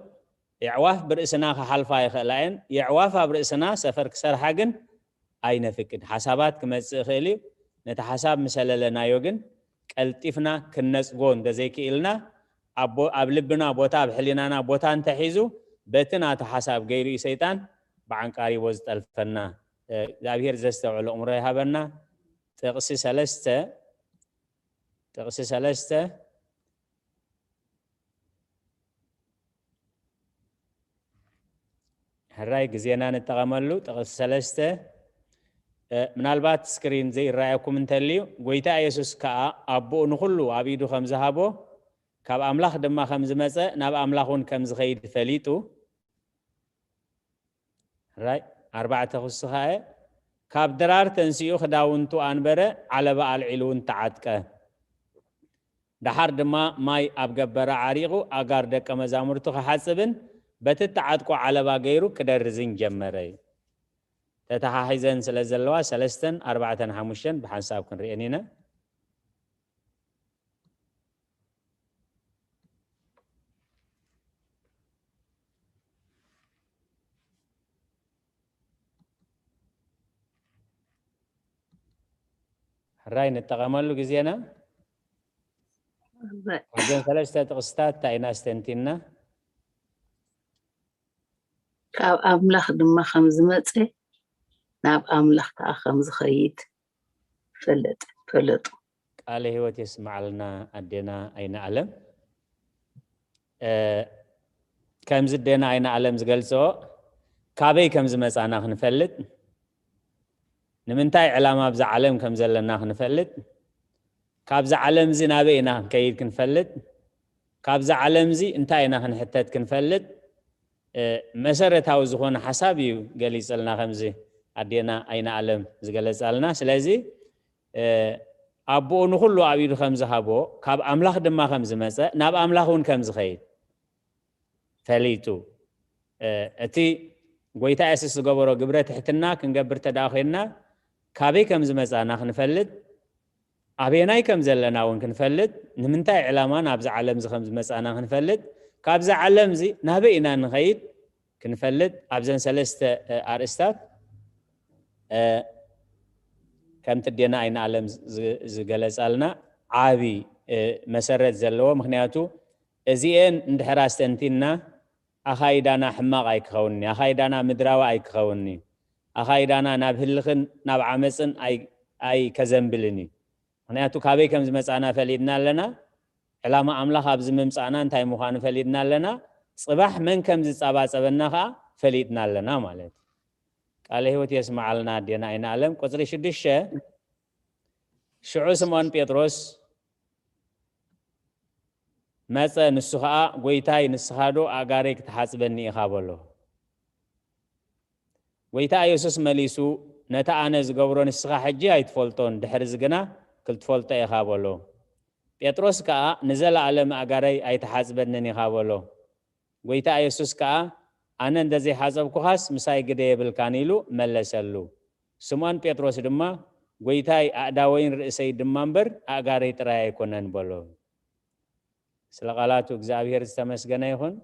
የዕዋፍ ብርእስና ክሓልፋ ይኽእላ እየን። የዕዋፍ ኣብ ርእስና ሰፈር ክሰርሓ ግን ኣይነፍቅድ። ሓሳባት ክመጽእ ይኽእል እዩ። ነቲ ሓሳብ ምሰለለናዮ ግን ቀልጢፍና ክንነጽጎ እንተዘይክኢልና፣ ኣብ ቦ-፣ ኣብ ልብና ቦታ፣ ኣብ ሕሊናና ቦታ እንተሒዙ፣ በቲ ናቱ ሓሳብ ገይሩ እዩ ሰይጣን ብዓንቃሪቦ ዝጠልፈና። እ፣ እግዚኣብሔር ዘስተውዕል ኣእምሮ ይሃበና። ጥቕሲ ሰለስተ፣ ጥቕሲ ሰለስተ፣ ሕራይ ግዜና ንጠቐመሉ። ጥቕሲ ሰለስተ፣ እ፣ ምናልባት ስክሪን ዘይረኣየኩም እንተልዩ፣ ጎይታ የሱስ ከኣ ኣቦኡ ንኹሉ ኣብ ኢዱ ከም ዝሃቦ፣ ካብ ኣምላኽ ድማ ከም ዝመጸ፣ ናብ ኣምላኽ እውን ከም ዝኸይድ ፈሊጡ። ሕራይ ኣርባዕተ ክሱ ኸኣ፣ ካብ ድራር ተንሲኡ ክዳውንቱ ኣንበረ፣ ዓለባ ኣልዒሉ እውን ተዓጥቀ። ደሓር ድማ ማይ ኣብ ገበረ ዓሪቑ፣ ኣእጋር ደቀ መዛሙርቱ ክሓጽብን በቲ እተዓጥቆ ዓለባ ገይሩ ክደርዝን ጀመረ። ተተሓሒዘን ስለ ዘለዋ፣ ሰለስተን፣ ኣርባዕተን፣ ሓሙሽተን ብሓንሳብ ክንርእየን ኢና። ሕራይ ንጠቐመሉ ግዜና። እዘን ሰለስተ ጥቕስታት እንታይ ኢና ኣስተንቲንና? ካብ ኣምላኽ ድማ ከም ዝመጸ፣ ናብ ኣምላኽ ከኣ ከም ዝኸይድ ፈለጠ፣ ፈለጡ። ቃለ ሕይወት የስምዓልና ኣዴና ኣይነ ኣለም። እ፣ ከምዚ ኣዴና ኣይነ ኣለም ዝገልጾ፣ ካበይ ከም ዝመጻና ክንፈልጥ፣ ንምንታይ ዕላማ ኣብዛ ዓለም ከም ዘለና ክንፈልጥ፣ ካብዛ ዓለም እዚ ናበይ ኢና ክንከይድ ክንፈልጥ፣ ካብዛ ዓለም እዚ እንታይ ኢና ክንሕተት ክንፈልጥ፣ እ፣ መሰረታዊ ዝኾነ ሓሳብ እዩ ገሊጸልና፣ ከምዚ ኣዴና ኣይነ ኣለም ዝገለጻልና። ስለዚ፣ እ፣ ኣቦኡ ንኹሉ ኣብ ኢዱ ከም ዝሃቦ፣ ካብ ኣምላኽ ድማ ከም ዝመጸ፣ ናብ ኣምላኽ እውን ከም ዝኸይድ ፈሊጡ። እ፣ እቲ ጎይታ የሱስ ዝገበሮ ግብረ ትሕትና ክንገብር እንተ ደኣ ኮይንና፣ ካበይ ከም ዝመጻና ክንፈልጥ፣ ኣበየናይ ከም ዘለና እውን ክንፈልጥ፣ ንምንታይ ዕላማ ናብዚ ዓለም እዚ ከም ዝመጻና ክንፈልጥ፣ ካብዚ ዓለም እዚ ናበይ ኢና ንኸይድ ክንፈልጥ፣ ኣብዘን ሰለስተ፣ እ፣ ኣርእስታት፣ እ፣ ከምቲ ኣዴና ኣይነ ኣለም ዝ-፣ ዝገለጻልና ዓቢ፣ እ፣ መሰረት ዘለዎ። ምኽንያቱ እዚኤን እንድሕር ኣስተንቲንና፣ ኣኻይዳና ሕማቕ ኣይክኸውንኒ፣ ኣኻይዳና ምድራዊ ኣይክኸውንኒ፣ ኣኻይዳና ናብ ህልኽን ናብ ዓመጽን ኣይ-፣ ኣይከዘንብልን እዩ። ምኽንያቱ ካበይ ከም ዝመጻና ፈሊጥና ኣለና፣ ዕላማ ኣምላኽ ኣብዚ ምምጻእና እንታይ ምዃኑ ፈሊጥና ኣለና፣ ጽባሕ መን ከም ዝጸባጸበና ከኣ ፈሊጥና ኣለና ማለት እዩ። ቃለ ሕይወት የስምዓልና ኣዴና ኣይነ ኣለም። ቁጽሪ ሽዱሽተ፣ ሽዑ ስምዖን ጴጥሮስ መጸ፣ ንሱ ኸኣ፣ "ጐይታይ፣ ንስኻ ዶ ኣእጋረይ ክትሓጽበኒ ኢኻ?" በሎ። ጐይታ የሱስ መሊሱ፣ "ነቲ ኣነ ዝገብሮ ንስኻ ሕጂ ኣይትፈልጦን፣ ድሕርዚ ግና ክትፈልጦ ኢኻ" በሎ። ጴጥሮስ ከኣ፣ "ንዘለኣለም ኣእጋረይ ኣይትሓጽበንን ኢኻ" በሎ። ጐይታ የሱስ ከኣ፣ "ኣነ እንተ ዘይሓጸብኩኻስ ምሳይ ግደ የብልካን" ኢሉ መለሰሉ። ስምዖን ጴጥሮስ ድማ፣ "ጐይታይ፣ ኣእዳወይን ርእሰይ ድማ እምበር ኣእጋረይ ጥራይ ኣይኮነን" በሎ። ስለ ቃላቱ እግዚኣብሔር ዝተመስገነ ይኹን።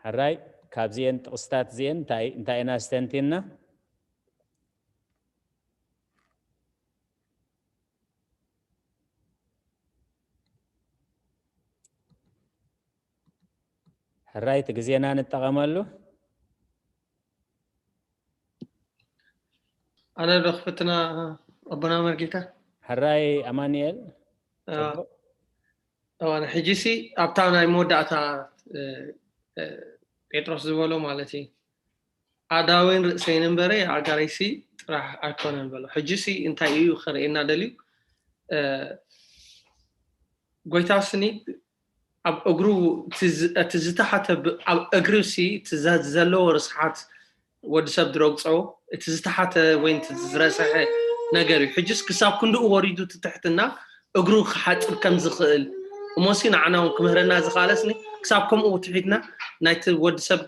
ሕራይ፣ ካብዚኤን ጥቕስታት እዚኤን እንታይ፣ እንታይ ኢና ኣስተንቲንና? ሕራይ፣ እቲ ግዜና ንጠቐመሉ። ኣነ ዶ ክፍትና ኣቦና መርጌታ? ሕራይ ኣማኑኤል። ኣዎ። ጽቡቕ። ኣዋን ሕጂሲ ኣብታ ናይ መወዳእታ፣ እ፣ እ፣ ጴጥሮስ ዝበሎ ማለት እዩ። "ኣእዳወይን ርእሰይን እምበረ ኣእጋረይሲ ጥራሕ ኣይኮነን" በሎ። ሕጂሲ እንታይ እዩ ከርእየና ደልዩ? እ፣ ጎይታ ስኒ ኣብ እግሩ እቲ ዝ-፣ እቲ ዝተሓተ ብ-፣ ኣብ እግሪ ሲ እቲ ዘ-፣ ዘለዎ ርስሓት ወዲ ሰብ ዝረግጾ እቲ ዝተሓተ ወይ እቲ ዝረሰሐ ነገር እዩ። ሕጅስ ክሳብ ክንድኡ ወሪዱ እቲ ትሕትና እግሩ ክሓጽብ ከም ዝኽእል እሞሲ ንዓና እውን ክምህረና ዝኽኣለስኒ ክሳብ ከምኡ ትሒትና ናይቲ ወዲ ሰብ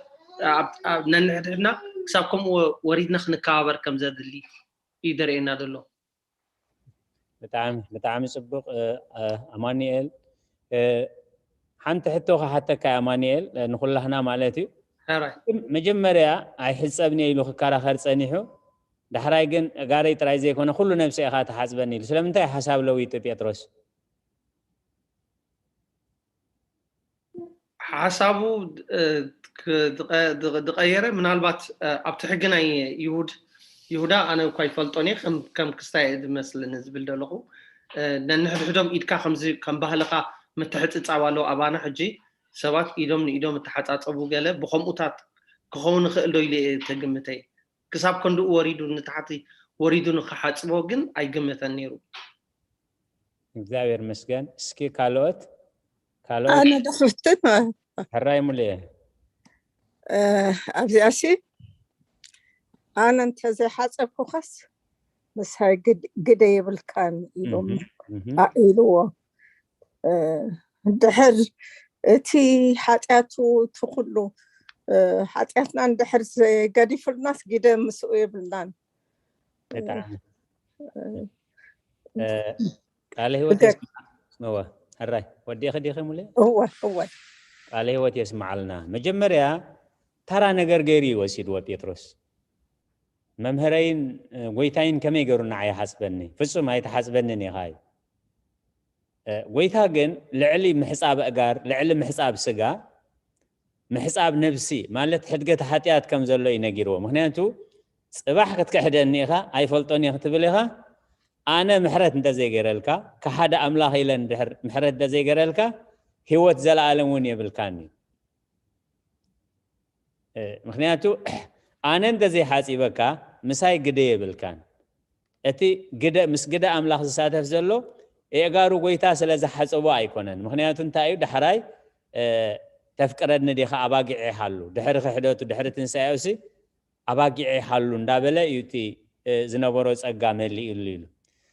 ኣብ፣ ኣብ ነንሕድሕድና ክሳብ ከምኡ ወሪድና ክንከባበር ከም ዘድሊ እዩ ዘርእየና ዘሎ። ብጣዕሚ፣ ብጣዕሚ ጽቡቕ፣ እ፣ እ፣ ኣማኑኤል። እ፣ ሓንቲ ሕቶ ክሓተካ ኣማኑኤል፣ ንኹላህና ማለት እዩ። ሕራይ መጀመርያ ኣይሕጸብን እየ ኢሉ ክከራኸር ጸኒሑ፣ ዳሕራይ ግን ጋረይ ጥራይ ዘይኮነ ኩሉ ነብሰ ኢኻ ትሓጽበኒ ኢሉ። ስለምንታይ ሓሳብ ለዊጡ ጴጥሮስ? ሓሳቡ እ፣ ክ- ድቀ- ድቀ- ድቀየረ ምናልባት እ፣ ኣብቲ ሕጊ ናይ ይሁድ ይሁዳ ኣነ እኳ ይፈልጦን እየ ከም ከም ክስታይ እየ ዝመስልኒ ዝብል ዘለኹ እ፣ ነንሕድሕዶም ኢድካ ከምዚ ከም ባህልኻ ምትሕፅፃብ ኣለዎ ኣባና ሕጂ ሰባት ኢዶም ንኢዶም እተሓፃፀቡ ገለ ብከምኡታት ክኸውን ይኽእል ዶ ኢለ እየ ተግምተይ ክሳብ ከንድኡ ወሪዱ ንታሕቲ ወሪዱ ንክሓፅቦ ግን ኣይግምተን ነይሩ እግዚኣብሔር መስገን። እስኪ ካልኦት ካልኦት ኣነ ዶ ክፍትን ሕራይ ሙሉየ ኣብዚኣሲ ኣነ እንተዘይሓፀብኩኻስ ምሳይ ግደ የብልካን ኢሎም ኢልዎ። ድሕር እቲ ሓጢኣቱ እቲ ኩሉ ሓጢኣትና እንድሕር ገዲፉልናስ ግደ ምስኡ የብልናን። ቃለ ህይወት የስምዓ። እወ ሕራይ ወዲእኺ ዲኺ ሙሌ? እወ እወ። ቃለ ህይወት የስምዓልና። መጀመርያ ተራ ነገር ገይሩ እዩ ወሲድዎ ጴጥሮስ። መምህረይን ጎይታይን ከመይ ገይሩ ንዓይ ይሓጽበኒ? ፍጹም ኣይትሓጽበንን ኢኻ እዩ። ጎይታ ግን ልዕሊ ምሕጻብ ኣእጋር፣ ልዕሊ ምሕጻብ ስጋ፣ ምሕጻብ ነብሲ ማለት ሕድገት ሓጢኣት ከም ዘሎ እዩ ነጊርዎ። ምክንያቱ ጽባሕ ክትክሕደኒ ኢኻ ኣይፈልጦን እየ ክትብል ኢኻ። ኣነ ምሕረት እንተዘይገረልካ፣ ከሓደ ኣምላኽ ኢለ እንድሕር ምሕረት እንተዘይገረልካ፣ ህይወት ዘለኣለም እውን የብልካን እዩ። ምክንያቱ ኣነ እንተዘይሓፂበካ ምሳይ ግደ የብልካን። እቲ ግደ ምስ ግደ ኣምላኽ ዝሳተፍ ዘሎ የእጋሩ ጎይታ ስለ ዝሓፀቦ ኣይኮነን። ምክንያቱ እንታይ እዩ? ዳሕራይ ተፍቅረኒ ዲኻ? ኣባጊዐ ይሃሉ ድሕሪ ክሕደቱ ድሕሪ ትንሳኤውሲ ኣባጊዐ ይሃሉ እንዳበለ እዩ እቲ ዝነበሮ ፀጋ መሊእሉ ኢሉ።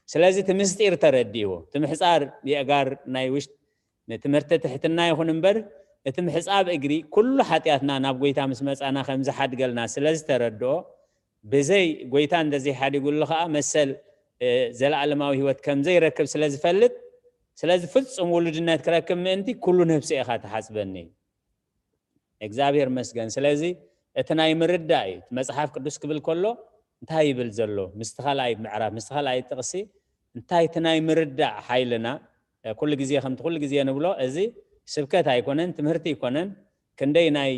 ስለዚ እቲ ምስጢር ተረዲእዎ። እቲ ምሕፃር የእጋር ናይ ውሽጥ ንትምህርቲ ትሕትና ይኹን እምበር እቲ ምሕፃብ እግሪ ኩሉ ሓጢኣትና ናብ ጎይታ ምስ መፃና ከም ዝሓድገልና ስለ ዝተረድኦ ብዘይ ጎይታ እንደዘይሓዲጉሉ ከዓ መሰል ዘለኣለማዊ ህይወት ከም ዘይረክብ ስለ ዝፈልጥ ስለዚ ፍፁም ውሉድነት ክረክብ ምእንቲ ኩሉ ነብሲ ኢኻ ትሓፅበኒ እዩ። እግዚኣብሔር መስገን። ስለዚ እቲ ናይ ምርዳእ እዩ። እቲ መፅሓፍ ቅዱስ ክብል ከሎ እንታይ ይብል ዘሎ? ምስቲ ካልኣይ ምዕራፍ ምስቲ ካልኣይ ጥቕሲ እንታይ እቲ ናይ ምርዳእ ሓይልና ኩሉ ግዜ ከምቲ ኩሉ ግዜ ንብሎ እዚ ስብከት ኣይኮነን፣ ትምህርቲ ኣይኮነን። ክንደይ ናይ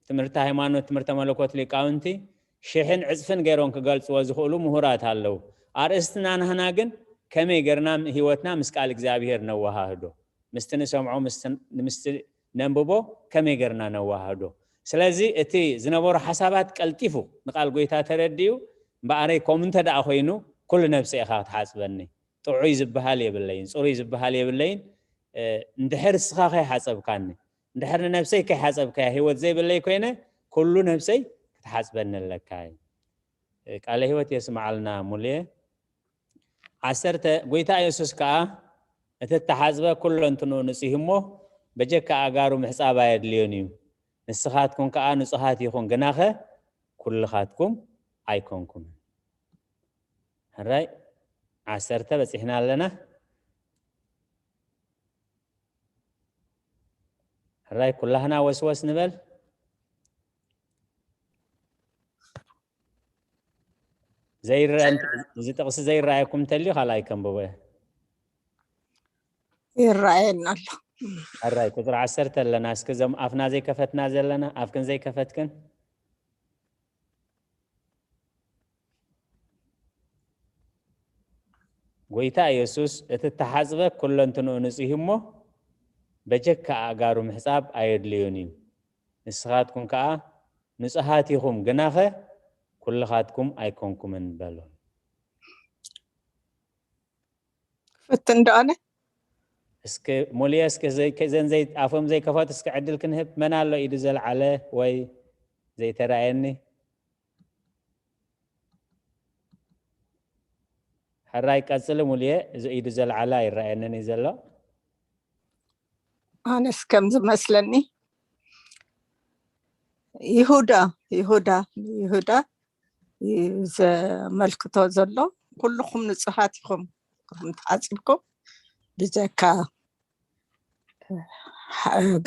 ትምህርቲ ሃይማኖት፣ ትምህርተ መለኮት ሊቃውንቲ ሽሕን ዕፅፍን ገይሮም ክገልፅዎ ዝኽእሉ ምሁራት ኣለዉ። ኣርእስትና ናህና ግን ከመይ ገርና ህይወትና ምስ ቃል እግዚኣብሔር ነወሃህዶ? ምስቲ ንሰምዖ ምስቲ ነንብቦ ከመይ ገርና ነወሃህዶ? ስለዚ እቲ ዝነበሮ ሓሳባት ቀልጢፉ ንቃል ጎይታ ተረዲኡ እምበኣረይ ከምኡ እንተ ደኣ ኮይኑ ኩሉ ነብሰ ኢኻ ክትሓጽበኒ። ጥዑይ ዝበሃል የብለይን፣ ጽሩይ ዝበሃል የብለይን። እንድሕር እስኻ ከይሓጸብካኒ፣ እንድሕር ንነብሰይ ከይሓጸብካያ ህይወት ዘይብለይ ኮይነ ኩሉ ነብሰይ ክትሓጽበኒ ኣለካ። ቃለ ህይወት የስምዓልና ሙሉየ። ዓሰርተ ጎይታ የሱስ ከኣ እቲ እተሓጽበ ኩለንትንኡ ንጹህ እሞ በጀካ ኣእጋሩ ምሕጻብ ኣየድልዮን እዩ። ንስኻትኩም ከኣ ንጹሃት ኢኹም፣ ግናኸ ኩልኻትኩም ኣይኮንኩምን። ሕራይ ዓሰርተ በጺሕና ኣለና። ሕራይ ኩላህና ወስወስ ንበል። ዘይረአ እዚ ጥቕሲ ዘይረኣየኩም እንተልዩ ካልኣይ ከንብቦ እየ። ይረኣየና ኣሎ። ሕራይ ቁፅሪ ዓሰርተ ኣለና። እስኪ እዞም ኣፍና ዘይከፈትና ዘለና ኣፍክን ዘይከፈትክን ጎይታ ኢየሱስ እቲ እተሓጽበ ኩለንትንኡ ንጹህ እዩ እሞ በጀካ ኣእጋሩ ምሕጻብ ኣየድልዮን እዩ። ንስኻትኩም ከኣ ንጹሃት ኢኹም፣ ግናኸ ኩልኻትኩም ኣይኮንኩምን በሎ። ክፍትን ዶ ኣነ? እስኪ ሙሉየ እስኪ ዘን ኣፎም ዘይከፈቱ እስኪ ዕድል ክንህብ። መን ኣሎ ኢዱ ዘልዓለ ወይ ዘይተራእየኒ? ሕራይ ቀጽሊ ሙሉየ። እዚ ኢዱ ዘልዓለ ኣይረኣየንን እዩ ዘሎ። ኣነስ ከም ዝመስለኒ ይሁዳ ይሁዳ ይሁዳ እዩ ዘመልክቶ ዘሎ። ኩልኹም ንጹሃት ኢኹም፣ ኩልኹም ተሓጽብኩም ብጀካ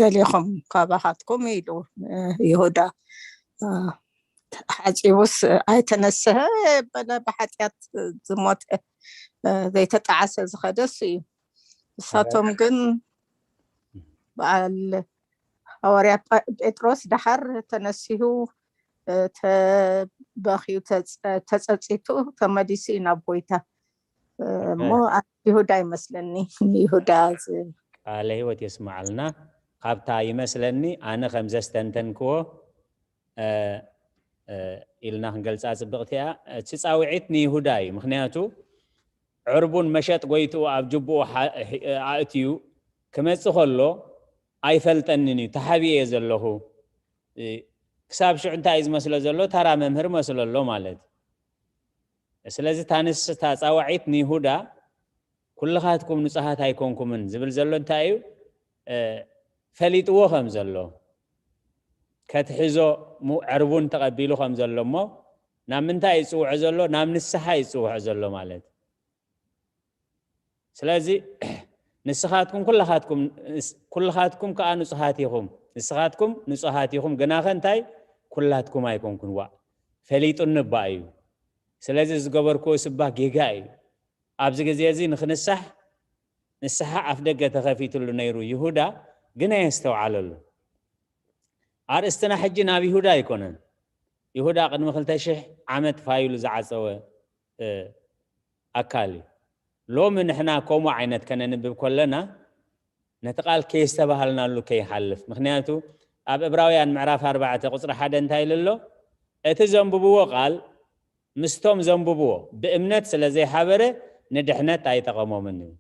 ገሊኹም ካባኻትኩም ኢሉ ይሁዳ ሓፂቡስ ኣይተነስሀ በለ፣ ብሓጢኣት ዝሞተ ዘይተጣዓሰ ዝኸደስ እዩ። እሳቶም ግን በዓል ሃዋርያ ጴጥሮስ ደሓር ተነሲሁ ተበኽዩ ተፀፂቱ ተመሊሱ እዩ ናብ ጎይታ እሞ ይሁዳ ይመስለኒ። ይሁዳ ቃለ ህይወት የስማዓልና። ካብታ ይመስለኒ ኣነ ከም ዘስተንተንክዎ ኢልና ክንገልፃ ፅብቕቲ እያ። እቲ ፃውዒት ንይሁዳ እዩ። ምክንያቱ ዕርቡን መሸጥ ጎይትኡ ኣብ ጅብኡ ኣእትዩ ክመፅእ ከሎ ኣይፈልጠንን እዩ፣ ተሓቢኤ እየ ዘለኹ። ክሳብ ሽዑ እንታይ እዩ ዝመስሎ ዘሎ? ተራ መምህር መስሎ ኣሎ ማለት። ስለዚ ታንስታ ፃዋዒት ንይሁዳ ኩልኻትኩም ንጹሃት ኣይኮንኩምን ዝብል ዘሎ እንታይ እዩ? ፈሊጥዎ ከም ዘሎ፣ ከትሕዞ ዕርቡን ተቐቢሉ ከም ዘሎ እሞ ናብ ምንታይ ይጽውዖ ዘሎ? ናብ ንስሓ ይጽውዖ ዘሎ ማለት። ስለዚ ንስኻትኩም ኩልኻትኩም ኩልኻትኩም ከኣ ንጹሃት ኢኹም። ንስኻትኩም ንጹሃት ኢኹም፣ ግናኸ እንታይ? ኩላትኩም ኣይኮንኩን። ዋእ፣ ፈሊጡኒ እባ እዩ። ስለዚ ዝገበርክዎ ስባ ጌጋ እዩ። ኣብዚ ግዜ እዚ ንኽንሳሕ ንስሓ ኣፍ ደገ ተኸፊትሉ ነይሩ። ይሁዳ ግን ኣየስተውዓለሉ። ኣርእስትና ሕጂ ናብ ይሁዳ ኣይኮነን። ይሁዳ ቅድሚ ክልተ ሽሕ ዓመት ፋይሉ ዝዓጸወ ኣካል እዩ። ሎሚ ንሕና ከምኡ ዓይነት ከነንብብ ከለና ነቲ ቃል ከየስተባሃልናሉ ከይሓልፍ። ምክንያቱ ኣብ እብራውያን ምዕራፍ ኣርባዕተ ቁጽሪ ሓደ እንታይ ኢሉ ኣሎ? እቲ ዘንብብዎ ቃል ምስቶም ዘንብብዎ ብእምነት ስለ ዘይሓበረ ንድሕነት ኣይጠቐሞምን እዩ።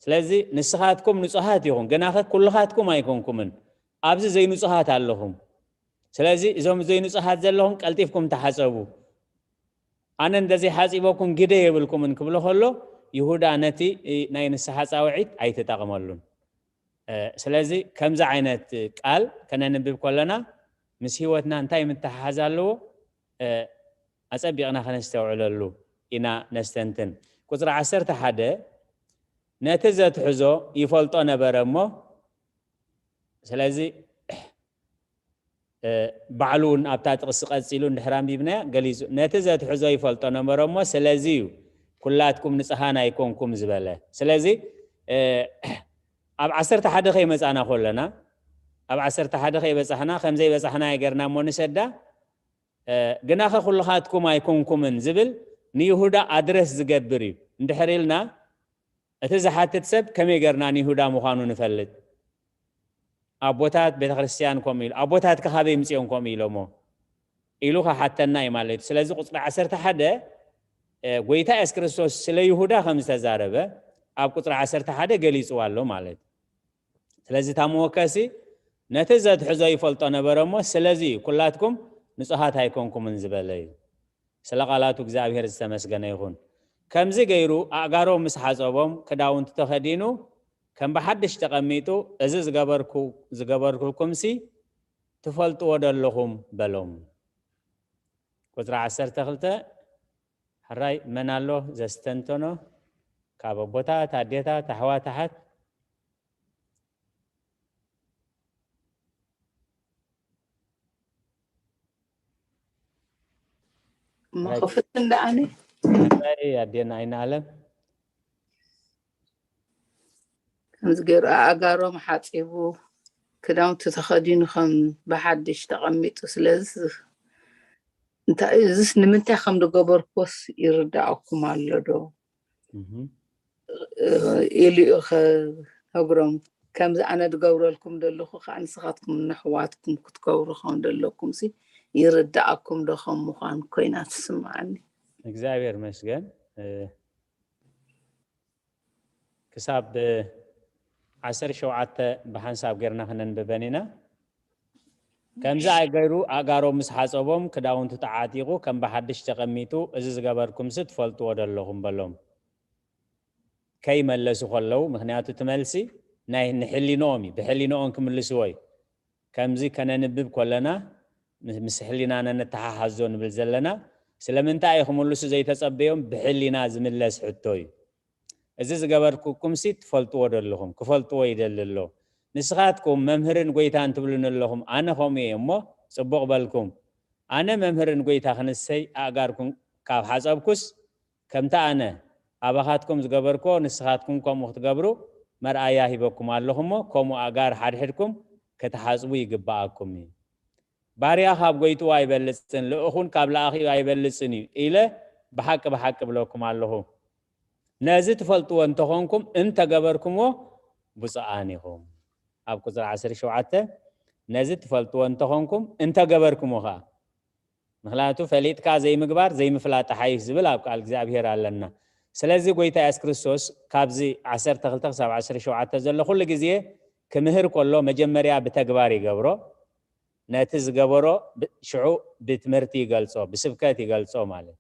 ስለዚ ንስኻትኩም ንጹሃት ኢኹም፣ ግናኸ ኩልኻትኩም ኣይኮንኩምን። ኣብዚ ዘይንጹሃት ኣለኹም። ስለዚ እዞም ዘይንጹሃት ዘለኹም ቀልጢፍኩም ተሓጸቡ። ኣነ እንደዘይሓጺበኩም ግደ የብልኩምን ክብሎ ከሎ ይሁዳ ነቲ ናይ ንስሓ ጻውዒት ኣይተጠቕመሉን። ስለዚ ከምዚ ዓይነት ቃል ከነንብብ ከለና ምስ ህይወትና እንታይ ምትሓሓዝ ኣለዎ? ኣጸቢቕና ከነስተውዕለሉ ኢና ነስተንትን። ቁጽሪ ዓሰርተ ሓደ ነቲ ዘትሕዞ ይፈልጦ ነበረ እሞ፣ ስለዚ ባዕሉ እውን ኣብታ ጥቕሲ ቀጺሉ እንድሕር ኣንቢብናያ ገሊጹ፣ ነቲ ዘትሕዞ ይፈልጦ ነበረ እሞ ስለዚ እዩ ኩላትኩም ንጽሃን ኣይኮንኩም ዝበለ። ስለዚ ኣብ ዓሰርተ ሓደ ከይመጻና ከለና፣ ኣብ ዓሰርተ ሓደ ከይበጻሕና፣ ከም ዘይበጻሕና ይገርና እሞ ንሰዳ፣ ግናኸ ኩልኻትኩም ኣይኮንኩምን ዝብል ንይሁዳ ኣድረስ ዝገብር እዩ። እንድሕር ኢልና እቲ ዝሓትት ሰብ ከመይ ገርና ንይሁዳ ምዃኑ ንፈልጥ? ኣቦታት ቤተክርስትያን ከምኡ ኢሉ፣ ኣቦታትከ ካበይ ምጽኦም ከምኡ ኢሎሞ ኢሉ ክሓተና እዩ ማለት እዩ። ስለዚ ቁጽሪ ዓሰርተ ሓደ ጎይታ የሱስ ክርስቶስ ስለ ይሁዳ ከም ዝተዛረበ ኣብ ቁጽሪ ዓሰርተ ሓደ ገሊጽዋ ኣሎ ማለት እዩ። ስለዚ እታ መወከሲ ነቲ ዘትሕዞ ይፈልጦ ነበረ እሞ ስለዚ እዩ ኩላትኩም ንጹሃት ኣይኮንኩምን ዝበለ እዩ። ስለ ቃላቱ እግዚኣብሔር ዝተመስገነ ይኹን። ከምዚ ገይሩ ኣእጋሮም ምስ ሓጸቦም ክዳውንቱ ተኸዲኑ ከም ብሓድሽ ተቐሚጡ እዚ ዝገበርኩ ዝገበርኩልኩምሲ ትፈልጥዎ ዶ ኣለኹም በሎም። ቁጽሪ ዓሰርተ ክልተ ሕራይ መን ኣሎ ዘስተንተኖ ካብ ኣቦታት ኣዴታት ኣሕዋት ኣሓት? እሞ ክፍት እንዳ ኣነ ኣዴና ኣይናለም ከምዚ ገይሩ ኣእጋሮም ሓፂቡ ክዳውንቲ ተኸዲኑ ከም ብሓድሽ ተቐሚጡ ስለዚ እንታይ እዝስ ንምንታይ ከም ዝገበርኩዎስ ይርዳኣኩም ኣሎ ዶ ኢሉ እዩ ከነግሮም። ከምዚ ኣነ ዝገብረልኩም ዘለኹ ከዓ ንስኻትኩም ንኣሕዋትኩም ክትገብሩ ከም ዘለኩም ሲ ይርዳኣኩም ዶ ከም ምዃን ኮይና ትስምዓኒ። እግዚኣብሔር ይመስገን። ክሳብ ዓሰርተ ሸውዓተ ብሓንሳብ ጌርና ክነንብበን ኢና። ከምዚ ኣይገይሩ ኣእጋሮም ምስ ሓጸቦም ክዳውንቱ ተዓጢቑ ከም ብሓድሽ ተቐሚጡ እዚ ዝገበርኩምሲ ትፈልጥዎ ዶ ኣለኹም በሎም። ከይመለሱ ከለዉ ምክንያቱ እቲ መልሲ ናይ ንሕሊንኦም እዩ። ብሕሊንኦም ክምልስዎ እዩ። ከምዚ ከነንብብ ከለና ምስ ሕሊናና ነተሓሓዞ ንብል ዘለና ስለምንታይ እዩ ክምልሱ ዘይተጸበዮም ብሕሊና ዝምለስ ሕቶ እዩ። እዚ ዝገበርኩኩምሲ ትፈልጥዎ ደለኹም፣ ክፈልጥዎ ይደሊ ኣሎ። ንስኻትኩም መምህርን ጎይታን ትብሉኒ ኣለኹም፣ ኣነ ከምኡ እየ እሞ ጽቡቕ በልኩም። ኣነ መምህርን ጎይታ ክንሰይ ኣእጋርኩም ካብ ሓጸብኩስ፣ ከምቲ ኣነ ኣባኻትኩም ዝገበርኩዎ ንስኻትኩም ከምኡ ክትገብሩ መርኣያ ሂበኩም ኣለኹ እሞ፣ ከምኡ ኣእጋር ሓድሕድኩም ክትሓጽቡ ይግብኣኩም እዩ። ባርያ ካብ ጎይትኡ ኣይበልጽን፣ ልኡኹን ካብ ለኣኺኡ ኣይበልጽን እዩ ኢለ ብሓቂ ብሓቂ እብለኩም ኣለኹ። ነዚ ትፈልጥዎ እንተኾንኩም እንተገበርኩምዎ ብፁዓን ኢኹም። ኣብ ቁጽሪ ዓሰርተ ሸውዓተ ነዚ ትፈልጥዎ እንተኾንኩም እንተገበርኩምዎ ኸኣ፣ ምኽንያቱ ፈሊጥካ ዘይምግባር ዘይምፍላጥ ሓይሽ ዝብል ኣብ ቃል እግዚኣብሔር ኣለና። ስለዚ ጎይታ የሱስ ክርስቶስ ካብዚ ዓሰርተ ክልተ ክሳብ ዓሰርተ ሸውዓተ ዘሎ ኩሉ ግዜ ክምህር ከሎ መጀመርያ ብተግባር ይገብሮ፣ ነቲ ዝገበሮ ብ- ሽዑ ብትምህርቲ ይገልጾ፣ ብስብከት ይገልጾ ማለት።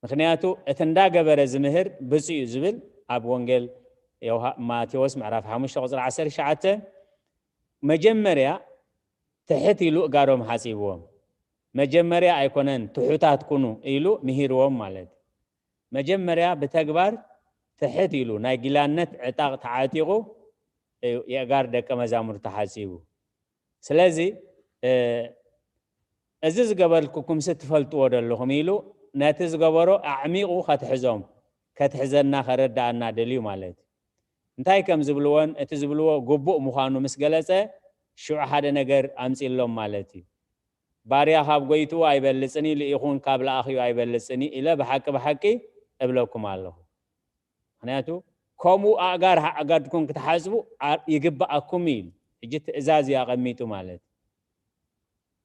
ምኽንያቱ እቲ እንዳገበረ ዝምህር ብፁዕ እዩ ዝብል ኣብ ወንጌል ዮሃ- ማቴዎስ ምዕራፍ ሓሙሽተ ቁፅሪ ዓሰርተ ትሽዓተ መጀመርያ ትሕት ኢሉ እጋሮም ሓፂብዎም። መጀመርያ ኣይኮነን ትሑታት ኩኑ ኢሉ ምሂርዎም ማለት እዩ። መጀመርያ ብተግባር ትሕት ኢሉ ናይ ጊላነት ዕጣቕ ተዓጢቑ እዩ የእጋር ደቀ መዛሙርቱ ሓፂቡ። ስለዚ እ፣ እዚ ዝገበርኩኩምሲ ትፈልጥዎ ደለኹም ኢሉ ነቲ ዝገበሮ ኣዕሚቑ ከትሕዞም ከትሕዘና ከረዳኣና ደልዩ ማለት እዩ። እንታይ ከም ዝብልዎን እቲ ዝብልዎ ግቡእ ምዃኑ ምስ ገለጸ ሽዑ ሓደ ነገር ኣምጺሎም ማለት እዩ። ባርያ ካብ ጎይትኡ ኣይበልጽን እዩ፣ ልኢኹን ካብ ለኣኺኡ ኣይበልጽን እዩ ኢለ ብሓቂ ብሓቂ እብለኩም ኣለኹ። ምኽንያቱ ከምኡ ኣእጋር ኣእጋድኩም ክትሓጽቡ ኣ- ይግብኣኩም እዩ። ሕጂ ትእዛዝ እዩ ኣቐሚጡ ማለት እዩ።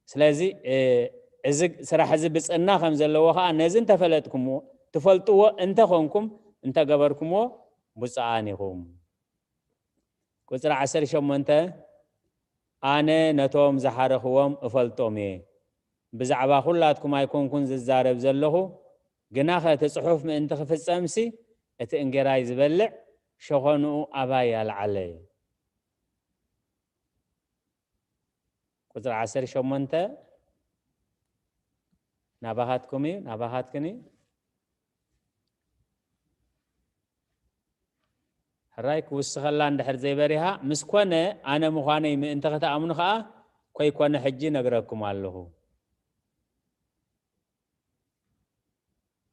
ስለዚ እ፣ እዚ ስራሕ እዚ ብፅና ከም ዘለዎ ከዓ ነዚ እንተፈለጥኩምዎ ትፈልጥዎ እንተኾንኩም እንተገበርኩምዎ ብፁዓን ኢኹም። ቁፅሪ ዓሰርተ ሸሞንተ ኣነ ነቶም ዝሓረኽዎም እፈልጦም እየ። ብዛዕባ ኩላትኩም ኣይኮንኩን ዝዛረብ ዘለኹ፣ ግናኸ እቲ ጽሑፍ ምእንቲ ክፍጸምሲ እቲ እንጌራይ ዝበልዕ ሸኾንኡ ኣባይ ኣልዓለ። ቁጽሪ ዓሰርተ ሸሞንተ ናባኻትኩም እዩ፣ ናባኻትክን እዩ። ሕራይ ክውስኸላ እንድሕር ዘይበሪሃ፣ ምስ ኮነ ኣነ ምዃነይ ምእንቲ ክትኣምኑ ኸኣ፣ ከይኮነ ሕጂ ነግረኩም ኣለኹ።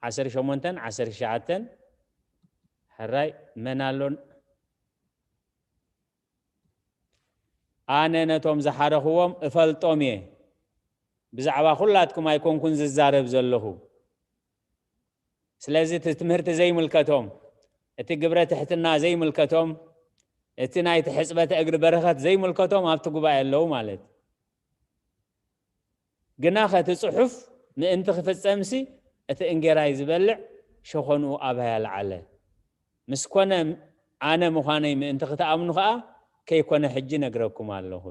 ዓሰርተ ሸሞንተን ዓሰርተ ትሽዓተን ሕራይ መን ኣሎን? ኣነ ነቶም ዝሓረኽዎም እፈልጦም እየ። ብዛዕባ ኹላትኩም ኣይኮንኩን ዝዛረብ ዘለኹ። ስለዚ እቲ ትምህርቲ ዘይምልከቶም፣ እቲ ግብረ ትሕትና ዘይምልከቶም፣ እቲ ናይቲ ሕጽበተ እግሪ በረኸት ዘይምልከቶም ኣብቲ ጉባኤ ኣለዉ ማለት እዩ። ግናኸ እቲ ጽሑፍ ምእንቲ ክፍጸምሲ እቲ እንጌራይ ዝበልዕ ሸኾንኡ ኣባይ ኣልዓለ። ምስ ኮነ ኣነ ምዃነይ ምእንቲ ክትኣምኑ ኸኣ ከይኮነ ሕጂ ነግረኩም ኣለኹ።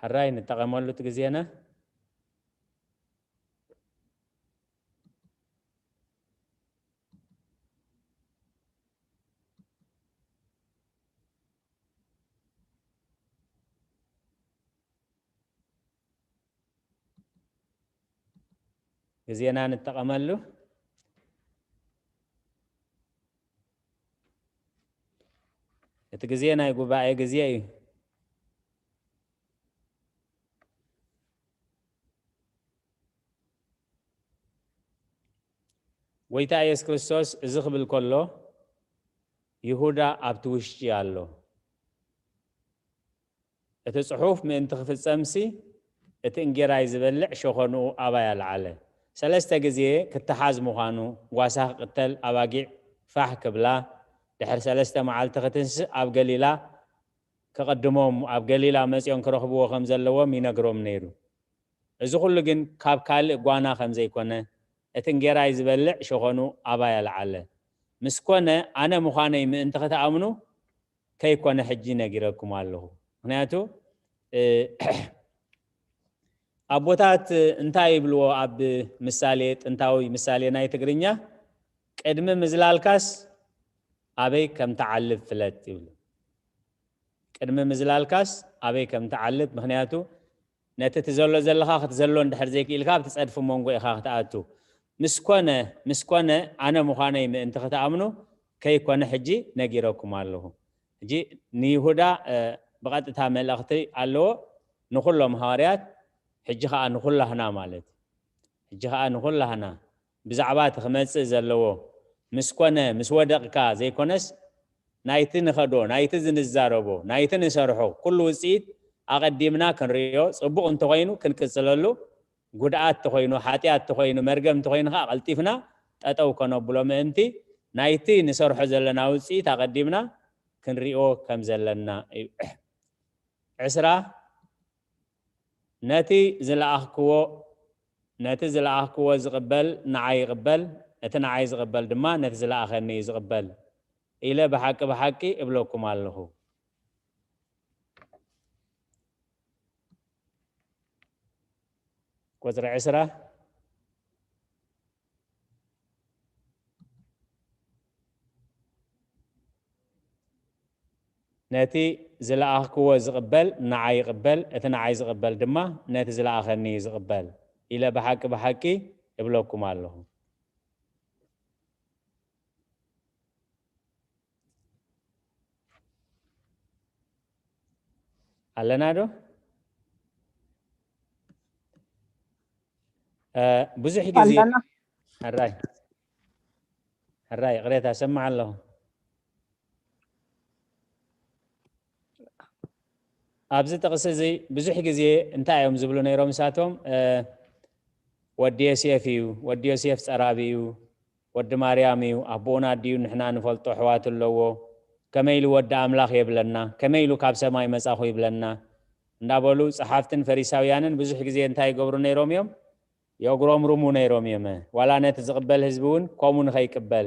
ሕራይ ንጠቐመሉ እቲ ግዜና። ግዜና ንጠቐመሉ። እቲ ግዜ ናይ ጉባኤ ግዜ እዩ። ጎይታ ኢየሱስ ክርስቶስ እዚ ክብል ከሎ ይሁዳ ኣብቲ ውሽጢ ኣሎ። እቲ ጽሑፍ ምእንቲ ክፍጸምሲ እቲ እንጌራይ ዝበልዕ ሸኾንኡ ኣባይ ኣልዓለ። ሰለስተ ግዜ ክተሓዝ ምዃኑ፣ ጓሳ ክቕተል፣ ኣባጊዕ ፋሕ ክብላ፣ ድሕሪ ሰለስተ መዓልቲ ክትንስእ ኣብ ገሊላ ክቕድሞም ኣብ ገሊላ መጺኦም ክረኽብዎ ከም ዘለዎም ይነግሮም ነይሩ። እዚ ኩሉ ግን ካብ ካልእ ጓና ከም ዘይኮነ፣ እቲ እንጌራይ ዝበልዕ ሸኾኑ ኣባይ ኣልዓለ። ምስ ኮነ ኣነ ምዃነይ ምእንቲ ክትኣምኑ ከይኮነ ሕጂ ነጊረኩም ኣለኹ። ምኽንያቱ እ፣ ኣቦታት እንታይ ይብልዎ ኣብ ምሳሌ፣ ጥንታዊ ምሳሌ ናይ ትግርኛ፣ ቅድሚ ምዝላልካስ ኣበይ ከም ትዓልብ ፍለጥ ይብሉ። ቅድሚ ምዝላልካስ ኣበይ ከም ትዓልብ፣ ምኽንያቱ ነቲ ትዘሎ ዘለኻ ክትዘሎ እንድሕር ዘይክኢልካ ኣብቲ ጸድፊ መንጎ ኢኻ ክትኣቱ። ምስ ኮነ ምስ ኮነ ኣነ ምዃነይ ምእንቲ ክትኣምኑ ከይኮነ ሕጂ ነጊረኩም ኣለኹ። ሕጂ ንይሁዳ ብቐጥታ መልእኽቲ ኣለዎ፣ ንኹሎም ሃዋርያት፣ ሕጂ ኸዓ ንኹላህና ማለት እዩ። ሕጂ ኸዓ ንኹላህና ብዛዕባ እቲ ክመጽእ ዘለዎ ምስ ኮነ ምስ ወደቕካ ዘይኮነስ ናይቲ ንኸዶ ናይቲ ዝንዛረቦ ናይቲ ንሰርሖ ኩሉ ውፅኢት ኣቐዲምና ክንርእዮ፣ ፅቡቕ እንተኾይኑ ክንቅፅለሉ፣ ጉድኣት ተኾይኑ ሓጢኣት ተኾይኑ መርገም ተኾይኑ ከዓ ቀልጢፍና ጠጠው ከነብሎ ምእንቲ ናይቲ ንሰርሖ ዘለና ውፅኢት ኣቐዲምና ክንሪኦ ከም ዘለና እዩ። ዕስራ ነቲ ዝለኣኽክዎ ነቲ ዝለኣኽክዎ ዝቕበል ንዓይ ይቕበል፣ እቲ ንዓይ ዝቕበል ድማ ነቲ ዝለኣኸኒ እዩ ዝቕበል ኢለ ብሓቂ ብሓቂ እብለኩም ኣለኹ። ቁፅሪ ዕስራ ነቲ ዝለኣኽክዎ ዝቕበል ንዓይ ይቕበል፣ እቲ ንዓይ ዝቕበል ድማ ነቲ ዝለኣኸኒ እዩ ዝቕበል ኢለ ብሓቂ ብሓቂ እብለኩም ኣለኹ። ኣለና ዶ? ብዙሕ ግዜ ሕራይ ሕራይ ይቕሬታ ሰማዕ ኣለኹ። ኣብዚ ጥቕሲ እዚ ብዙሕ ግዜ እንታይ እዮም ዝብሉ ነይሮም? እሳቶም ወዲ ዮሴፍ እዩ፣ ወዲ ዮሴፍ ፀራቢ እዩ፣ ወዲ ማርያም እዩ፣ ኣቦኡን ኣዲኡ ንሕና ንፈልጦ ኣሕዋት ኣለዎ፣ ከመይ ኢሉ ወዲ ኣምላኽ የብለና፣ ከመይ ኢሉ ካብ ሰማይ መጻኹ ይብለና እንዳበሉ ጸሓፍትን ፈሪሳውያንን ብዙሕ ግዜ እንታይ ይገብሩ ነይሮም እዮም? የጉረምርሙ ነይሮም እዮም። ዋላ ነቲ ዝቕበል ህዝቢ እውን ከምኡ ንኸይቅበል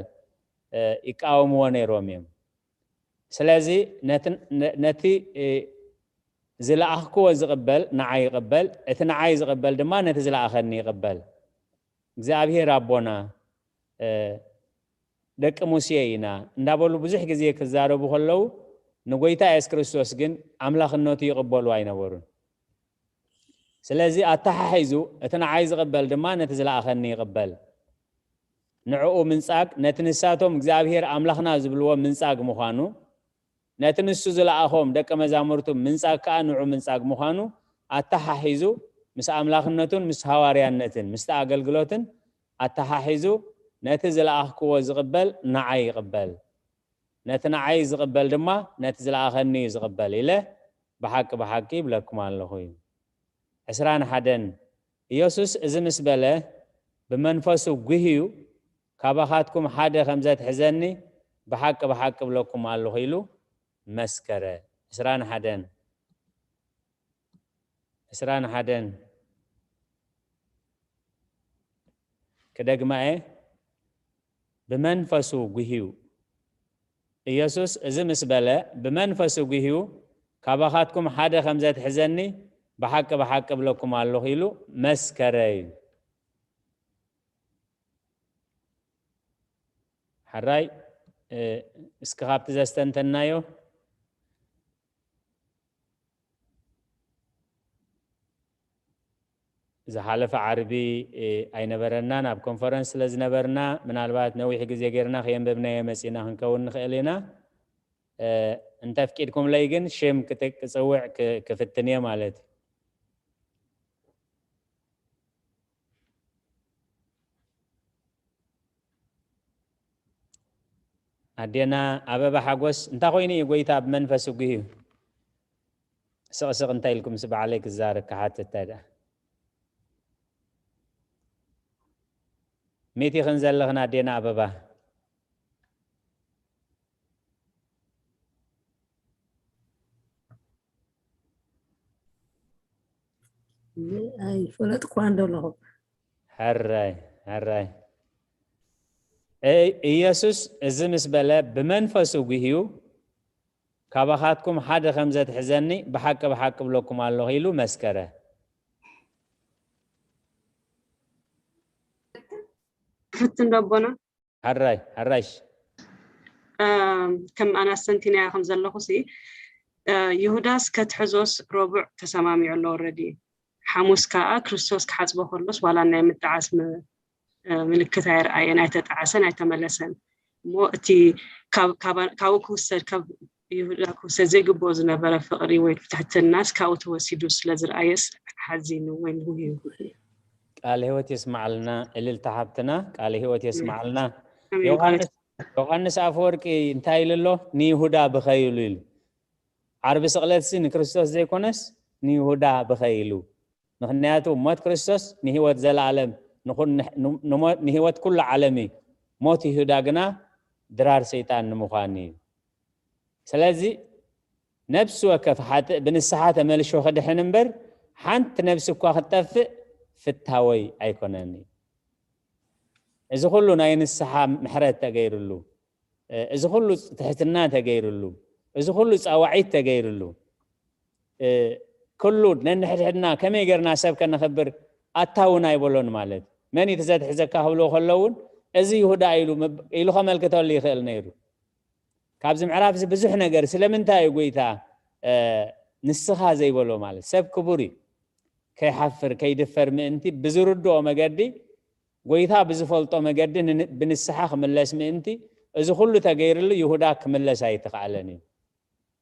ይቃወምዎ ነይሮም እዮም። ስለዚ ነቲ ዝለኣኽክዎ ዝቕበል ንዓይ ይቕበል፣ እቲ ንዓይ ዝቕበል ድማ ነቲ ዝለኣኸኒ ይቕበል። እግዚኣብሔር ኣቦና ደቂ ሙሴ ኢና እንዳበሉ ብዙሕ ግዜ ክዛረቡ ከለዉ ንጎይታ የሱስ ክርስቶስ ግን ኣምላኽነቱ ይቕበሉ ኣይነበሩን። ስለዚ ኣተሓሒዙ እቲ ንዓይ ዝቕበል ድማ ነቲ ዝለኣኸኒ ይቕበል። ንዕኡ ምንጻግ ነቲ ንሳቶም እግዚኣብሔር ኣምላኽና ዝብልዎ ምንጻግ ምዃኑ፣ ነቲ ንሱ ዝለኣኾም ደቀ መዛሙርቱ ምንጻግ ከኣ ንዑ ምንጻግ ምዃኑ ኣተሓሒዙ ምስ ኣምላኽነቱን ምስ ሃዋርያነትን ምስቲ ኣገልግሎትን ኣተሓሒዙ ነቲ ዝለኣኽክዎ ዝቕበል ንዓይ ይቕበል፣ ነቲ ንዓይ ዝቕበል ድማ ነቲ ዝለኣኸኒ እዩ ዝቕበል ኢለ ብሓቂ ብሓቂ ይብለኩም ኣለኹ እዩ። ዕስራን ሓደን ኢየሱስ እዚ ምስ በለ ብመንፈሱ ጉህዩ ካባኻትኩም ሓደ ከም ዘትሕዘኒ ብሓቂ ብሓቂ እብለኩም ኣለኹ ኢሉ መስከረ። ዕስራን ሓደን ዕስራን ሓደን ክደግማ እየ። ብመንፈሱ ጉህዩ ኢየሱስ እዚ ምስ በለ ብመንፈሱ ጉህዩ ካባኻትኩም ሓደ ከም ዘትሕዘኒ ብሓቂ ብሓቂ እብለኩም ኣለኹ ኢሉ መስከረ እዩ። ሓራይ እስኪ ካብቲ ዘስተንተናዮ ዝሓለፈ ዓርቢ ኣይነበረናን ኣብ ኮንፈረንስ ስለ ዝነበርና ምናልባት ነዊሕ ግዜ ጌርና ከየንበብናዮ መፂና ክንከውን ንኽእል ኢና። እንተፍቂድኩምለይ ግን ሽም ክፅውዕ ክፍትን እየ ማለት እዩ። ኣዴና ኣበባ ሓጎስ እንታይ ኮይኑ እዩ ጎይታ ብመንፈስ ጉህዩ? ስቕስቕ እንታይ ኢልኩም ስ በዓለይ ክዛረብ ክሓትት እንታይ ደኣ ሚት ይኽን ዘለኽን ኣዴና ኣበባ? ኣይፈለጥኳን ደለኹ። ሕራይ ሕራይ። ኢየሱስ እዚ ምስ በለ ብመንፈሱ ጉህዩ ካባኻትኩም ሓደ ከም ዘትሕዘኒ ብሓቂ ብሓቂ እብለኩም ኣለኹ ኢሉ መስከረ። ክፍትን ደቦና ሕራይ ሕራይሽ ከም ኣናስተንቲናያ ከም ዘለኹ ሲ ይሁዳስ ከትሕዞስ ረቡዕ ተሰማሚዑ ኣሎ። ኦረዲ ሓሙስ ከዓ ክርስቶስ ክሓፅቦ ከሎስ ዋላ ናይ ምጣዓስ ምልክት ኣየርኣየን፣ ኣይተጣዓሰን፣ ኣይተመለሰን። እሞ እቲ ካብ- ካብ- ካብኡ ክውሰድ፣ ካብ ይሁዳ ክውሰድ ዘይግብኦ ዝነበረ ፍቕሪ ወይ ትሕትናስ ካብኡ ተወሲዱ ስለ ዝረኣየስ ሓዚኑ ወይ ንጉህ እዩ። ቃል ህይወት የስማዓልና። እልልታ ሓብትና ቃል ህይወት የስማዓልና። ኣሜን። ዮሃንስ ዮሃንስ ኣፈወርቂ እንታይ ኢሉ ኣሎ? ንይሁዳ ብኸይ ኢሉ ኢሉ። ዓርቢ ስቕለትሲ ንክርስቶስ ዘይኮነስ ንይሁዳ ብኸይ ኢሉ። ምኽንያቱ ሞት ክርስቶስ ንህይወት ዘለኣለም ንኹን- ንሞ- ንህይወት ኩሉ ዓለም እዩ። ሞት ይሁዳ ግና ድራር ሰይጣን ንምዃን እዩ። ስለዚ ነብሲ ወከፍ ሓጥእ ብንስሓ ተመልሾ ክድሕን እምበር ሓንቲ ነብሲ እኳ ክትጠፍእ ፍታወይ ኣይኮነን እዩ። እዚ ኩሉ ናይ ንስሓ ምሕረት ተገይርሉ፣ እዚ ኩሉ ትሕትና ተገይርሉ፣ እዚ ኩሉ ፃዋዒት ተገይርሉ፣ ኩሉ ነንሕድሕድና ከመይ ጌርና ሰብ ከነኽብር ኣታውን ኣይበሎን ማለት እዩ። መን እቲ ዘትሕዘካ ክብልዎ ከለውን እዚ ይሁዳ ኢሉ ኢሉ ከመልክተሉ ይኽእል ነይሩ። ካብዚ ምዕራፍ እዚ ብዙሕ ነገር ስለምንታይ እዩ ጎይታ ንስኻ ዘይበሎ ማለት ሰብ ክቡር እዩ። ከይሓፍር ከይድፈር ምእንቲ ብዝርድኦ መገዲ ጎይታ ብዝፈልጦ መገዲ ብንስሓ ክምለስ ምእንቲ እዚ ኩሉ ተገይርሉ ይሁዳ ክምለስ ኣይተኻእለን እዩ።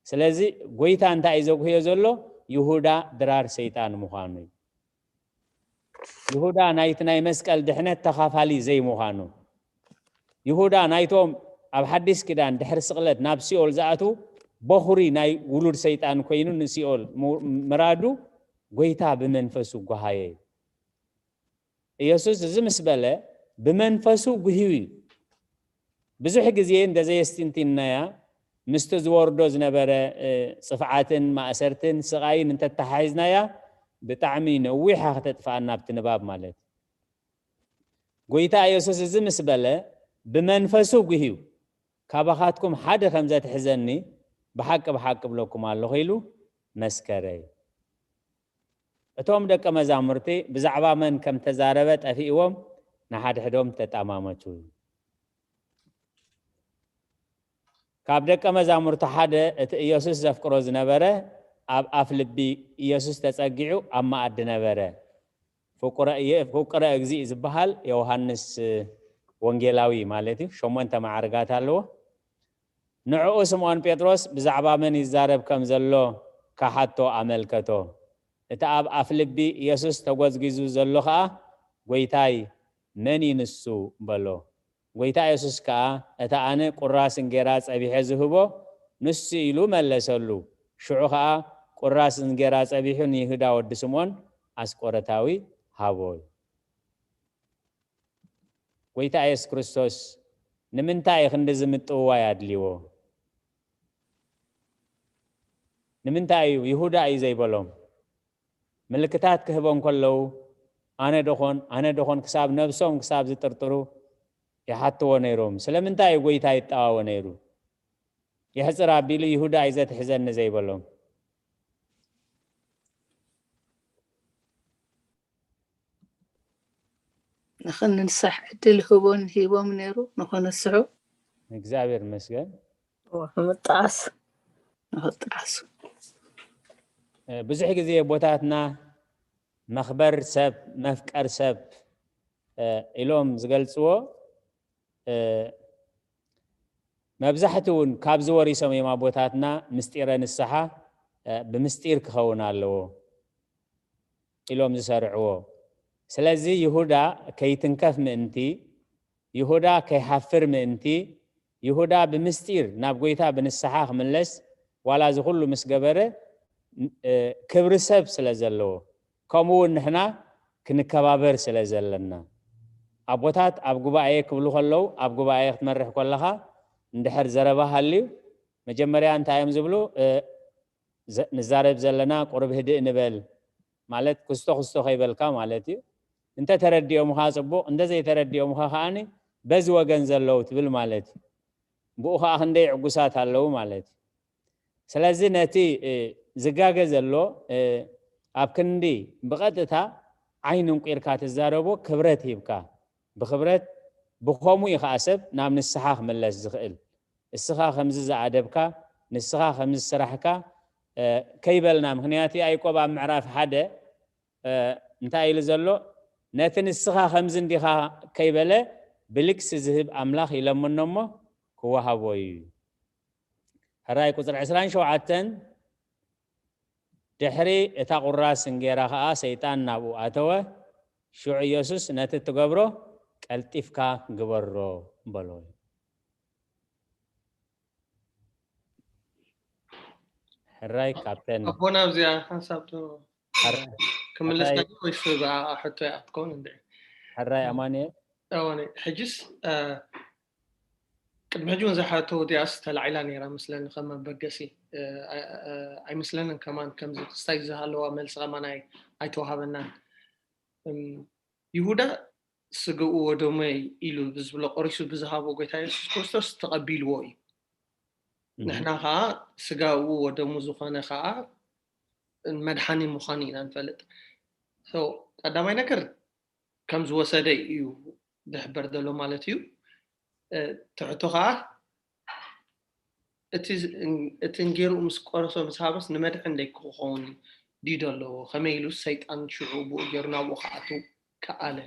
ስለዚ ጎይታ እንታይ እዩ ዘጉህዮ ዘሎ? ይሁዳ ድራር ሰይጣን ምዃኑ እዩ። ይሁዳ ናይቲ ናይ መስቀል ድሕነት ተኻፋሊ ዘይምዃኑ፣ ይሁዳ ናይቶም ኣብ ሓዲስ ኪዳን ድሕሪ ስቕለት ናብ ሲኦል ዝኣትዉ በኹሪ ናይ ውሉድ ሰይጣን ኮይኑ ንሲኦል ምራዱ ጎይታ ብመንፈሱ ጓሃየ እዩ። ኢየሱስ እዚ ምስ በለ ብመንፈሱ ጉህዩ እዩ። ብዙሕ ግዜ እንተዘየስቲንቲንናያ ምስቲ ዝወርዶ ዝነበረ ጽፍዓትን ማእሰርትን ስቓይን እንተተሓሒዝናያ ብጣዕሚ ነዊሓ ክተጥፍኣና ኣብቲ ንባብ ማለት እዩ። ጎይታ ኢየሱስ እዚ ምስ በለ ብመንፈሱ ጉህዩ ካባኻትኩም ሓደ ከም ዘትሕዘኒ ብሓቂ ብሓቂ እብለኩም ኣለኹ ኢሉ መስከረ እዩ። እቶም ደቀ መዛሙርቲ ብዛዕባ መን ከም ተዛረበ ጠፊእዎም ንሓድሕዶም ተጠማመቱ። ካብ ደቀ መዛሙርቲ ሓደ እቲ ኢየሱስ ዘፍቅሮ ዝነበረ ኣብ ኣፍ ልቢ ኢየሱስ ተጸጊዑ ኣብ መኣዲ ነበረ። ፍቁረ እየ- ፍቁረ እግዚእ ዝበሃል ዮሃንስ ወንጌላዊ ማለት እዩ። ሸሞንተ ማዕርጋት ኣለዎ። ንዕኡ ስምዖን ጴጥሮስ ብዛዕባ መን ይዛረብ ከም ዘሎ ክሓቶ ኣመልከቶ። እቲ ኣብ ኣፍ ልቢ ኢየሱስ ተጎዝጊዙ ዘሎ ኸኣ ጎይታይ መን እዩ ንሱ በሎ። ጎይታ ኢየሱስ ከኣ እቲ ኣነ ቁራስ እንጌራ ጸቢሐ ዝህቦ ንሱ ኢሉ መለሰሉ። ሽዑ ኸኣ ቁራስ እንጌራ ጸቢሑ ንይሁዳ ወዲ ስምዖን ኣስቆረታዊ ሃቦ። ጎይታ ኢየሱስ ክርስቶስ ንምንታይ እዩ ክንድዚ ምጥውዋይ ኣድልይዎ? ንምንታይ እዩ ይሁዳ እዩ ዘይበሎም? ምልክታት ክህቦም ከለዉ ኣነ ደኾን ኣነ ደኾን ክሳብ ነብሶም ክሳብ ዝጥርጥሩ ይሓትዎ ነይሮም። ስለምንታይ እዩ ጎይታ ይጠዋወ ነይሩ? የሕፅር ኣቢሉ ይሁዳ እዩ ዘትሕዘኒ ዘይበሎም? ንኽንንሳሕ ዕድል ህቦን ሂቦም ነይሩ ንኽንስሑ እግዚኣብሔር ይመስገን። ንምጣዓስ ንኽጣዓሱ ብዙሕ ግዜ ኣቦታትና መኽበር ሰብ መፍቀር ሰብ ኢሎም ዝገልፅዎ መብዛሕትኡ እውን ካብዚ ወሪሶም እዮም ኣቦታትና ምስጢረ ንስሓ ብምስጢር ክኸውን ኣለዎ ኢሎም ዝሰርዕዎ። ስለዚ ይሁዳ ከይትንከፍ ምእንቲ፣ ይሁዳ ከይሓፍር ምእንቲ፣ ይሁዳ ብምስጢር ናብ ጎይታ ብንስሓ ክምለስ ዋላ እዚ ኩሉ ምስ ገበረ ክብሪ ሰብ ስለ ዘለዎ ከምኡ እውን ንሕና ክንከባበር ስለ ዘለና ኣቦታት ኣብ ጉባኤ ክብሉ ከለዉ ኣብ ጉባኤ ክትመርሕ ከለኻ እንድሕር ዘረባ ሃልዩ መጀመርያ እንታይ እዮም ዝብሉ? ንዛረብ ዘለና ቁሩብ ህድእ ንበል ማለት ክስቶ ክስቶ ከይበልካ ማለት እዩ። እንተተረዲኦምኻ ፅቡቕ፣ እንተዘይተረዲኦምኻ ከዓኒ በዚ ወገን ዘለዉ ትብል ማለት እዩ። ብኡ ከዓ ክንደይ ዕጉሳት ኣለዉ ማለት እዩ። ስለዚ ነቲ ዝጋገ ዘሎ ኣብ ክንዲ ብቐጥታ ዓይኒ እንቂርካ ትዛረቦ ክብረት ሂብካ ብክብረት ብኸምኡ እዩ ከዓ ሰብ ናብ ንስሓ ክምለስ ዝኽእል። እስኻ ከምዚ ዝኣደብካ ንስኻ ከምዚ ዝስራሕካ ከይበልና ምክንያቱ ያዕቆብ ኣብ ምዕራፍ ሓደ እንታይ ኢሉ ዘሎ ነቲ ንስኻ ከምዚ እንዲኻ ከይበለ ብልግሲ ዝህብ ኣምላኽ ይለምኖ እሞ ክወሃቦ እዩ። ሕራይ ቁፅሪ ዕስራን ሸውዓተን፣ ድሕሪ እታ ቁራስ እንጌራ ኸዓ ሰይጣን ናብኡ ኣተወ። ሽዑ ኢየሱስ ነቲ እትገብሮ ቀልጢፍካ ግበሮ በሎ። ሕራይ ካፕተን ኣቦና ኣብዚኣ ሓንሳብ ዶ ሕራይ ክምለስ ሕራይ ወይስ ብኣ ሕቶ እያ ክትከውን እንደ ሕራይ ኣማኑኤል ኣዋኒ ሕጅስ እ፣ ቅድሚ ሕጂ እውን ዝሓቶ ዲያስ ተላዒላ ነይራ መስለኒ ከም መበገሲ እ፣ እ፣ እ፣ ኣይመስለንን ከማን ከምዚ ክስታይ ዝሃለዋ መልሲ ከማን ኣይ- ኣይተዋሃበናን እም፣ ይሁዳ ስግኡ ወደመይ ኢሉ ብዝብሎ ቆሪሱ ብዝሃቦ ጎይታ የሱስ ክርስቶስ ተቐቢልዎ እዩ ንሕና ከዓ ስጋኡ ወደሙ ዝኾነ ከዓ መድሓኒ ምዃኑ ኢና ንፈልጥ ቀዳማይ ነገር ከም ዝወሰደ እዩ ዝሕበር ዘሎ ማለት እዩ ትሕቶ ከዓ እቲ እንጌርኡ ምስ ቆረሶ ምስ ሃበስ ንመድሕን ደይ ክኸውን ድዩ ዘለዎ ከመይ ኢሉ ሰይጣን ሽዑ ብኡ ገይሩ ናብኡ ክኣትው ከኣለ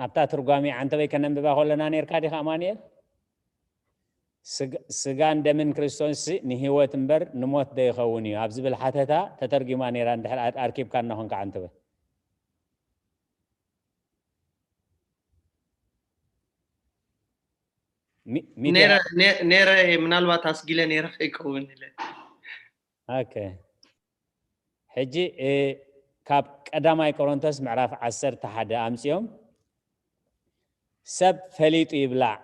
ኣብታ ትርጓሜ ዓንተበይ ከነንብባ ከለና ነርካ ዲኻ ኣማንኤል? ስጋን ደምን ክርስቶስ ንህይወት እምበር ንሞት ዶ ይኸውን እዩ ኣብ ዝብል ሓተታ ተተርጊማ ነይራ እንድሕር ኣርኪብካ እናኾንካ ዓንተበይ ነረ ምናልባት ኣስጊለ ነረ ከይከውን ኢለ ሕጂ ካብ ቀዳማይ ቆሮንቶስ ምዕራፍ ዓሰርተ ሓደ ኣምፅኦም ሰብ ፈሊጡ ይብላዕ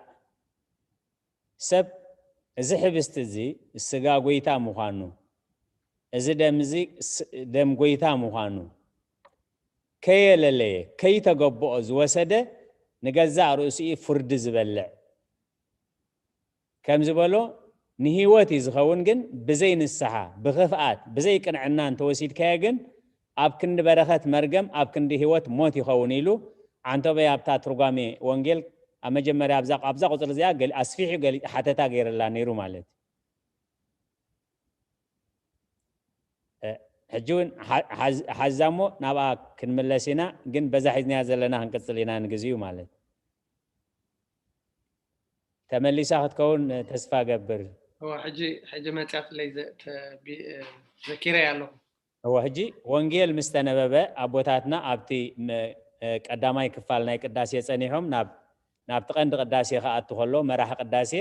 ሰብ እዚ ሕብስቲ እዚ ስጋ ጎይታ ምዃኑ እዚ ደም እዚ ደም ጎይታ ምዃኑ ከየለለየ ከይተገብኦ ዝወሰደ ንገዛእ ርእሲኡ ፍርዲ ዝበልዕ ከም ዝበሎ ንህይወት እዩ ዝኸውን ግን ብዘይ ንስሓ ብኽፍኣት ብዘይ ቅንዕና እንተወሲድካዮ ግን ኣብ ክንዲ በረኸት መርገም ኣብ ክንዲ ህይወት ሞት ይኸውን ኢሉ ዓንቶበይ ኣብታ ትርጓሜ ወንጌል ኣብ መጀመርያ ኣብዛ ቁፅሪ እዚኣ ኣስፊሑ ሓተታ ገይርላ ነይሩ ማለት እዩ ሕጂ እውን ሓዛ እሞ ናብኣ ክንምለስ ኢና ግን በዛ ሒዝናያ ዘለና ክንቅፅል ኢና ንግዜኡ ማለት ተመሊሳ ክትከውን ተስፋ ገብር ሕጂ መፅያ ፍለይ ዘኪረ ኣለኹ እወ ሕጂ ወንጌል ምስ ተነበበ ኣቦታትና ኣብቲ ቀዳማይ ክፋል ናይ ቅዳሴ ፀኒሖም ናብቲ ቀንዲ ቅዳሴ ክኣቱ ከሎ መራሒ ቅዳሴ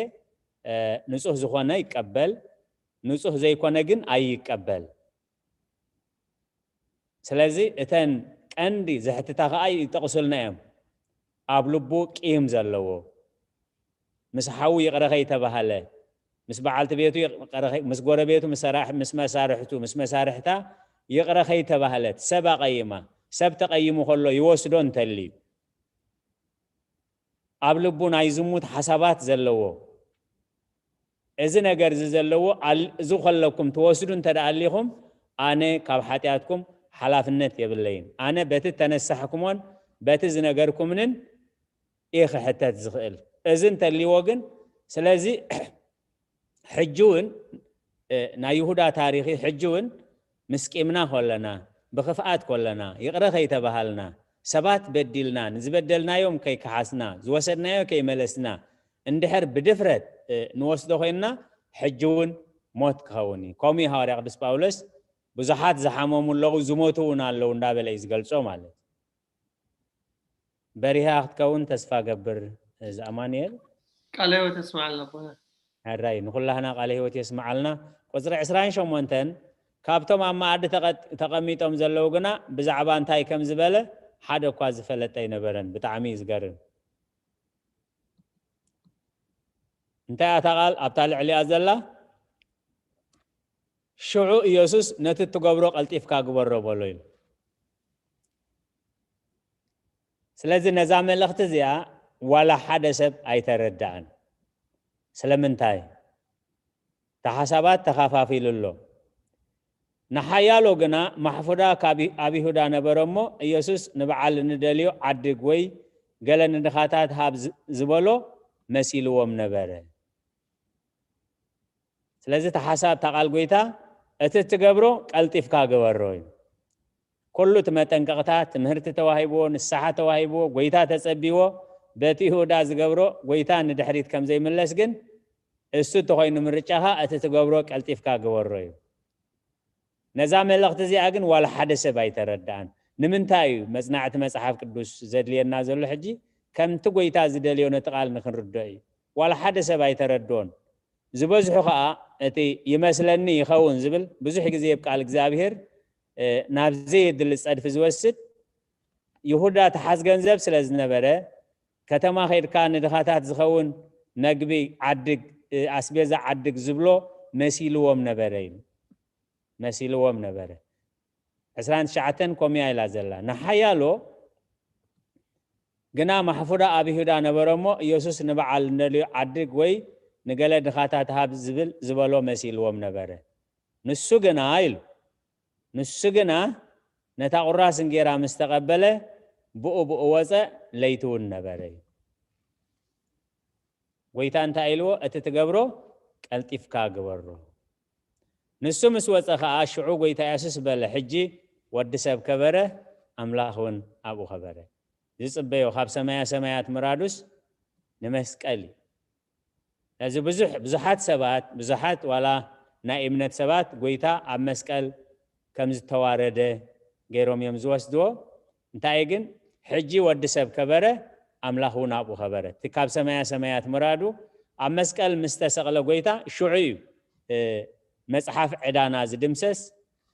ንፁህ ዝኾነ ይቀበል ንፁህ ዘይኮነ ግን ኣይቀበል ስለዚ እተን ቀንዲ ዘሕትታ ከዓ ይጠቕሱልና እዮም ኣብ ልቡ ቂም ዘለዎ ምስ ሓዉ ይቕረ ከይተባህለ ምስ በዓልቲ ቤቱ ምስ ጎረቤቱ ምስ መሳርሕቱ ምስ መሳርሕታ ይቕረ ከይተባህለት ሰብ ኣቐይማ ሰብ ተቐይሙ ከሎ ይወስዶ እንተልዩ ኣብ ልቡ ናይ ዝሙት ሓሳባት ዘለዎ እዚ ነገር እዚ ዘለዎ እዚ ከለኩም ትወስዱ እንተ ኣሊኹም ኣነ ካብ ሓጢኣትኩም ሓላፍነት የብለይን ኣነ በቲ ተነሳሕኩሞን በቲ ዝነገርኩምንን እየ ክሕተት ዝኽእል እዚ እንተልይዎ ግን ስለዚ ሕጂ እውን ናይ ይሁዳ ታሪኺ ሕጂ እውን ምስ ቂምና ኮለና ብኽፍኣት ኮለና ይቕረ ከይተባሃልና ሰባት በዲልና ንዝበደልናዮም ከይከሓስና ዝወሰድናዮ ከይመለስና እንድሕር ብድፍረት ንወስዶ ኮይንና ሕጂ እውን ሞት ክኸውን እዩ ከምኡ እዩ ሃዋርያ ቅዱስ ጳውሎስ ብዙሓት ዝሓመሙ ኣለዉ ዝሞቱ እውን ኣለዉ እንዳበለ እዩ ዝገልጾ ማለት በሪሃ ክትከውን ተስፋ ገብር እዚ ኣማኑኤል ቃለ ህይወት የስማዓልና ኣቦና ሕራይ ንኩላህና ቃለ ህይወት የስማዓልና ቁፅሪ ዕስራን ሸሞንተን ካብቶም ኣብ መኣዲ ተቐሚጦም ዘለዉ ግና ብዛዕባ እንታይ ከም ዝበለ ሓደ እኳ ዝፈለጠ ኣይነበረን ብጣዕሚ እዩ ዝገርም እንታይ ኣታ ቃል ኣብታ ልዕሊኣ ዘላ ሽዑ ኢየሱስ ነቲ እትገብሮ ቀልጢፍካ ግበሮ በሎ ኢሉ ስለዚ ነዛ መልእኽቲ እዚኣ ዋላ ሓደ ሰብ ኣይተረድኣን ስለምንታይ እቲ ሓሳባት ተኸፋፊሉ ኣሎ ንሓያሎ ግና ማሕፉዳ ኣብ ይሁዳ ነበረ እሞ ኢየሱስ ንበዓል ንደልዮ ዓድግ ወይ ገለ ንድኻታት ሃብ ዝበሎ መሲልዎም ነበረ ስለዚ እቲ ሓሳብ እታ ቃል ጎይታ እቲ እትገብሮ ቀልጢፍካ ግበሮ እዩ ኩሉ እቲ መጠንቀቕታ፣ ትምህርቲ ተዋሂብዎ፣ ንስሓ ተዋሂብዎ፣ ጎይታ ተጸቢዎ፣ በቲ ይሁዳ ዝገብሮ ጎይታ ንድሕሪት ከም ዘይምለስ ግን እሱ እንተኾይኑ ምርጫኻ፣ እቲ ትገብሮ ቀልጢፍካ ግበሮ እዩ። ነዛ መልእኽቲ እዚኣ ግን ዋላ ሓደ ሰብ ኣይተረድኣን። ንምንታይ እዩ መጽናዕቲ መጽሓፍ ቅዱስ ዘድልየና ዘሎ? ሕጂ ከምቲ ጎይታ ዝደልዮ ነቲ ቃል ንክንርድኦ እዩ። ዋላ ሓደ ሰብ ኣይተረድኦን። ዝበዝሑ ኸኣ እቲ ይመስለኒ ይኸውን ዝብል ብዙሕ ግዜ ኣብ ቃል እግዚኣብሔር ናብ ዘየድሊ ጸድፊ ዝወስድ፣ ይሁዳ ተሓዝ ገንዘብ ስለ ዝነበረ፣ ከተማ ኸድካ ንድኻታት ዝኸውን መግቢ ዓድግ፣ ኣስቤዛ ዓድግ ዝብሎ መሲልዎም ነበረ ኢሉ። መሲልዎም ነበረ። ዕስራን ትሽዓተን ኮሚያ ኢላ ዘላ። ንሓያሎ ግና ማሕፉዳ ኣብ ይሁዳ ነበረ እሞ፣ ኢየሱስ ንበዓል እንደልዮ ዓድግ ወይ ንገለ ድኻታት ሃብ ዝብል ዝበሎ መሲልዎም ነበረ። ንሱ ግና ኢሉ፣ ንሱ ግና ነታ ቁራስ እንጌራ ምስ ተቐበለ፣ ብኡ ብኡ ወጸ፣ ለይቲ እውን ነበረ እዩ። ጎይታ እንታይ ኢልዎ? እቲ ትገብሮ ቀልጢፍካ ግበሮ። ንሱ ምስ ወጸ ኸኣ ሽዑ ጎይታ የሱስ በለ፣ ሕጂ ወዲ ሰብ ከበረ፣ ኣምላኽ እውን ኣብኡ ኸበረ። ዝጽበዮ ካብ ሰማያ ሰማያት ምራዱስ ንመስቀል እዩ። ነዚ ብዙሕ ብዙሓት ሰባት፣ ብዙሓት ዋላ ናይ እምነት ሰባት ጎይታ ኣብ መስቀል ከም ዝተዋረደ ገይሮም እዮም ዝወስድዎ። እንታይ ግን ሕጂ ወዲ ሰብ ከበረ፣ ኣምላኽ እውን ኣብኡ ኸበረ። እቲ ካብ ሰማያ ሰማያት ምራዱ ኣብ መስቀል ምስ ተሰቕለ ጎይታ ሽዑ እዩ መጽሓፍ ዕዳና ዝድምሰስ፣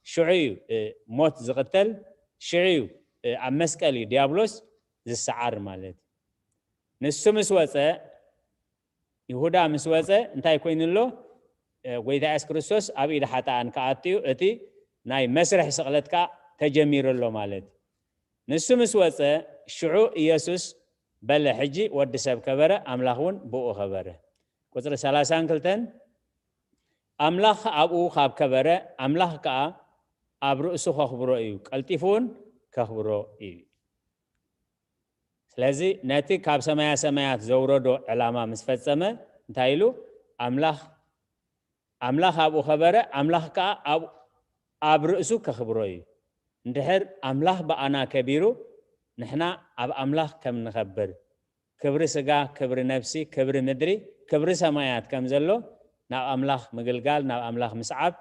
ሽዑ እዩ ሞት ዝቕተል፣ ሽዑ እዩ ኣብ መስቀል እዩ ዲያብሎስ ዝሰዓር ማለት እዩ። ንሱ ምስ ወጸ፣ ይሁዳ ምስ ወጸ እንታይ ኮይኑ ኣሎ? ጎይታ የሱስ ክርስቶስ ኣብ ኢድ ሓጥኣን ክኣቱ እዩ። እቲ ናይ መስርሕ ስቕለት ከኣ ተጀሚሩ ኣሎ ማለት እዩ። ንሱ ምስ ወጸ ሽዑ ኢየሱስ በለ፣ ሕጂ ወዲ ሰብ ከበረ፣ ኣምላኽ እውን ብኡ ከበረ። ቁጽሪ ሰላሳን ክልተን፣ ኣምላኽ ኣብኡ ካብ ከበረ፣ ኣምላኽ ከኣ ኣብ ርእሱ ከኽብሮ እዩ፣ ቀልጢፉ እውን ከኽብሮ እዩ። ስለዚ ነቲ ካብ ሰማያ ሰማያት ዘውረዶ ዕላማ ምስ ፈጸመ እንታይ ኢሉ? ኣምላኽ ኣምላኽ ኣብኡ ከበረ፣ ኣምላኽ ከኣ ኣብ ኣብ ርእሱ ከኽብሮ እዩ። እንድሕር ኣምላኽ ብኣና ከቢሩ፣ ንሕና ኣብ ኣምላኽ ከም ንኸብር፣ ክብሪ ስጋ፣ ክብሪ ነፍሲ፣ ክብሪ ምድሪ፣ ክብሪ ሰማያት ከም ዘሎ፣ ናብ ኣምላኽ ምግልጋል፣ ናብ ኣምላኽ ምስዓብ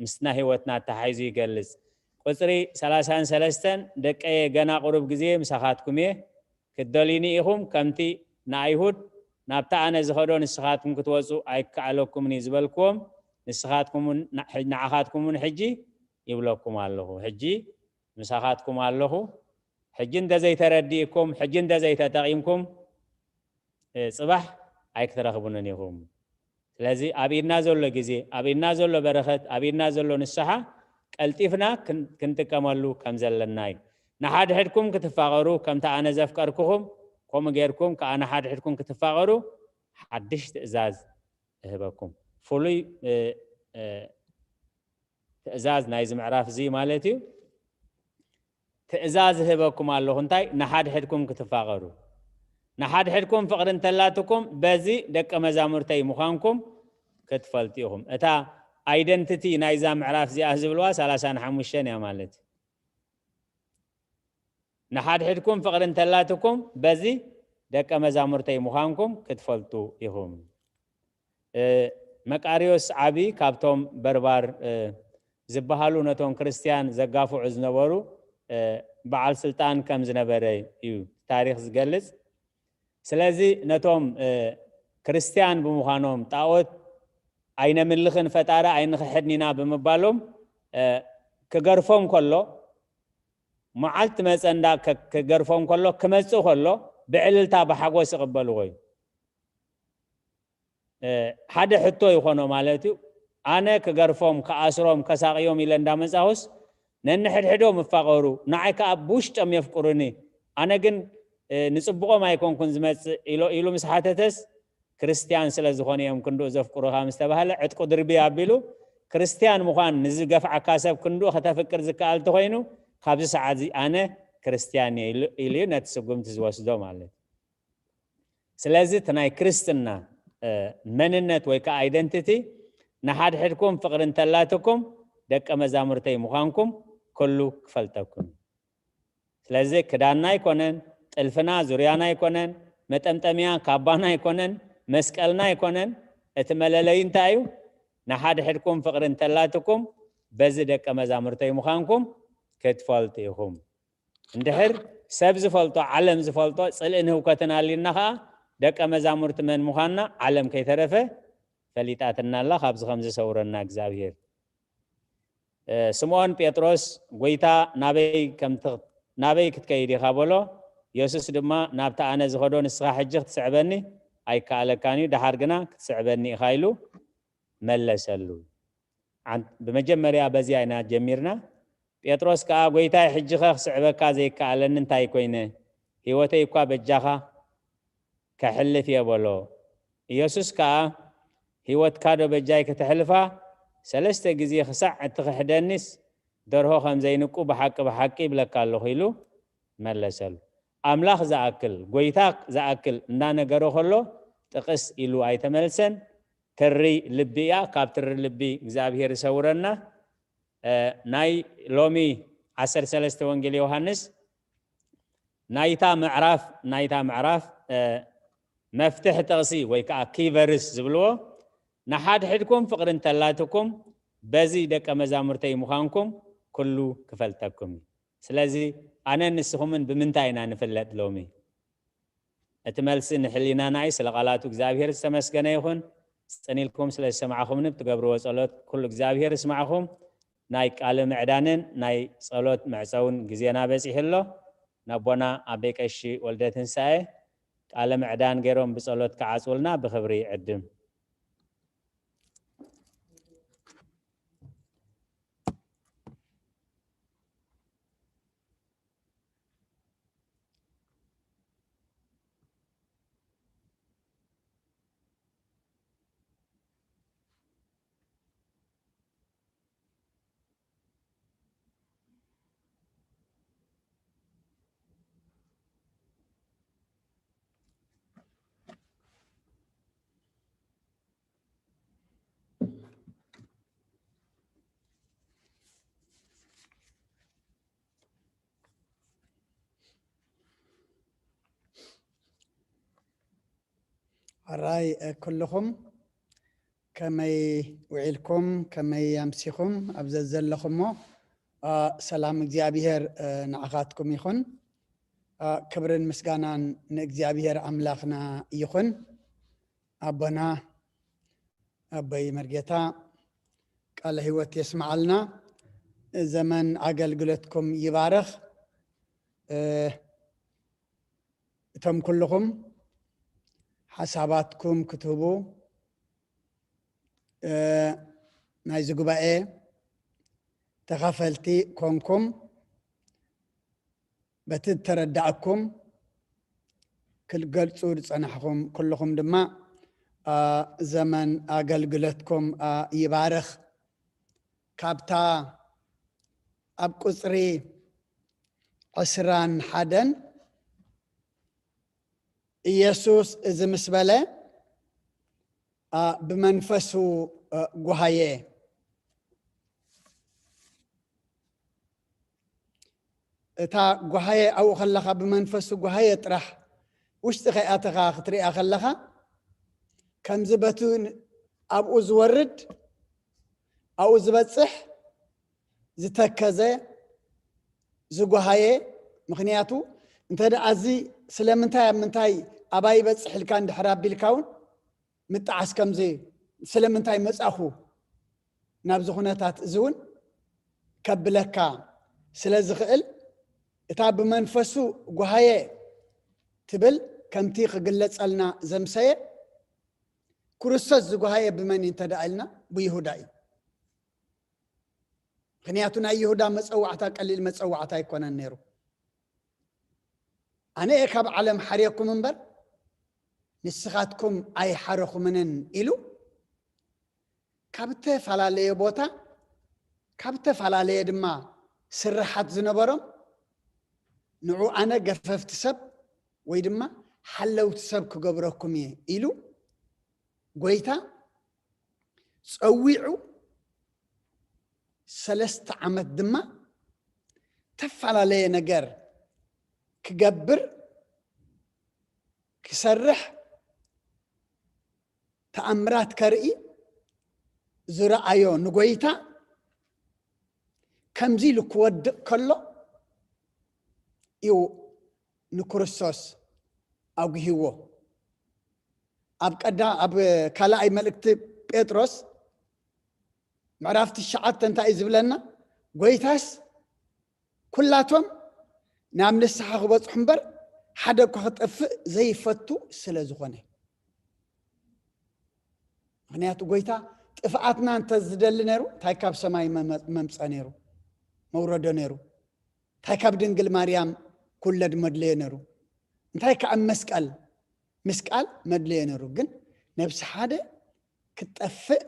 ምስና ህይወትና ኣተሓሒዙ ይገልጽ። ቁጽሪ ሰላሳን ሰለስተን፣ ደቀየ፣ ገና ቁሩብ ግዜ ምሳኻትኩም እየ፣ ክትደልዩኒ ኢኹም፣ ከምቲ ንኣይሁድ ናብቲ ኣነ ዝኸዶ ንስኻትኩም ክትወጹ ኣይከኣለኩምን እዩ ዝበልክዎም፣ ንስኻትኩም ንዓኻትኩም እውን ሕጂ ይብለኩም ኣለኹ። ሕጂ ምሳኻትኩም ኣለኹ። ሕጂ እንተዘይተረዲእኩም፣ ሕጂ እንተዘይተጠቒምኩም፣ ጽባሕ ኣይክትረኽቡንን ኢኹም። ስለዚ ኣብ ኢድና ዘሎ ግዜ፣ ኣብ ኢድና ዘሎ በረኸት፣ ኣብ ኢድና ዘሎ ንስሓ ቀልጢፍና ክንጥቀመሉ ከም ዘለና እዩ። ንሓድሕድኩም ክትፋቐሩ፣ ከምቲ ኣነ ዘፍቀርኩኹም፣ ከምኡ ጌርኩም ከኣ ንሓድሕድኩም ክትፋቐሩ ሓድሽ ትእዛዝ እህበኩም። ፍሉይ ትእዛዝ ናይዚ ምዕራፍ እዚ ማለት እዩ። ትእዛዝ እህበኩም ኣለኹ። እንታይ? ንሓድሕድኩም ክትፋቐሩ። ንሓድሕድኩም ፍቕሪ እንተላትኩም በዚ ደቀ መዛሙርተይ ምዃንኩም ክትፈልጡ ኢኹም። እታ ኣይደንቲቲ ናይዛ ምዕራፍ እዚኣ ዝብልዋ ሰላሳን ሓሙሽተን እያ ማለት እዩ። ንሓድሕድኩም ፍቕሪ እንተላትኩም በዚ ደቀ መዛሙርተይ ምዃንኩም ክትፈልጡ ኢኹም። መቃርዮስ ዓቢ ካብቶም በርባር ዝበሃሉ ነቶም ክርስትያን ዘጋፍዑ ዝነበሩ በዓል ስልጣን ከም ዝነበረ እዩ ታሪኽ ዝገልጽ። ስለዚ ነቶም ክርስትያን ብምዃኖም ጣኦት ኣይነምልኽን፣ ፈጣሪ ኣይንኽሕድን ኢና ብምባሎም ክገርፎም ከሎ፣ መዓልቲ መጸ እንዳ ክገርፎም ከሎ፣ ክመጽእ ከሎ ብዕልልታ ብሓጎስ ይቕበልዎ እዩ። ሓደ ሕቶ ይኾኖ ማለት እዩ። ኣነ ክገርፎም፣ ክኣስሮም፣ ከሳቕዮም ኢለ እንዳመጻኹስ ነንሕድሕዶም ይፋቐሩ፣ ንዓይ ከኣ ብውሽጦም የፍቅሩኒ። ኣነ ግን ንጽቡቖም ኣይኮንኩን ዝመጽእ ኢሎ ኢሉ ምስ ሓተተስ፣ ክርስትያን ስለ ዝኾኑ እዮም ክንድኡ ዘፍቅሩኻ ምስ ተባህለ፣ ዕጥቁ ድርብይ ኣቢሉ፣ ክርስትያን ምዃን ንዝገፍዓካ ሰብ ክንድኡ ከተፍቅር ዝከኣል እንተኾይኑ፣ ካብዚ ሰዓት እዚ ኣነ ክርስትያን እየ ኢሉ ኢሉ እዩ ነቲ ስጉምቲ ዝወስዶ ማለት እዩ። ስለዚ እቲ ናይ ክርስትና መንነት ወይ ከዓ ኣይደንቲቲ ንሓድሕድኩም ፍቕሪ እንተላትኩም ደቀ መዛሙርተይ ምዃንኩም ኩሉ ክፈልጠኩም። ስለዚ ክዳንና ኣይኮነን፣ ጥልፍና ዙርያና ኣይኮነን፣ መጠምጠምያ ካባና ኣይኮነን፣ መስቀልና ኣይኮነን። እቲ መለለዩ እንታይ እዩ? ንሓድሕድኩም ፍቕሪ እንተላትኩም በዚ ደቀ መዛሙርተይ ምዃንኩም ክትፈልጡ ኢኹም። እንድሕር ሰብ ዝፈልጦ፣ ዓለም ዝፈልጦ ጽልእን ህውከትን ኣልዩና ኸኣ ደቀ መዛሙርቲ መን ምዃንና ዓለም ከይተረፈ ፈሊጣትና ኣላ። ካብዚ ከም ዝሰውረና እግዚኣብሔር። ስምዖን ጴጥሮስ፣ ጎይታ፣ ናበይ ከም ትኽ-፣ ናበይ ክትከይድ ኢኻ በሎ። የሱስ ድማ፣ ናብቲ ኣነ ዝኸዶ ንስኻ ሕጂ ክትስዕበኒ ኣይከኣለካን እዩ፣ ደሓር ግና ክትስዕበኒ ኢኻ ኢሉ መለሰሉ። ዓን-፣ ብመጀመርያ በዚኣ ኢና ጀሚርና። ጴጥሮስ ከኣ፣ ጎይታይ፣ ሕጂኸ ክስዕበካ ዘይከኣለኒ እንታይ ኮይነ? ህይወተይ እኳ በጃኻ ከሕልፍ እየ በሎ። ኢየሱስ ከኣ፣ ህይወትካ ዶ በጃይ ከተሕልፋ? ሰለስተ ግዜ ክሳዕ እትኽሕደኒስ ደርሆ ከም ዘይንቁ ብሓቂ ብሓቂ ይብለካ ኣለኹ ኢሉ መለሰሉ። ኣምላኽ ዝኣክል፣ ጎይታ ዝኣክል እናነገሮ ከሎ ጥቕስ ኢሉ ኣይተመልሰን። ትሪ ልቢ እያ። ካብ ትሪ ልቢ እግዚኣብሔር ይሰውረና። እ፣ ናይ ሎሚ ዓሰርተ ሰለስተ ወንጌል ዮሃንስ ናይታ ምዕራፍ፣ ናይታ ምዕራፍ፣ እ፣ መፍትሒ ጥቕሲ ወይ ከዓ ኪ ቨርስ ዝብልዎ፣ ንሓድሕድኩም ፍቕሪ እንተላትኩም በዚ ደቀ መዛሙርተይ ምዃንኩም ኩሉ ክፈልጠኩም እዩ። ስለዚ ኣነን ንስኹምን ብምንታይ ኢና ንፍለጥ ሎሚ? እቲ መልሲ ንሕሊናና እዩ። ስለ ቃላቱ እግዚኣብሔር ዝተመስገነ ይኹን። ጽን ኢልኩም ስለ ዝሰማዕኹምኒ ብትገብርዎ ጸሎት ኩሉ እግዚኣብሔር ይስማዕኹም። ናይ ቃለ ምዕዳንን ናይ ጸሎት መዕጸውን ግዜና በጺሑ ኣሎ። ናቦና ኣበይ ቀሺ ወልደ ትንሳኤ ቃለ ምዕዳን ገይሮም ብጸሎት ክዓጽውልና ብኽብሪ ይዕድም። ሕራይ፣ እ፣ ኩልኹም ከመይ ውዒልኩም፣ ከመይ ኣምሲኹም ኣብ ዘዘለኹሞ፣ እ፣ ሰላም እግዚኣብሔር፣ እ፣ ንዓኻትኩም ይኹን። እ፣ ክብርን ምስጋናን ንእግዚኣብሔር ኣምላኽና ይኹን። ኣቦና ኣቦይ መርጌታ ቃለ ህይወት የስምዓልና፣ ዘመን ኣገልግሎትኩም ይባርኽ። እ፣ እቶም ኩልኹም ሓሳባትኩም ክትህቡ፣ እ፣ ናይዚ ጉባኤ ተኻፈልቲ ኮንኩም፣ በቲ እተረዳእኩም ክትገልጹ ዝጸናሕኩም ኩልኹም ድማ፣ እ፣ ዘመን ኣገልግሎትኩም፣ እ፣ ይባርኽ። ካብታ ኣብ ቁጽሪ ዕስራን ሓደን ኢየሱስ እዚ ምስ በለ፣ እ፣ ብመንፈሱ፣ እ፣ ጓሃየ። እታ ጓሃየ ኣብኡ ከለኻ፣ ብመንፈሱ ጓሃየ ጥራሕ፣ ውሽጢ ከይኣተኻ ክትሪኣ ከለኻ፣ ከምዚ በቲ ኣብኡ ዝወርድ፣ ኣብኡ ዝበጽሕ፣ ዝተከዘ፣ ዝጓሃየ። ምኽንያቱ እንተ ደኣ እዚ ስለምንታይ ኣብ ምንታይ ኣባይ ይበጽሕ ኢልካ እንድሕር ኣቢልካ እውን ምጣዓስ ከምዚ ስለምንታይ መጻኹ ናብዚ ኩነታት እዚ እውን ከብለካ ስለ ዝኽእል፣ እታ ብመንፈሱ ጓሃየ ትብል ከምቲ ክግለጸልና ዘምሰየ፣ ክርስቶስ ዝጓሃየ ብመን እዩ እንተ ደኣ ኢልና ብይሁዳ እዩ። ምኽንያቱ ናይ ይሁዳ መጸዋዕታ ቀሊል መጸዋዕታ ኣይኮነን ነይሩ። ኣነ እየ ካብ ዓለም ሓርየኩም እምበር ንስኻትኩም ኣይሓረኹምንን ኢሉ ካብ እተፈላለየ ቦታ ካብ እተፈላለየ ድማ ስርሓት ዝነበሮም ንዑ ኣነ ገፈፍቲ ሰብ ወይ ድማ ሓለውቲ ሰብ ክገብረኩም እየ ኢሉ ጎይታ ጸዊዑ ሰለስተ ዓመት ድማ ተፈላለየ ነገር ክገብር፣ ክሰርሕ፣ ተኣምራት ከርኢ ዝረኣዮ ንጎይታ ከምዚ ኢሉ ክወድቕ ከሎ እዩ ንክርስቶስ ኣጉሂዎ። ኣብ ቀዳ ኣብ ካልኣይ መልእክቲ ጴጥሮስ ምዕራፍ ትሽዓተ እንታይ እዩ ዝብለና? ጎይታስ ኩላቶም ናብ ንስሓ ክበጽሑ እምበር ሓደ እኳ ክጠፍእ ዘይፈቱ ስለ ዝኾነ። ምክንያቱ ጎይታ ጥፍኣትና እንተ ዝደሊ ነይሩ እንታይ ካብ ሰማይ መመ- መምፀ ነይሩ መውረዶ ነይሩ? እንታይ ካብ ድንግል ማርያም ክውለድ መድለዮ ነይሩ? እንታይ ከዓ መስቀል ምስቃል መድለዮ ነይሩ? ግን ነብሲ ሓደ ክጠፍእ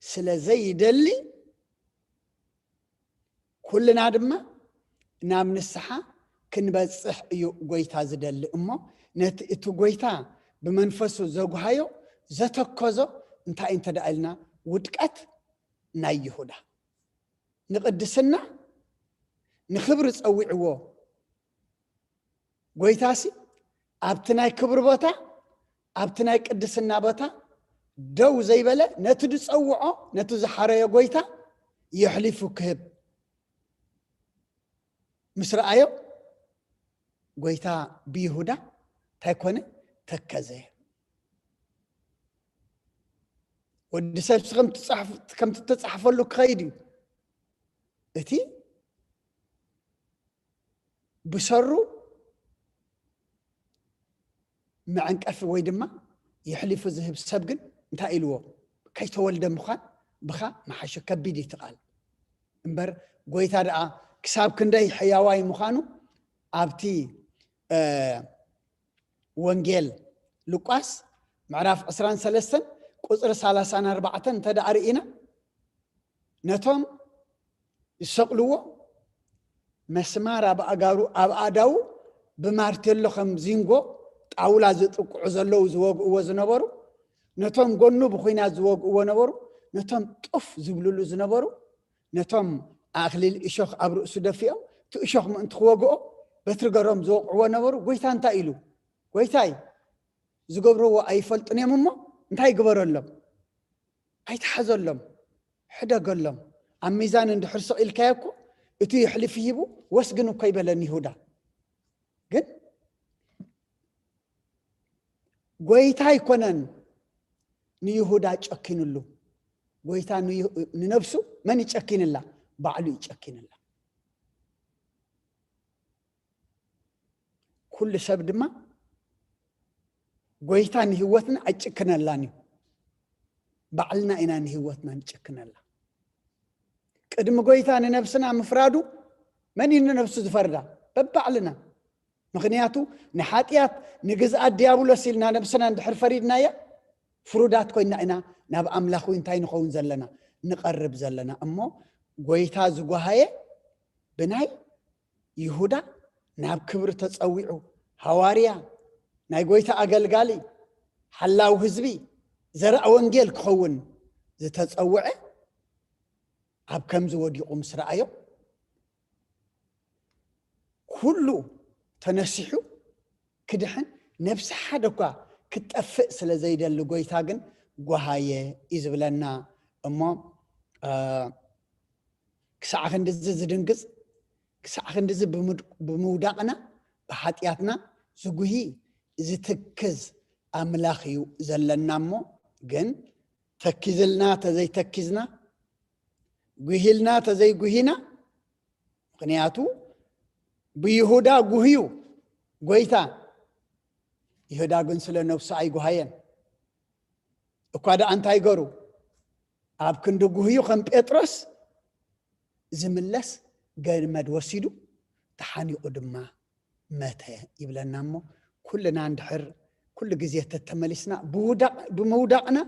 ስለ ዘይደሊ ኩልና ድማ ናብ ንስሓ ክንበጽሕ እዩ ጎይታ ዝደሊ። እሞ ነቲ እቲ ጎይታ ብመንፈሱ ዘጉሃዮ ዘተከዞ እንታይ እንተ ደኣ ኢልና ውድቀት ናይ ይሁዳ ንቅድስና ንክብሪ ጸዊዕዎ ጎይታሲ ኣብቲ ናይ ክብሪ ቦታ ኣብቲ ናይ ቅድስና ቦታ ደው ዘይበለ ነቲ ዝጸውዖ ነቲ ዝሓረዮ ጎይታ የሕሊፉ ክህብ ምስ ረኣዮ ጎይታ ብይሁዳ እንታይ ኮነ? ተከዘ። ወዲ ሰብሲ ከም ትጻሕፍ- ከም ትተጻሕፈሉ ክኸይድ እዩ። እቲ ብሰሩ መዐንቀፊ ወይ ድማ የሕሊፉ ዝህብ ሰብ ግን እንታይ ኢልዎ? ከይተወልደ ምዃን ብኻ መሓሾ ከቢድ እዩ እቲ ቃል። እምበር ጎይታ ደኣ ክሳብ ክንደይ ሕያዋይ ምዃኑ ኣብቲ ወንጌል ሉቃስ ምዕራፍ ዕስራን ሰለስተን ቁፅሪ ሰላሳን ኣርባዕተን እንተ ደኣ ርኢና ነቶም ዝሰቕልዎ መስማር ኣብ ኣእጋሩ ኣብ ኣእዳዉ ብማርቴሎ ከም ዚንጎ ጣውላ ዝጥቅዑ ዘለዉ ዝወግእዎ ዝነበሩ ነቶም ጎኑ ብኹናት ዝወግእዎ ነበሩ ነቶም ጡፍ ዝብልሉ ዝነበሩ ነቶም ኣኽሊል እሾኽ ኣብ ርእሱ ደፊኦም እቲ እሾኽ ምእንቲ ክወግኦ በትሪ ገሮም ዝወቕዕዎ ነበሩ። ጎይታ እንታይ ኢሉ? ጎይታይ ዝገብርዎ ኣይፈልጡን እዮም እሞ እንታይ ግበረሎም? ኣይትሓዘሎም፣ ሕደገሎም። ኣብ ሚዛን እንድሕር ስቕ ኢልካዮ እኮ እቲ የሕሊፉ ሂቡ ወስግን እኮ ይበለን ይሁዳ። ግን ጎይታ ኣይኮነን ንይሁዳ ጨኪንሉ። ጎይታ ንነብሱ መን ይጨኪንላ? ባዕሉ ይጨኪንላ። ኩሉ ሰብ ድማ ጎይታ ንህይወትና ኣይጭክነላን እዩ። ባዕልና ኢና ንህይወትና ንጭክነላ። ቅድሚ ጎይታ ንነብስና ምፍራዱ መን እዩ ንነብሱ ዝፈርዳ? በባዕልና። ምኽንያቱ ንሓጢኣት ንግዝኣት ዲያብሎስ ኢልና ነብስና እንድሕር ፈሪድናያ ፍሩዳት ኮይና ኢና ናብ ኣምላኽ እንታይ ንኸውን ዘለና ንቐርብ ዘለና። እሞ ጎይታ ዝጓሃየ ብናይ ይሁዳ ናብ ክብሪ ተጸዊዑ ሃዋርያ ናይ ጎይታ ኣገልጋሊ ሓላው ህዝቢ ዘርኣ ወንጌል ክኸውን ዝተጸውዐ ኣብ ከምዚ ወዲቑ ምስ ረኣዮ ኩሉ ተነሲሑ ክድሕን ነብሲ ሓደ እኳ ክትጠፍእ ስለ ዘይደሊ ጎይታ ግን ጓሃየ እዩ ዝብለና። እሞ ክሳዕ ክንድዚ ዝድንግጽ ክሳዕ ክንድዚ ብምውዳቕና ብሓጢኣትና ዝጉሂ ዝትክዝ ኣምላኽ እዩ ዘለና። እሞ ግን ተኪዝልና ተዘይተኪዝና ጉሂልና ተዘይጉሂና ምኽንያቱ ብይሁዳ ጉህዩ ጎይታ ይሁዳ ግን ስለ ነብሱ ኣይጉሃየን። እኳ ደኣ እንታይ ገሩ ኣብ ክንዲ ጉህዩ ከም ጴጥሮስ ዝምለስ ገመድ ወሲዱ ተሓኒቑ ድማ መተ ይብለና። እሞ ኩልና እንድሕር ኩሉ ግዜ ተተመሊስና ብምውዳቕና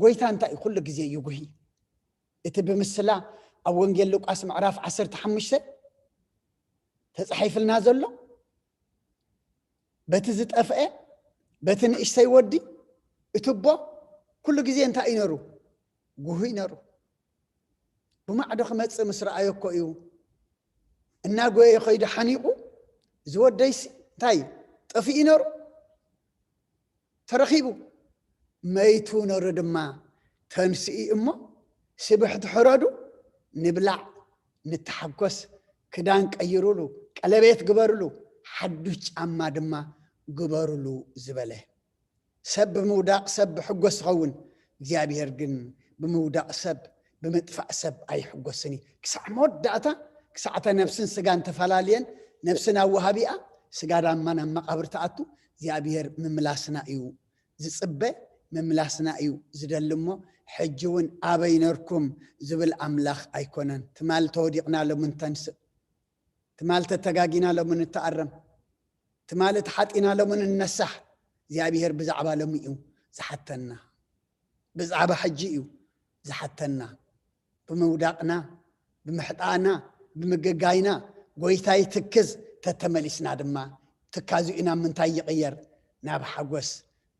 ጎይታ እንታይ እዩ ኩሉ ግዜ ይጉሂ። እቲ ብምስላ ኣብ ወንጌል ሉቃስ ምዕራፍ ዓሰርተ ሓሙሽተ ተጻሒፍልና ዘሎ በቲ ዝጠፍአ በቲ ንእሽተይ ወዲ እቲ ኣቦ ኩሉ ግዜ እንታይ እዩ ነሩ? ጉሁይ ነሩ። ብማዕዶ ክመጽእ ምስ ረኣዮ እኮ እዩ እናጎየ ከይዱ ሓኒቑ፣ እዚ ወደይሲ እንታይ እዩ? ጠፊኡ ነሩ፣ ተረኺቡ፣ መይቱ ነሩ ድማ ተንስኡ እሞ፣ ስብሕቲ ሕረዱ፣ ንብላዕ፣ ንተሓጎስ፣ ክዳን ቀይሩሉ፣ ቀለቤት ግበሩሉ፣ ሓዱሽ ጫማ ድማ ግበሩሉ ዝበለ። ሰብ ብምውዳቕ ሰብ ብሕጎስ ዝኸውን፣ እግዚኣብሔር ግን ብምውዳቕ ሰብ፣ ብምጥፋእ ሰብ ኣይሕጎስን እዩ። ክሳዕ መወዳእታ፣ ክሳዕተ ነብስን ስጋን ተፈላለየን፣ ነብስን ኣዋሃቢኣ፣ ስጋ ዳማ ናብ መቓብር ትኣቱ፣ እግዚኣብሔር ምምላስና እዩ ዝጽበ፣ ምምላስና እዩ ዝደሊ እሞ፣ ሕጂ እውን ኣበይ ነርኩም ዝብል ኣምላኽ ኣይኮነን። ትማል ተወዲቕና ሎሚ ንተንስእ፣ ትማል ተተጋጊና ሎሚ ንተኣረም፣ ትማል ተሓጢና ሎሚ ንነሳሕ። እግዚኣብሔር ብዛዕባ ሎሚ እዩ ዝሓተና፣ ብዛዕባ ሕጂ እዩ ዝሓተና። ብምውዳቕና፣ ብምሕጣእና፣ ብምግጋይና፣ ጎይታ ይትክዝ። ተተመሊስና ድማ፣ ትካዚኡ ናብ ምንታይ ይቕየር? ናብ ሓጎስ፣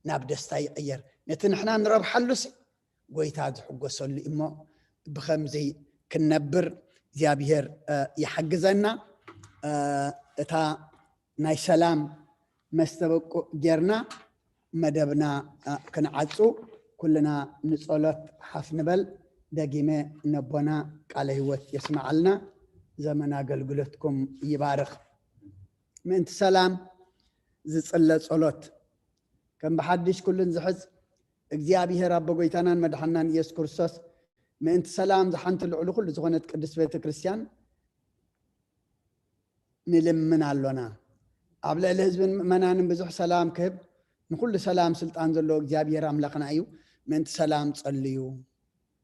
ናብ ደስታ ይቕየር። ነቲ ንሕና ንረብሓሉሲ ጎይታ ዝሕጎሰሉ እሞ፣ ብኸምዚ ክንነብር እግዚኣብሔር፣ እ፣ ይሓግዘና። እ፣ እታ ናይ ሰላም መስተበቁ ጌርና መደብና፣ እ፣ ክንዓጹ ኩልና ንጸሎት ሓፍ ንበል። ደጊመ ነቦና ቃለ ህይወት የስምዓልና። ዘመን ኣገልግሎትኩም ይባርኽ። ምእንቲ ሰላም ዝጽለ ጸሎት። ከም ብሓድሽ ኩሉን ዝሕዝ እግዚኣብሔር ኣቦ ጎይታናን መድሓናን ኢየሱስ ክርስቶስ፣ ምእንቲ ሰላም ዝሓንቲ ልዕሊ ኩሉ ዝኾነት ቅድስት ቤተ ክርስቲያን ንልምን ኣሎና። ኣብ ልዕሊ ህዝብን ምእመናንን ብዙሕ ሰላም ክህብ፣ ንኹሉ ሰላም ስልጣን ዘለዎ እግዚኣብሔር ኣምላኽና እዩ። ምእንቲ ሰላም ጸልዩ።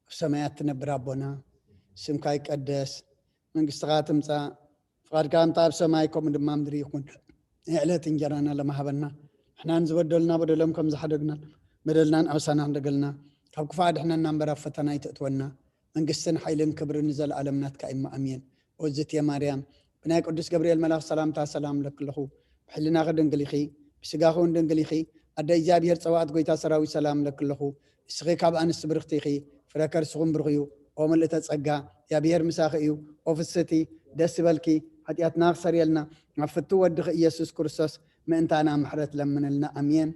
ኣብ ሰማያት ትነብር ኣቦና፣ ስምካ ይቀደስ፣ መንግስትኻ ትምጻእ፣ ፍቓድካ ከምታ ኣብ ሰማይ ከምኡ ድማ ምድሪ ይኹን። ናይ ዕለት እንጀራና ለማሃበና፣ ንሕናን ዝበደሉና በደሎም ከም ዝሓደግና፣ በደልናን ኣበሳናን ደገልና፣ ካብ ክፉእ ኣድሕነና እምበር ኣብ ፈተና ኣይተእትወና። መንግስትን ሓይልን ክብርን ንዘለኣለም ናትካ እዩ፣ ኣሜን። ኦዝት የማርያም፣ ብናይ ቅዱስ ገብርኤል መልኣኽ ሰላምታ ሰላም እለኪ ኣለኹ። ብሕልናኺ ድንግል ኢኺ፣ ብስጋኺ እውን ድንግል ኢኺ። ኣደ እግዚኣብሔር ጸባኦት፣ ጎይታ ሰራዊት፣ ሰላም እለኪ ኣለኹ። ንስኺ ካብ ኣንስቲ ብርኽቲ ኢኺ፣ ፍረ ከርስኹም ብሩኽ እዩ። ኦ ምልእተ ጸጋ፣ እግዚኣብሔር ምሳኺ እዩ። ኦ ፍስህቲ፣ ደስ ይበልኪ፣ ሓጢኣትና ክሰርየልና፣ ናብ ፍቱ ወድኺ ኢየሱስ ክርስቶስ ምእንታና ምሕረት ለምንልና። ኣሜን።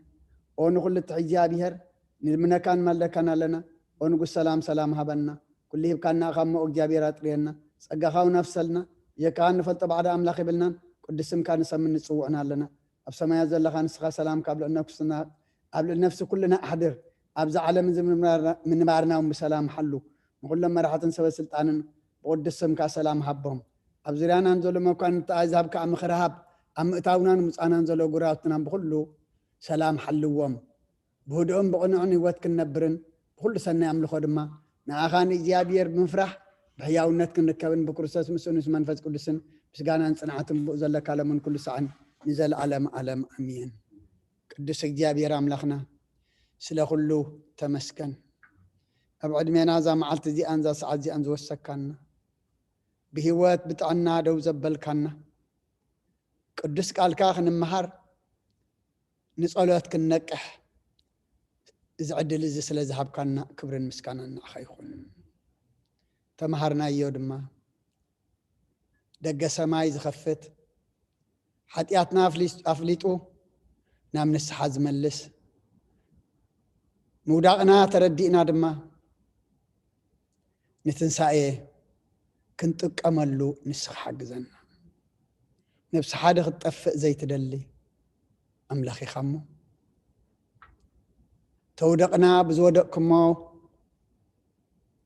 ኦ ንኹሉ እትሕዝ እግዚኣብሔር፣ ንልምነካን ንማልደካን ኣለና። ኦ ንጉስ ሰላም፣ ሰላም ሃበና። ኩሉ ሂብካና ኢኻ እሞ እግዚኣብሔር ኣጥርየና። ጸጋኻ እውን ኣፍሰልና። ብጀካኻ እንፈልጦ ባዕዳ ኣምላኽ የብልናን። ቅዱስ ስምካ ንሰምን ንጽውዕን ኣለና። ኣብ ሰማያት ዘለኻ ንስኻ ሰላም ካብ ልዕሊ ነፍስና፣ ኣብ ልዕሊ ነፍሲ ኩልና ኣሕድር። ኣብዚ ዓለም እዚ ምንባርና፣ ምንባርና እውን ብሰላም ሓሉ። ንኹሎም መራሕትን ሰበ ስልጣንን ብቅዱስ ስምካ ሰላም ሃቦም። ኣብ ዙርያናን ዘሎ መኳንንቲ ኣህዛብ ከኣ ምኽሪ ሃብ። ኣብ ምእታውናን ምጻናን ዘሎ ጉራውትና ብኹሉ ሰላም ሓልዎም። ብህድኡን ብቕኑዕን ህይወት ክንነብርን ብኹሉ ሰናይ ኣምልኾ ድማ ንኣኻ ንእግዚኣብሔር ብምፍራሕ ብሕያውነት ክንርከብን ብክርስቶስ ምስኡ ምስ መንፈስ ቅዱስን ምስጋናን ጽንዓትን ብኡ ዘለካ ለምን ኩሉ ሳዕን ንዘለኣለም ዓለም ኣሜን። ቅዱስ እግዚኣብሔር ኣምላኽና ስለ ኩሉ ተመስገን። ኣብ ዕድሜና እዛ መዓልቲ እዚኣን እዛ ሰዓት እዚኣን ዝወሰካና፣ ብህይወት ብጥዕና ደው ዘበልካና፣ ቅዱስ ቃልካ ክንመሃር ንጸሎት ክንነቅሕ እዚ ዕድል እዚ ስለ ዝሃብካና ክብርን ምስጋናን ንዓኻ ይኹን። ተምሃርናዮ ድማ ደገ ሰማይ ዝኸፍት፣ ሓጢኣትና ኣፍሊ-፣ ኣፍሊጡ ናብ ንስሓ ዝመልስ፣ ምውዳቕና ተረዲእና ድማ ንትንሳኤ ክንጥቀመሉ ንስኻ ሓግዘና። ነብሲ ሓደ ክትጠፍእ ዘይትደሊ ኣምላኽ ኢኻ እሞ፣ ተውደቕና ብዝወደቕኩሞ፣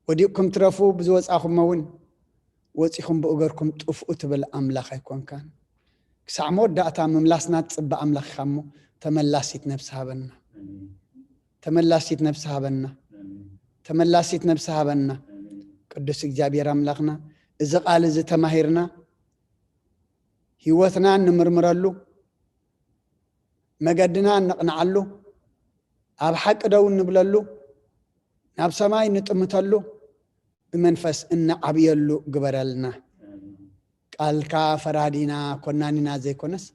ወዲቕኩም ትረፉ ብዝወጻኹሞ እውን ወጺኹም ብእገርኩም ጥፍኡ ትብል ኣምላኽ ኣይኮንካን። ክሳዕ መወዳእታ ምምላስና ትጽበ ኣምላኽ ኢኻ እሞ፣ ተመላሲት ነብሲ ሃበና። ተመላሲት ነብሲ ሃበና። ተመላሲት ነብሲ ሃበና። ቅዱስ እግዚኣብሔር ኣምላኽና፣ እዚ ቃል እዚ ተማሂርና፣ ህይወትና እንምርምረሉ፣ መገድና እነቕንዓሉ፣ ኣብ ሓቂ ደው እንብለሉ፣ ናብ ሰማይ እንጥምተሉ፣ ብመንፈስ እንዓብየሉ ግበረልና። ቃልካ ፈራዲና ኮናኒና ዘይኮነስ፣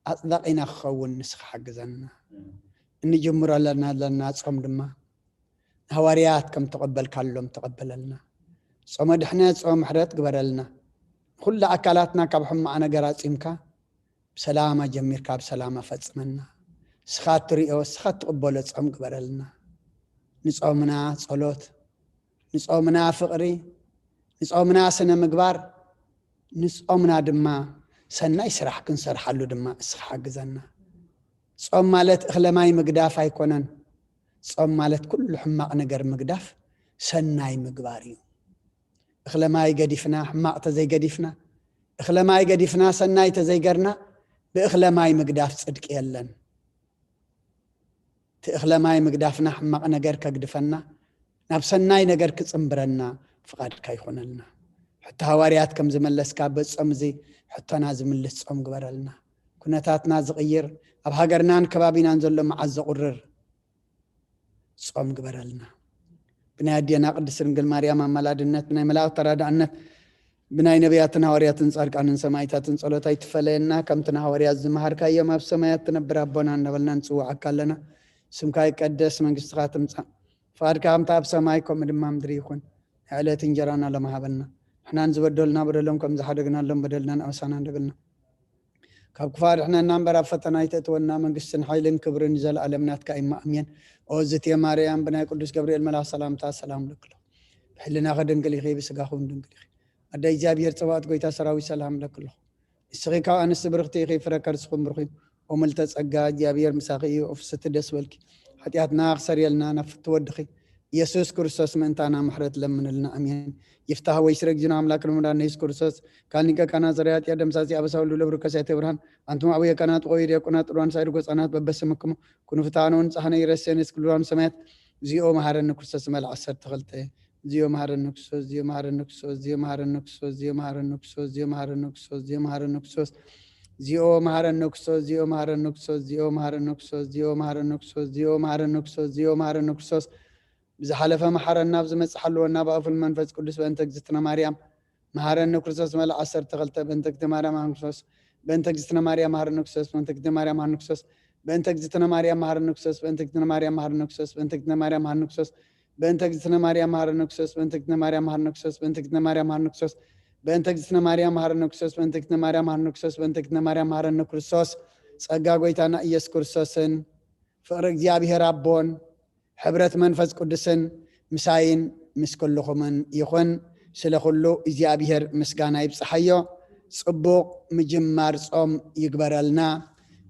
ኣጽዳቒና ክኸውን ንስኻ ሓግዘና። እንጅምሮ ኣለና ዘለና ጾም ድማ፣ ንሃዋርያት ከም ተቐበልካሎም ተቐበለልና። ጾመ ድሕነት፣ ጾመ ምሕረት ግበረልና። ኩሉ ኣካላትና ካብ ሕማቕ ነገር ኣጺምካ ብሰላም ኣጀሚርካ ብሰላም ኣፈጽመና። እስኻ እትሪኦ እስኻ እትቕበሎ ጾም ግበረልና። ንጾምና ጸሎት፣ ንጾምና ፍቕሪ፣ ንጾምና ስነ ምግባር፣ ንጾምና ድማ ሰናይ ስራሕ ክንሰርሓሉ ድማ እስኻ ሓግዘና። ጾም ማለት እኽለ ማይ ምግዳፍ ኣይኮነን። ጾም ማለት ኩሉ ሕማቕ ነገር ምግዳፍ ሰናይ ምግባር እዩ። እኽለ ማይ ገዲፍና፣ ሕማቕ ተዘይገዲፍና፣ እኽለ ማይ ገዲፍና ሰናይ ተዘይገርና፣ ብእኽለ ማይ ምግዳፍ ጽድቂ የለን። እቲ እኽለ ማይ ምግዳፍና ሕማቕ ነገር ከግድፈና፣ ናብ ሰናይ ነገር ክጽንብረና ፍቓድካ ይኹነልና። ሕቶ ሃዋርያት ከም ዝመለስካ በዚ ጾም እዚ ሕቶና ዝምልስ ጾም ግበረልና። ኩነታትና ዝቕይር፣ ኣብ ሃገርናን ከባቢናን ዘሎ መዓት ዘቑርር ጾም ግበረልና። ብናይ ኣዴና ቅድስት ድንግል ማርያም ኣማላድነት፣ ብናይ መላእክት ተራዳእነት፣ ብናይ ነቢያትን ሃዋርያትን ጻድቃንን ሰማዕታትን ጸሎት ኣይትፈለየና። ከምቲ ንሃዋርያት ዝመሃርካዮም ኣብ ሰማያት ትነብር ኣቦና እናበልና ንጽውዓካ ኣለና። ስምካ ይቀደስ፣ መንግስትኻ ትምጻእ፣ ፍቓድካ ከምታ ኣብ ሰማይ ከምኡ ድማ ምድሪ ይኹን። ናይ ዕለት እንጀራና ሎሚ ሃበና። ንሕናን ዝበደሉና በደሎም ከም ዝሓደግናሎም በደልናን ኣበሳናን ደገልና። ካብ ክፉእ ኣድሕነና እምበር ኣብ ፈተና ኣይተእትወና። መንግስትን ሓይልን ክብርን ንዘለኣለም ናትካ እዩ። ኣሜን። ኦ ዝትየ ማርያም፣ ብናይ ቅዱስ ገብርኤል መልኣኽ ሰላምታ ሰላም እልኪ ኣለኹ። ብሕልናኺ ድንግል ኢኺ፣ ብስጋኺ እውን ድንግል ኢኺ። ኣደ እግዚኣብሔር ጸባኦት ጎይታ ሰራዊት ሰላም እለኪ ኣለኹ። ንስኺ ካብ ኣንስቲ ብርኽቲ ኢኺ፣ ፍረ ከርስኺ እውን ብሩኽ እዩ። ኦ ምልተ ጸጋ፣ እግዚኣብሔር ምሳኺ እዩ። ኦ ፍስሕቲ ደስ በልኪ፣ ሓጢኣትና ክሰርየልና ናብ ፍትው ወድኺ ኢየሱስ ክርስቶስ ምእንታና ምሕረት ለምንልና። ኣሜን። ይፍታህ ወይ ስረግ ጅና ኣምላክ ንምዳን ኢየሱስ ክርስቶስ ካል ሊቀ ካህናት ዘርያ ጢያ ደምሳሲ ኣበሳ ወልዱ ለብሩ ከሳይተ ብርሃን ኣንቱም ኣቡየ ካህናት ቆዩ ዲያቆናት ጥሩዋን ሳይድ ጎጻናት በበስምክሙ ኩኑ ፍትሃነ ወንጻሕነ ይረሴን እስክልዋን ሰማያት። እዚኦ መሃረኒ ክርስቶስ መልዓ ዓሰርተ ክልተ። እዚኦ መሃረኒ ክርስቶስ፣ እዚኦ መሃረኒ ክርስቶስ፣ እዚኦ መሃረኒ ክርስቶስ፣ እዚኦ መሃረኒ ክርስቶስ፣ እዚኦ መሃረኒ ክርስቶስ፣ እዚኦ መሃረኒ ክርስቶስ፣ እዚኦ መሃረኒ ክርስቶስ፣ እዚኦ መሃረኒ ክርስቶስ፣ እዚኦ መሃረኒ ክርስቶስ፣ እዚኦ መሃረኒ ክርስቶስ፣ እዚኦ መሃረኒ ክርስቶስ፣ እዚኦ መሃረኒ ክርስቶስ፣ ብዝሓለፈ መሓረና፣ ኣብ ዝመጽእ ሓልወና፣ ብኣፉን መንፈስ ቅዱስ፣ በእንተ እግዝእትነ ማርያም መሃረኒ ክርስቶስ። መልኣ ዓሰርተ ክልተ በእንተ እግዝእትነ ማርያም መሃረኒ ክርስቶስ፣ በእንተ እግዝእትነ ማርያም መሃረኒ ክርስቶስ፣ በእንተ እግዝእትነ ማርያም መሃረኒ ክርስቶስ፣ በእንተ እግዝእትነ ማርያም መሃረኒ ክርስቶስ፣ በእንተ እግዝእትነ ማርያም መሃረኒ ክርስቶስ፣ በእንተ እግዝእትነ ማርያም መሃረኒ ክርስቶስ፣ በእንተ እግዝእትነ ማርያም መሃረኒ ክርስቶስ፣ በእንተ እግዝእትነ ማርያም መሃረኒ ክርስቶስ፣ በእንተ እግዝእትነ ማርያም መሃረኒ ክርስቶስ፣ በእንተ እግዝእትነ ማርያም መሃረኒ ክርስቶስ፣ በእንተ እግዝእትነ ማርያም መሃረኒ ክርስቶስ፣ በእንተ እግዝእትነ ማርያም መሃረኒ ክርስቶስ፣ ጸጋ ጎይታና ኢየሱስ ክርስቶስን ፍቕሪ እግዚኣብሔር ኣቦን ሕብረት መንፈስ ቅዱስን ምሳይን ምስ ኩልኹምን ይኹን። ስለ ኩሉ እግዚኣብሔር ምስጋና ይብጽሓዮ። ጽቡቕ ምጅማር ጾም ይግበረልና።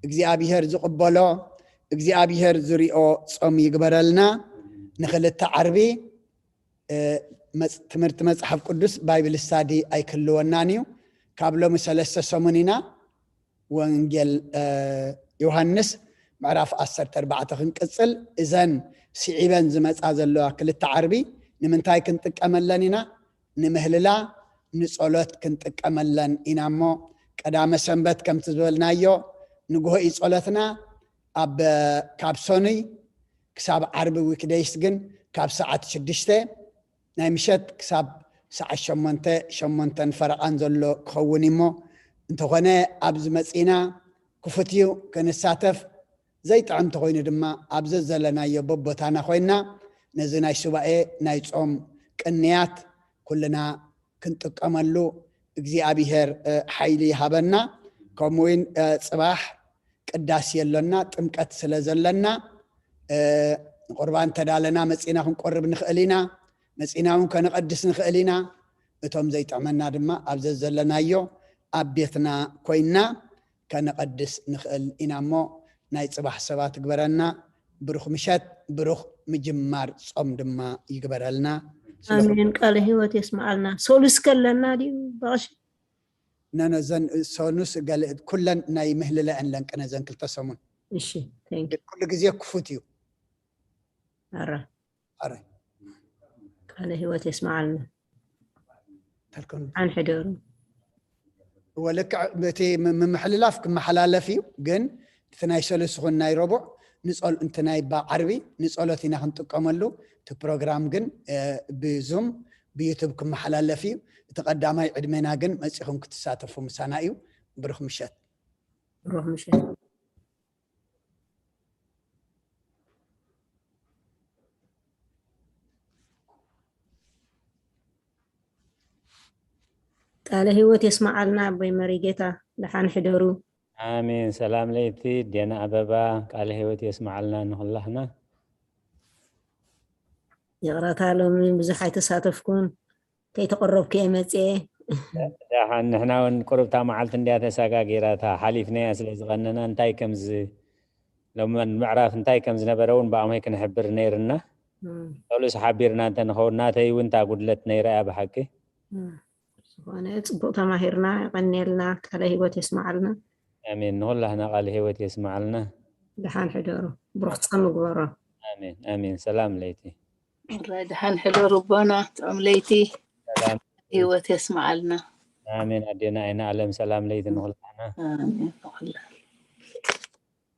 እግዚኣብሔር ዝቕበሎ፣ እግዚኣብሔር ዝሪኦ ጾም ይግበረልና። ንኽልተ ዓርቢ፣ እ፣ መጽ-፣ ትምህርቲ መጽሓፍ ቅዱስ ባይብል ስታዲ ኣይክልወናን እዩ። ካብ ሎሚ ሰለስተ ሰሙን ኢና ወንጌል፣ እ፣ ዮሃንስ ምዕራፍ ዓሰርተ ኣርባዕተ ክንቅጽል። እዘን ስዒበን ዝመጻ ዘለዋ ክልተ ዓርቢ ንምንታይ ክንጥቀመለን ኢና? ንምህልላ፣ ንጸሎት ክንጥቀመለን ኢና እሞ፣ ቀዳመ ሰንበት ከምቲ ዝበልናዮ ንግሆ እዩ ጸሎትና። ኣብ፣ ካብ ሰኑይ ክሳብ ዓርቢ ዊክደይስ ግን ካብ ሰዓት ሽዱሽተ ናይ ምሸት ክሳብ ሰዓት ሸሞንተ፣ ሸሞንተን ፈረቓን ዘሎ ክኸውን እዩ እሞ፣ እንተኾነ ኣብዚ መጺእና ክፉት እዩ ክንሳተፍ። ዘይጥዕም እንተኾይኑ ድማ ኣብ ዘዘለናዮ በቦታና ኮይንና ነዚ ናይ ሱባኤ ናይ ጾም ቅንያት ኩልና ክንጥቀመሉ እግዚኣብሔር፣ እ፣ ሓይሊ ይሃበና። ከምኡ እውን፣ እ፣ ጽባሕ ቅዳሴ ኣሎና፣ ጥምቀት ስለ ዘለና፣ እ፣ ንቁርባን ተዳለና መጺእና ክንቆርብ ንኽእል ኢና። መጺእና እውን ከነቐድስ ንኽእል ኢና። እቶም ዘይጥዕመና ድማ ኣብ ዘዘለናዮ ኣብ ቤትና ኮይንና ከነቐድስ ንኽእል ኢና እሞ፣ ናይ ጽባሕ ሰባት ግበረና። ብሩኽ ምሸት፣ ብሩኽ ምጅማር ጾም ድማ ይግበረልና። ስለ ኣሜን። ቃለ ህይወት የስምዓልና። ሰሉስ ከለና ድዩ ብቐሺ? ነነ፣ ዘን ሰኑስ ገለ ኩለን ናይ ምህልላ እየን ለንቅነ ዘን ክልተ ሰሙን። እሺ፣ thank you። ኩሉ ግዜ ክፉት እዩ። ኣረ። ኣረ። ቃለ ህይወት የስምዓልና። ተልከኑ። ኣንሕደሩ። እወ፣ ልክዕ እቲ ም-፣ ምምሕልላፍ ክመሓላለፍ እዩ፣ ግን እቲ ናይ ሰሉስ ይኹን ናይ ረቡዕ ንጸል-፣ እቲ ናይ ባ-፣ ዓርቢ ንጸሎት ኢና ክንጥቀመሉ። እቲ ፕሮግራም ግን፣ እ፣ ብዙም ብዩቱብ ክመሓላለፍ እዩ። እቲ ቀዳማይ ዕድሜና ግን መጺኹም ክትሳተፉ ምሳና እዩ። ብሩኽ ምሸት። ብሩኽ ምሸት። ቃለ ህይወት የስመዓልና ኣቦይ መሪጌታ፣ ደሓን ሕደሩ። ኣሜን። ሰላም ለይቲ ዴና ኣበባ፣ ቃለ ህይወት የስመዓልና ንኹላህና። ይቕረታ፣ ሎሚ ብዙሕ ኣይተሳተፍኩን፣ ከይተቐረብኩ እየ መፅኤ። ደሓን፣ ንሕና እውን ቁርብታ መዓልቲ እንድያ ተሰጋጊራታ ሓሊፍናያ ስለ ዝቐነና፣ እንታይ ከምዚ ሎሚ ምዕራፍ እንታይ ከም ዝነበረ እውን ብኣምሆይ ክንሕብር ነይርና። እም፣ ቶሉስ ሓቢርና እንተንኸውን፣ ናተይ እውን እታ ጉድለት ነይራ እያ ብሓቂ። እም። ዝኾነ፣ ፅቡቕ ተማሂርና፣ የቐንየልና፣ ቃለ ህይወት የስመዓልና። ኣሜን። ንኹላህና ቃል ህይወት የስመዓልና። ደሓን ሕደሩ፣ ብሩኽ ጾም ይግበሮ። ኣሜን ኣሜን። ሰላም ለይቲ። ራይ ደሓን ሕደሩ ኣቦና፣ ጥዑም ለይቲ፣ ሰላም። ህይወት የስመዓልና። ኣሜን። ኣዴና ኣይና ኣለም፣ ሰላም ለይቲ ንኹላህና። ኣሜን። ንኹላህና።